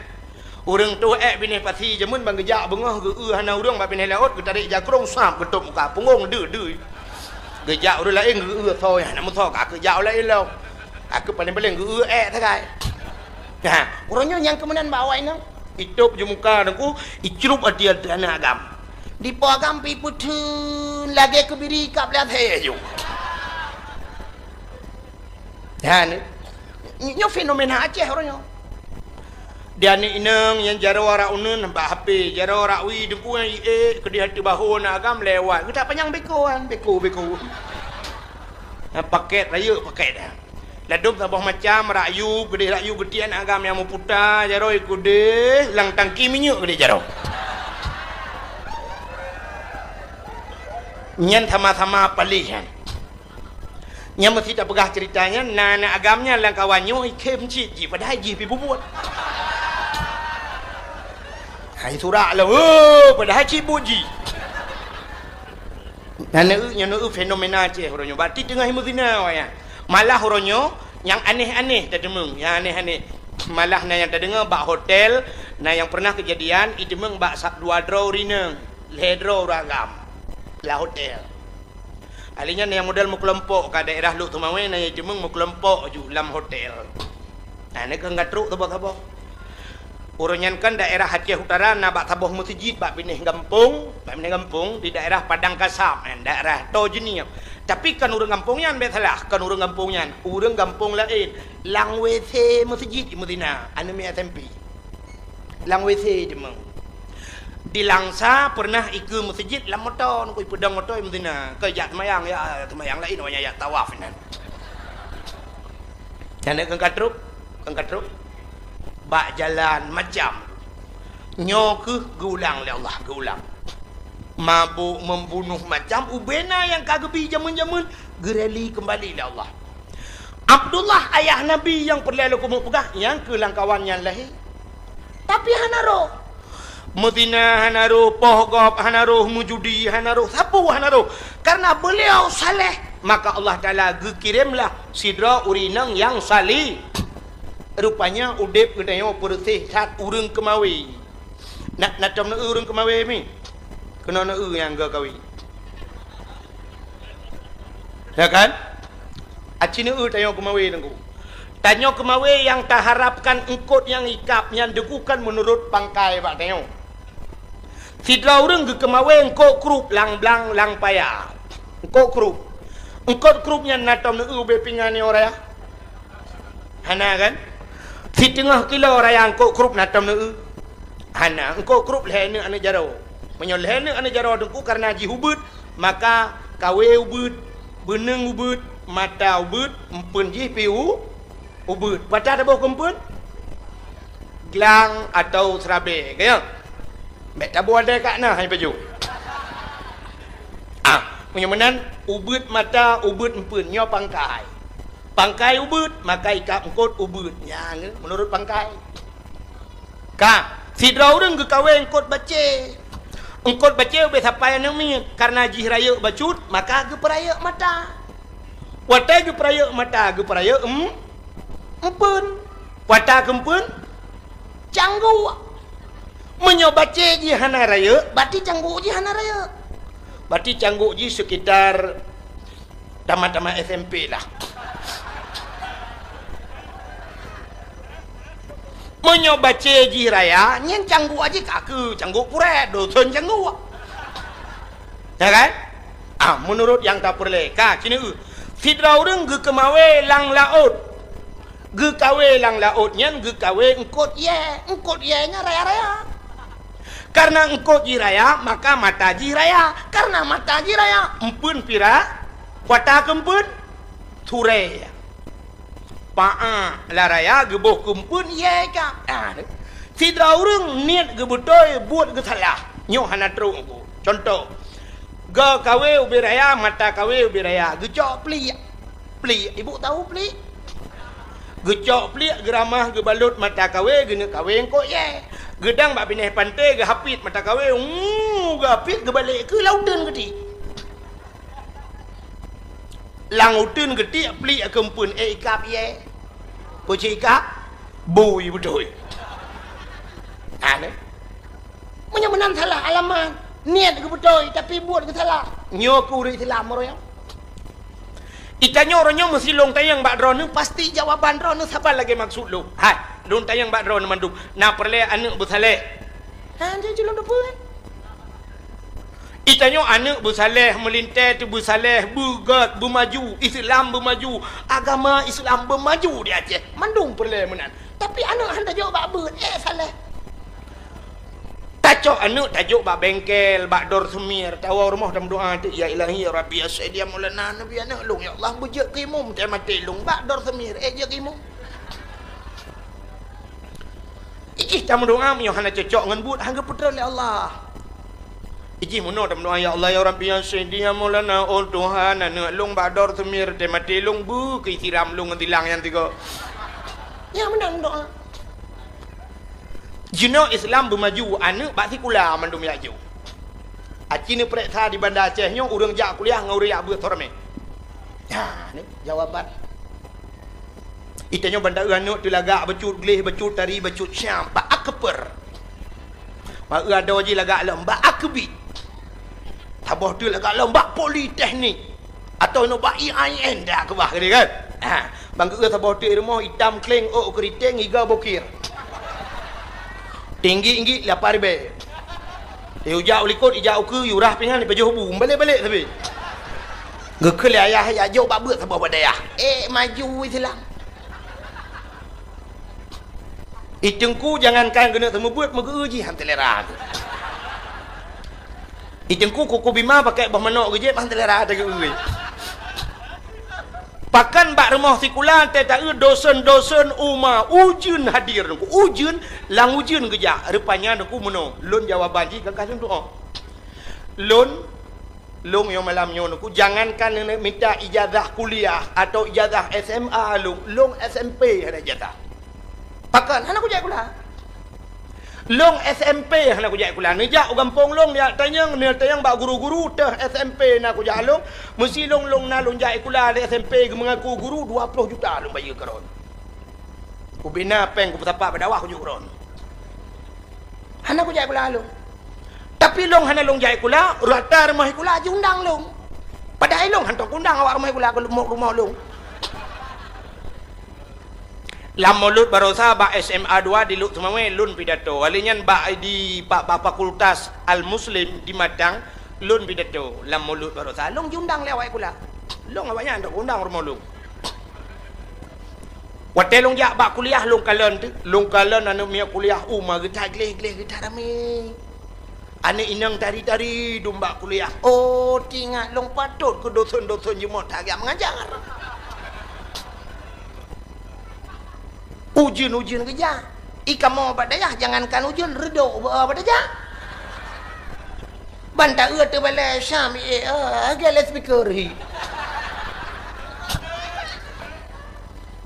Ureuëng toh ék binéh pasi jameun ban geujak beungoh geu-eu hana ureuëng bak binéh laôt, geutarek jakrong sab geutôb muka, punggong deuh-deuh. Geujak ureuëng laén geu-eu soe hana meusoe ka keu jak ureuëng laén lom. Ka keu paléng-paléng geu-eu ék sagai. Nah, uroe nyoe nyang keumeunan bak awak inong. Itôb ju muka teungku, icrup ateueh aneuk agam. Dipo agam pi peutheun lagée keubiri kab lé asée ju. Nyan, nyoe fenomena Aceh uroe nyoe. Di aneuk inong nyang jaroe arak uneun bak H P, jaroe arak wie teungku nyang iék keudeh ateueh bahô aneuk agam lewat. Geutak panyang beko kan, beko, beko. Nah, paket rayeuk paket dah. Ladôm saboh macam, rak yub keudeh, rak yub geutiek aneuk agam nyang meuputa, jaroe keudeh, lam tangki minyeuk keudeh jaroe. Nyan sama-sama paléh nyan. Nyang meusti tapeugah ceurita nyan, na aneuk agam nyan lam kawan nyoe ikhém cit jih, padahai jih pi bubuet. Hai surak lah, oh, padahai cit buet jih. Na neueu, nyoe neueu fenomena Aceh uroe nyoe. Berarti teungoh imeuzina awak nyan. Malah uroe nyoe nyang aneh-aneh tateumeung, nyang aneh-aneh. Malah na nyang tadeungoe bak hotel, na nyang pernah keujadian iteumeung bak sab dua droe ureuëng inong, lhée droe ureuëng agam lam hotel. Ahli nyan nyang model meukelompok ka daerah Lhokseumawe, na nyang iteumeung meukelompok ju lam hotel. Nah, nyoe kan ka trok saboh-saboh. Uroe nyan kan daerah Aceh Utara na bak saboh meuseujid bak binéh gampông, bak binéh gampông di daerah Padang Kasab, eh, daerah Toh Jeunieb. Tapi kan ureuëng gampông nyan, bék salah, kan ureuëng gampông nyan, ureuëng gampông laén. Lam W C meuseujid imeuzina, aneuk miet S M P. Lam W C teuma. Di Langsa pernah ikeue meuseujid lam moto, nungku ipeudong moto imeuzina. Keu jak seumayang, ya, seumayang laén, awaknyan jak tawaf inan. Nyan kon ka trok, kon ka trok. Bak jalan macam. Nyoe kheueh geuulang lé Allah, geuulang. Mabök, membunuh, macam ubena nyang ka geubi jameun-jameun, geureli keumbali lé Allah. Abdullah, ayah Nabi nyang peureulée lôn keumeung peugah, nyang keu lam kawan nyan lahé. Tapi hana roh. Meuzina hana roh, poh gob hana roh, meujudi hana roh, sapeue hana roh. Karena beliau saleh, maka Allah Taala geukiremlah sidroe ureuëng inong nyang saleh. Rupanya udeb geutanyoe peureuseh that ureuëng keumawe. Na, na tom neueu ureuëng keumawe mi? Keunoe neueu nyang geukawe. Ya kan? Aci neueu tanyoe keumawe teungku. Tanyoe keumawe nyang taharapkan eungkot nyang ikab nyan teungku kan meunurot pangkai bak tanyoe. Sidroe ureuëng geukeumawe eungkot krup lam blang lam paya. Eungkot krup. Eungkot krup nyan na tom neueu ubé pingan nyoe raya? Hana kan? Siteungoh kilo raya eungkot krup na tom neueu? Hana, eungkot krup lhée neuk aneuk jaroe. Meunyoe lhée neuk aneuk jaroe teungku karena jih ubeuet, maka kawé ubeuet, beuneueng ubeuet, mata ubeuet, eumpeuen jih pi u-, ubeuet. Pat taboh keu eumpeuen? Glang atau seurabée, ka nyo? Bék taboh adai ka na hai pajoh. Ah, meunyoe meunan, ubeuet mata, ubeuet eumpeuen, nyoe pangkai. Pangkai ubeuet, maka ikab eungkot ubeuet. Nyan, meunurot pangkai. Ka, sidroe ureuëng geukawé eungkot bacé. Eungkot bacé ubé sapai aneuk miet, karena jih rayeuk bacut, maka geupeurayeuk mata. Watée geupeurayeuk mata, geupeurayeuk em-, eumpeuen. Watée keu eumpeuen, cangguk. Meunyoe bacé jih hana rayeuk, berarti cangguk jih hana rayeuk. Berarti cangguk jih sekitar tamat-tamat S M P lah. Meunyoe bacé jih raya, nyan cangguk jih ka keu cangguk purée, dosen cangguk. Ya kan? Ah, meunurot nyang tapeureulée, ka, ci neueu. Sidroe ureuëng geukeumawé lam laôt. Geukawé lam laôt nyan geukawé eungkôt yée. Eungkôt yée nyan raya-raya. Kareuna eungkôt jih raya, maka mata jih raya. Kareuna mata jih raya, empeuen pira, kuata keu empeuen, surée. Paá lam raya geuboh keu empeuen yée ka. Ah, sidroe ureuëng niet geubeutôi, buet geusalah. Nyoe hana trok ku. Cuntoh, geukawé ubé raya, mata kawé ubé raya, geucok pliek. Pliek, ibu tahu pliek? Geucok pliek, geuramah, geubalot mata kawé, geuneuk kawé eungkôt yée. Geudang bak binéh panté, geuhapit mata kawé, uu, geuhapit, geubalek keu lam uteuen geuti. Lam uteuen geutiek pliek keu empeuen, ék ikab yée. Peue cit ikab? Bui beutôi. Aneh. Meunyoe meunan salah alamat, niet geubeutôi tapi buet geusalah. Nyoe keu ureuëng Islam uroe nyoe. Itanyoe uroe nyoe meusilong tanyong bak droeneuh, pasti jawaban droeneuh saban lagée maksud lôn. Hai, lôn tanyong bak droeneuh mandum, na peureulée aneuëk beusaléh? Ha, jadi lôn teupeue. Itanyoe aneuëk beusaléh, meulintée teuh beusaléh, beugét, beumaju, Islam beumaju, agama Islam beumaju di Aceh. Mandum peureulée meunan. Tapi aneuëk han tajok bak beuet, ék saléh. Tacok aneuëk tajok bak bengkel, bak dor seumir, tawoe rumoh tameudoá teuk, "Ya Ilahi, ya Rabbi, ya Sayyidi, ya Maulana, Nabi aneuëk lôn, ya Allah, beujeuet keu imum, teuh maté lôn bak dor seumir, ék jeuet keu imum." Ijih tameudoá meunyoe hana cocok ngon buet, han geupeutreun lé Allah. Ijih meunoe tameudoá, "Ya Allah, ya Rabbi, ya Sayyidi, ya Maulana, oh Tuhan, aneuëk lôn bak dor seumir, teuh maté lôn, beu keu siram lôn ngon silang nyang tiga." Nyan meunan doá. Jinoe Islam beumaju, aneuëk bak sikula mandum jak ju. Aci neupareksa di Banda Aceh nyoe ureuëng jak kuliah ngon ureuëng jak beuet soe ramé. Nah, ni jawaban. Itanyoe ban taeu aneuëk teuh lagak bacut gleh, bacut tari, bacut syam, bak akper. Bak eu adoe jih lagak lom bak akebit. Saboh teuk lagak lom bak politeknik. Atawa inoe bak I A I N dak keubah keudeh kan? Ha, ban geu saboh teuk rumoh itam kleng ôk keuriteng iga bokir. Tinggi-tinggi lapan ribèe. Yue jak u likot, ijak ukeue, yue rah pingan, ipajoh bu, balek-balek sabe. Geukheun lé ayah, "Jak jok bak beuet saboh bak dayah." Eh, maju Islam. I Teungku jangankan keuneuk seumeubeuet, meugeu-eu jih han teulera. I Teungku kuku bima pakai boh manok geujép han teulera teugeue. Pakan bak rumoh sikula teuh taeu dosen-dosen uma ujeuen hadir, ujeuen, lam ujeuen geujak. Rupanya Teungku meunoe, lôn jawaban jih ka lôn tu'oh. Lôn, lôn nyoe malam nyoe Teungku, jangankan neuk minta ijazah kuliah atau ijazah S M A lôn, lôn S M P hana ijazah. Pakon hana kujak sikula? Lôn S M P hana kujak sikula. Neujak u gampông lôn, neujak tanyong, neujak tanyong bak guru-guru teuh S M P na kujak lôn. Meusi lôn, lôn na lôn jak sikula di S M P geumeungaku guru dua ploh juta lôn bayeue keu droen. Ubena péng kupeusapat bak dakwah kujak droen. Hana kujak sikula lôn. Tapi lôn hana lôn jak sikula, rata rumoh sikula jiundang lôn. Padahai lôn hantom kuundang awak rumoh sikula keu rumoh, rumoh lôn. Lam Mulod Barosa bak S M A dua di Lhokseumawe lôn pidato. Kali nyan bak di, bak, bak Fakultas Al-Muslim di Matang lôn pidato lam Mulod Barosa. Lôn jiundang lé awak sikula. Lôn awaknyan hantom kuundang rumoh lôn. Watée lôn jak bak kuliah lôn kalon teuk, lôn kalon aneuëk miet kuliah uma geutak gleh-gleh geutak ramé. Aneuëk inong tari-tari dum bak kuliah. Oh, teuingat lôn patot keu dosen-dosen jeuet meutajak meungajar. Ujeuen-ujeuen geujak. I kamoe bak dayah jangankan ujeuen, reudok bak, bak dayah. Ban taeu teubalai Syam, eh, eh, lagée speaker hi.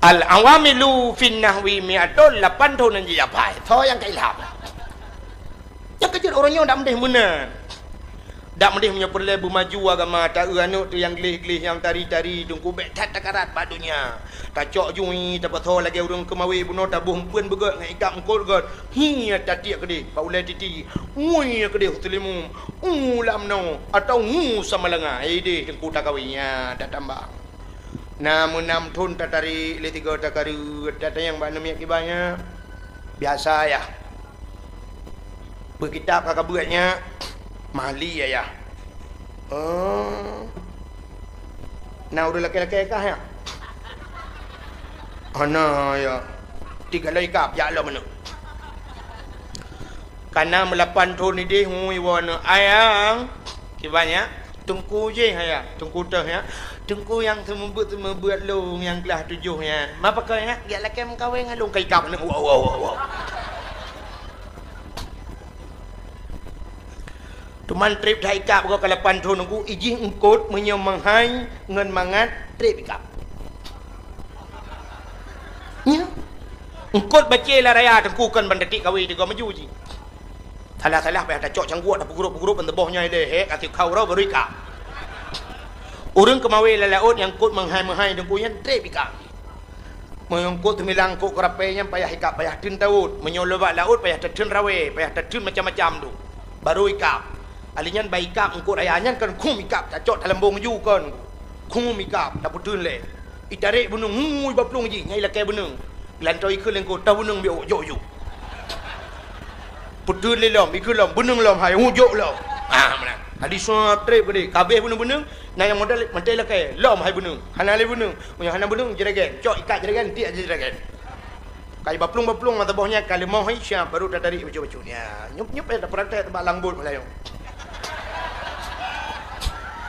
Al-awamilu fin nahwi mi'atun, lapan thon nyang jijapai. Soe nyang ka ilham? Nyang keujeuet ureuëng nyoe dak meudeh meunan. Dak meudeh meunyoe peureulée beumaju agama, taeu aneuëk teuh nyang gleh-gleh, nyang tari-tari, teungku bék that takarat bak donya. Tacok jui, tapasoe lagée ureuëng keumawé bunoe, taboh eumpeuen beugét ngon ikab eungkôt gét. Hi, tatiek keudeh, bak ulée titi. Ngui keudeh u Seulimeum. U lam noe, atawa ngu Samalanga. Ideh teungku takawé, nya, tatamba. Na meunam thon tatarek lé tiga takareuet, tatanyong bak aneuëk miet kiban nyan. Biasa, Yah. Peue kitab ka kabeuet nyan? Mahli, Ayah. Oh. Na ureuëng lakée-lakée kah, ya? Hana, ya. Tiga loi kab, jak lom aneuk. Kana meulapan thon idéh, hui woe aneuk. Ayang, kiban, ya? Teungku jih, ya. Teungku teuh, ya. Teungku nyang seumeubeuet-seumeubeuet lôn nyang glah tujoh, ya. Ma pakon, ya? Jak lakée meukawen ngon lôn, ka ikab aneuk. Wow, wow, wow, wow. Teuma treb that ikab goe ka lapan thon Teungku, ijih eungkot meunyoe meuhai ngon mangat treb ikab. Nyoe. Eungkot bacé lam raya Teungku kon ban tatik kawé tiga maju jih. Salah-salah payah tacok cangguek, tapeugrôp-peugrôp ban teuboh nyoe lé, hek, até kau roh baru ikab. Ureuëng keumawe lam laôt nyang eungkot meuhai-meuhai Teungku nyan treb ikab. Meunyoe eungkot teumilang eungkot keurapée nyan payah ikab, payah theun tawôt. Meunyoe lôn bak laôt payah tatheun rawée, payah tatheun macam-macam dum. Baru ikab. Ali nyan bak ikab eungkot raya nyan kon khum ikab, tacok talambong ju kon. Khum ikab, tapeutheun lé. Itarek beuneueng, hui baplueng jih, nyan ilakée beuneueng. Geulantoe ikheun lé eungkot, tah beuneueng biôk, jok ju. Peutheun lé lom, ikheun lom, beuneueng lom hai, hu jok lom. Ah, meunan. Hadi soe treb keudeh, kabeh beuneueng-beuneueng, na nyang modal mantong ilakée, lom hai beuneueng. Hana lé beuneueng. Meunyoe hana beuneueng, jeuregan. Cok ikat jeuregan, tiek jeuregan. Kai baplueng-baplueng mata boh nyan, ka leumoh hai siap, baru tatarik bacut-bacut. Ya, nyup-nyup ya, tapraktek bak lang bot malam nyoe.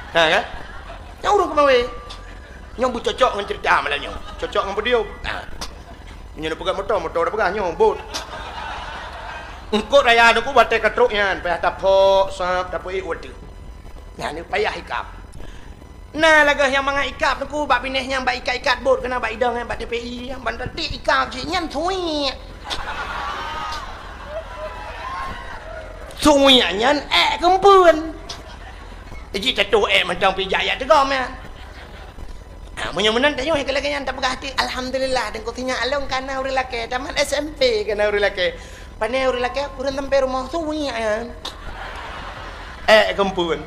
Ha, kan? Nyan ureuëng keumawe. Nyoe beucocok ngon cerita malam nyoe. Cocok ngon podium. Ha. Meunyoe neupeugah moto, moto dah peugah nyoe, bot. Eungkot raya Teungku batée ka trok nyan, payah tapok, sab, tapeuék watée. Nyan payah ikab. Na lagée nyang mangat ikab Teungku bak binéh nyang bak ikat-ikat bot, keunan bak idong nyan bak T P I, nyang ban tatik ikab cit nyan suwiek. Suwiek nyan ék keumpeuen. Jih tatuh ék mantong pih jak yak teugom nyan. Ha, meunyoe meunan tanyoe lagée nyan tapeugah até, "Alhamdulillah, Teungku sinyak lôn kana ureuëng lakée, tamat S M P kana ureuëng lakée." Pane ureuëng lakée, ureuëng sampai rumoh suwiek nyan. Ék keumpeuen.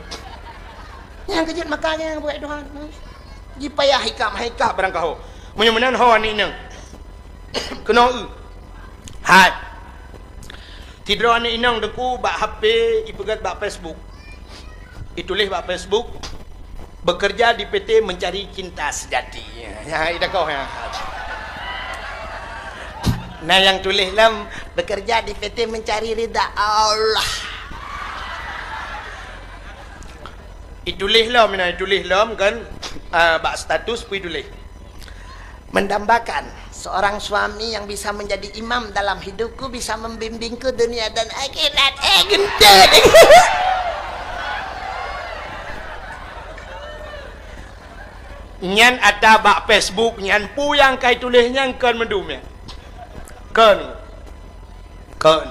Nyang keujeuet maka nyang buet Tuhan. Jipayah ikab, hai ikab barang kaho. Meunyoe meunan ho aneuk inong. Keunoe eu. Hai. Sidroe aneuk inong Teungku bak H P ipeugét bak Facebook. Ituléh bak Facebook, "Bekerja di P T mencari cinta sejati." Ya, ida koh ya. Nah, yang tuléh lom, "Bekerja di P T mencari ridha Allah." Ituléh lom, nah, ituléh lom kan, ah, bak status pun ituléh. Mendambakan seorang suami yang bisa menjadi imam dalam hidupku, bisa membimbingku dunia dan akhirat. Eh, geuntét. Nyan ata bak Facebook nyan, peue nyang kai tuléh nyan kon meudum nyan. Kon. Kon.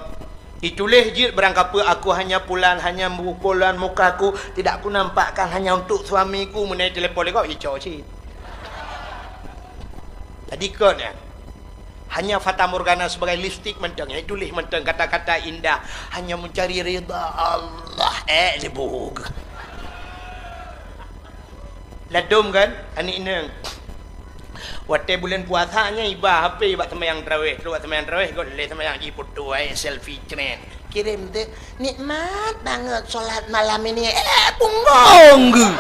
Ituléh jeuet barangkapeue, "Aku hanya pulan, hanya pulan mukaku, tidak kunampakkan hanya untuk suamiku," meunai telepon lé gob, ico cit. Jadi kon nyan. Hanya fatamorgana sebagai lipstik mantong, ya, ituléh mantong kata-kata indah, hanya mencari ridha Allah. Eh, libug. Ladom kan, aneuk inong. Watée buleuen puasa nyan iba H P bak seumayang tarawéh, trok bak seumayang tarawéh, got lé seumayang jih foto, eh, selfie cret. Kirém teuh, "Nikmat banget sholat malam ini." Eh, punggong geuh.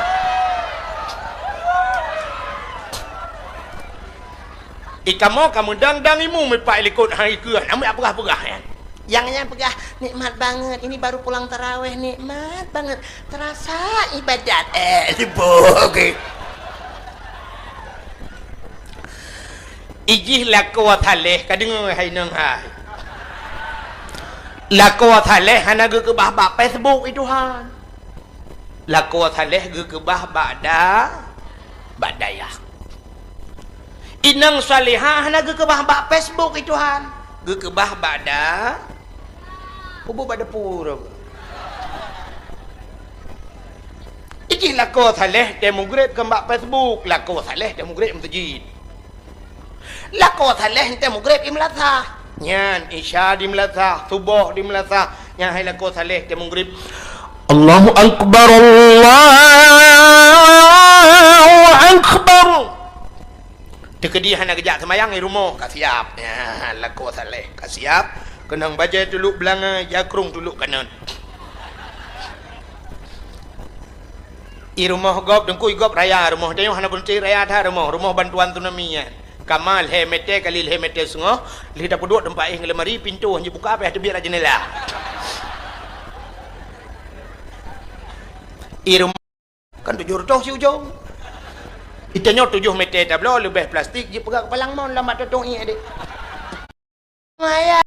Ikamoe ka meudang-dang imu mipak likot hai keuh, na meupeugah-peugah nyan. Nyang nyan peugah, "Nikmat banget, ini baru pulang tarawéh, nikmat banget. Terasa ibadat." Eh, libug. Ijih lakoe saleh, ka deungoe hai inong hai. Lakoe saleh hana geukeubah bak Facebook, i Tuhan. Lakoe saleh geukeubah bak da-, bak dayah. Inong salehah hana geukeubah bak Facebook, i Tuhan. Geukeubah bak da-, kubu bak dapur. Ijih lakoe saleh teuh mugreb kon bak Facebook, lakoe saleh teuh mugreb meuseujid. Lakoe saleh teuh mugreb i meulasah. Nyan, Isya di meulasah, Suboh di meulasah. Nyan hai lakoe saleh teuh mugreb. Allahu Akbar, Allahu Akbar. Teukeudi hana geujak seumayang i rumoh, ka siab. Nyan, lakoe saleh, ka siab. Keunong bajée tulok beulangai, jakrong tulok kanan. I rumoh gob, Teungku, i gob raya rumoh. Tanyoe hana beuneuti raya that rumoh. Rumoh bantuan tsunami nyan. Kama lhèe mètè kali lhèe mètè seungoh, lheueh tapeuduek teumpat éh ngon lemari, pintoe han jibuka, payah teubiet lam jeundela. I rumoh kan tujoh reutôh siujông. I tanyoe tujoh mètè tabloe, leubeh plastik, jipeugah keupalang mon lam bak tutong ié deh. Ngaya.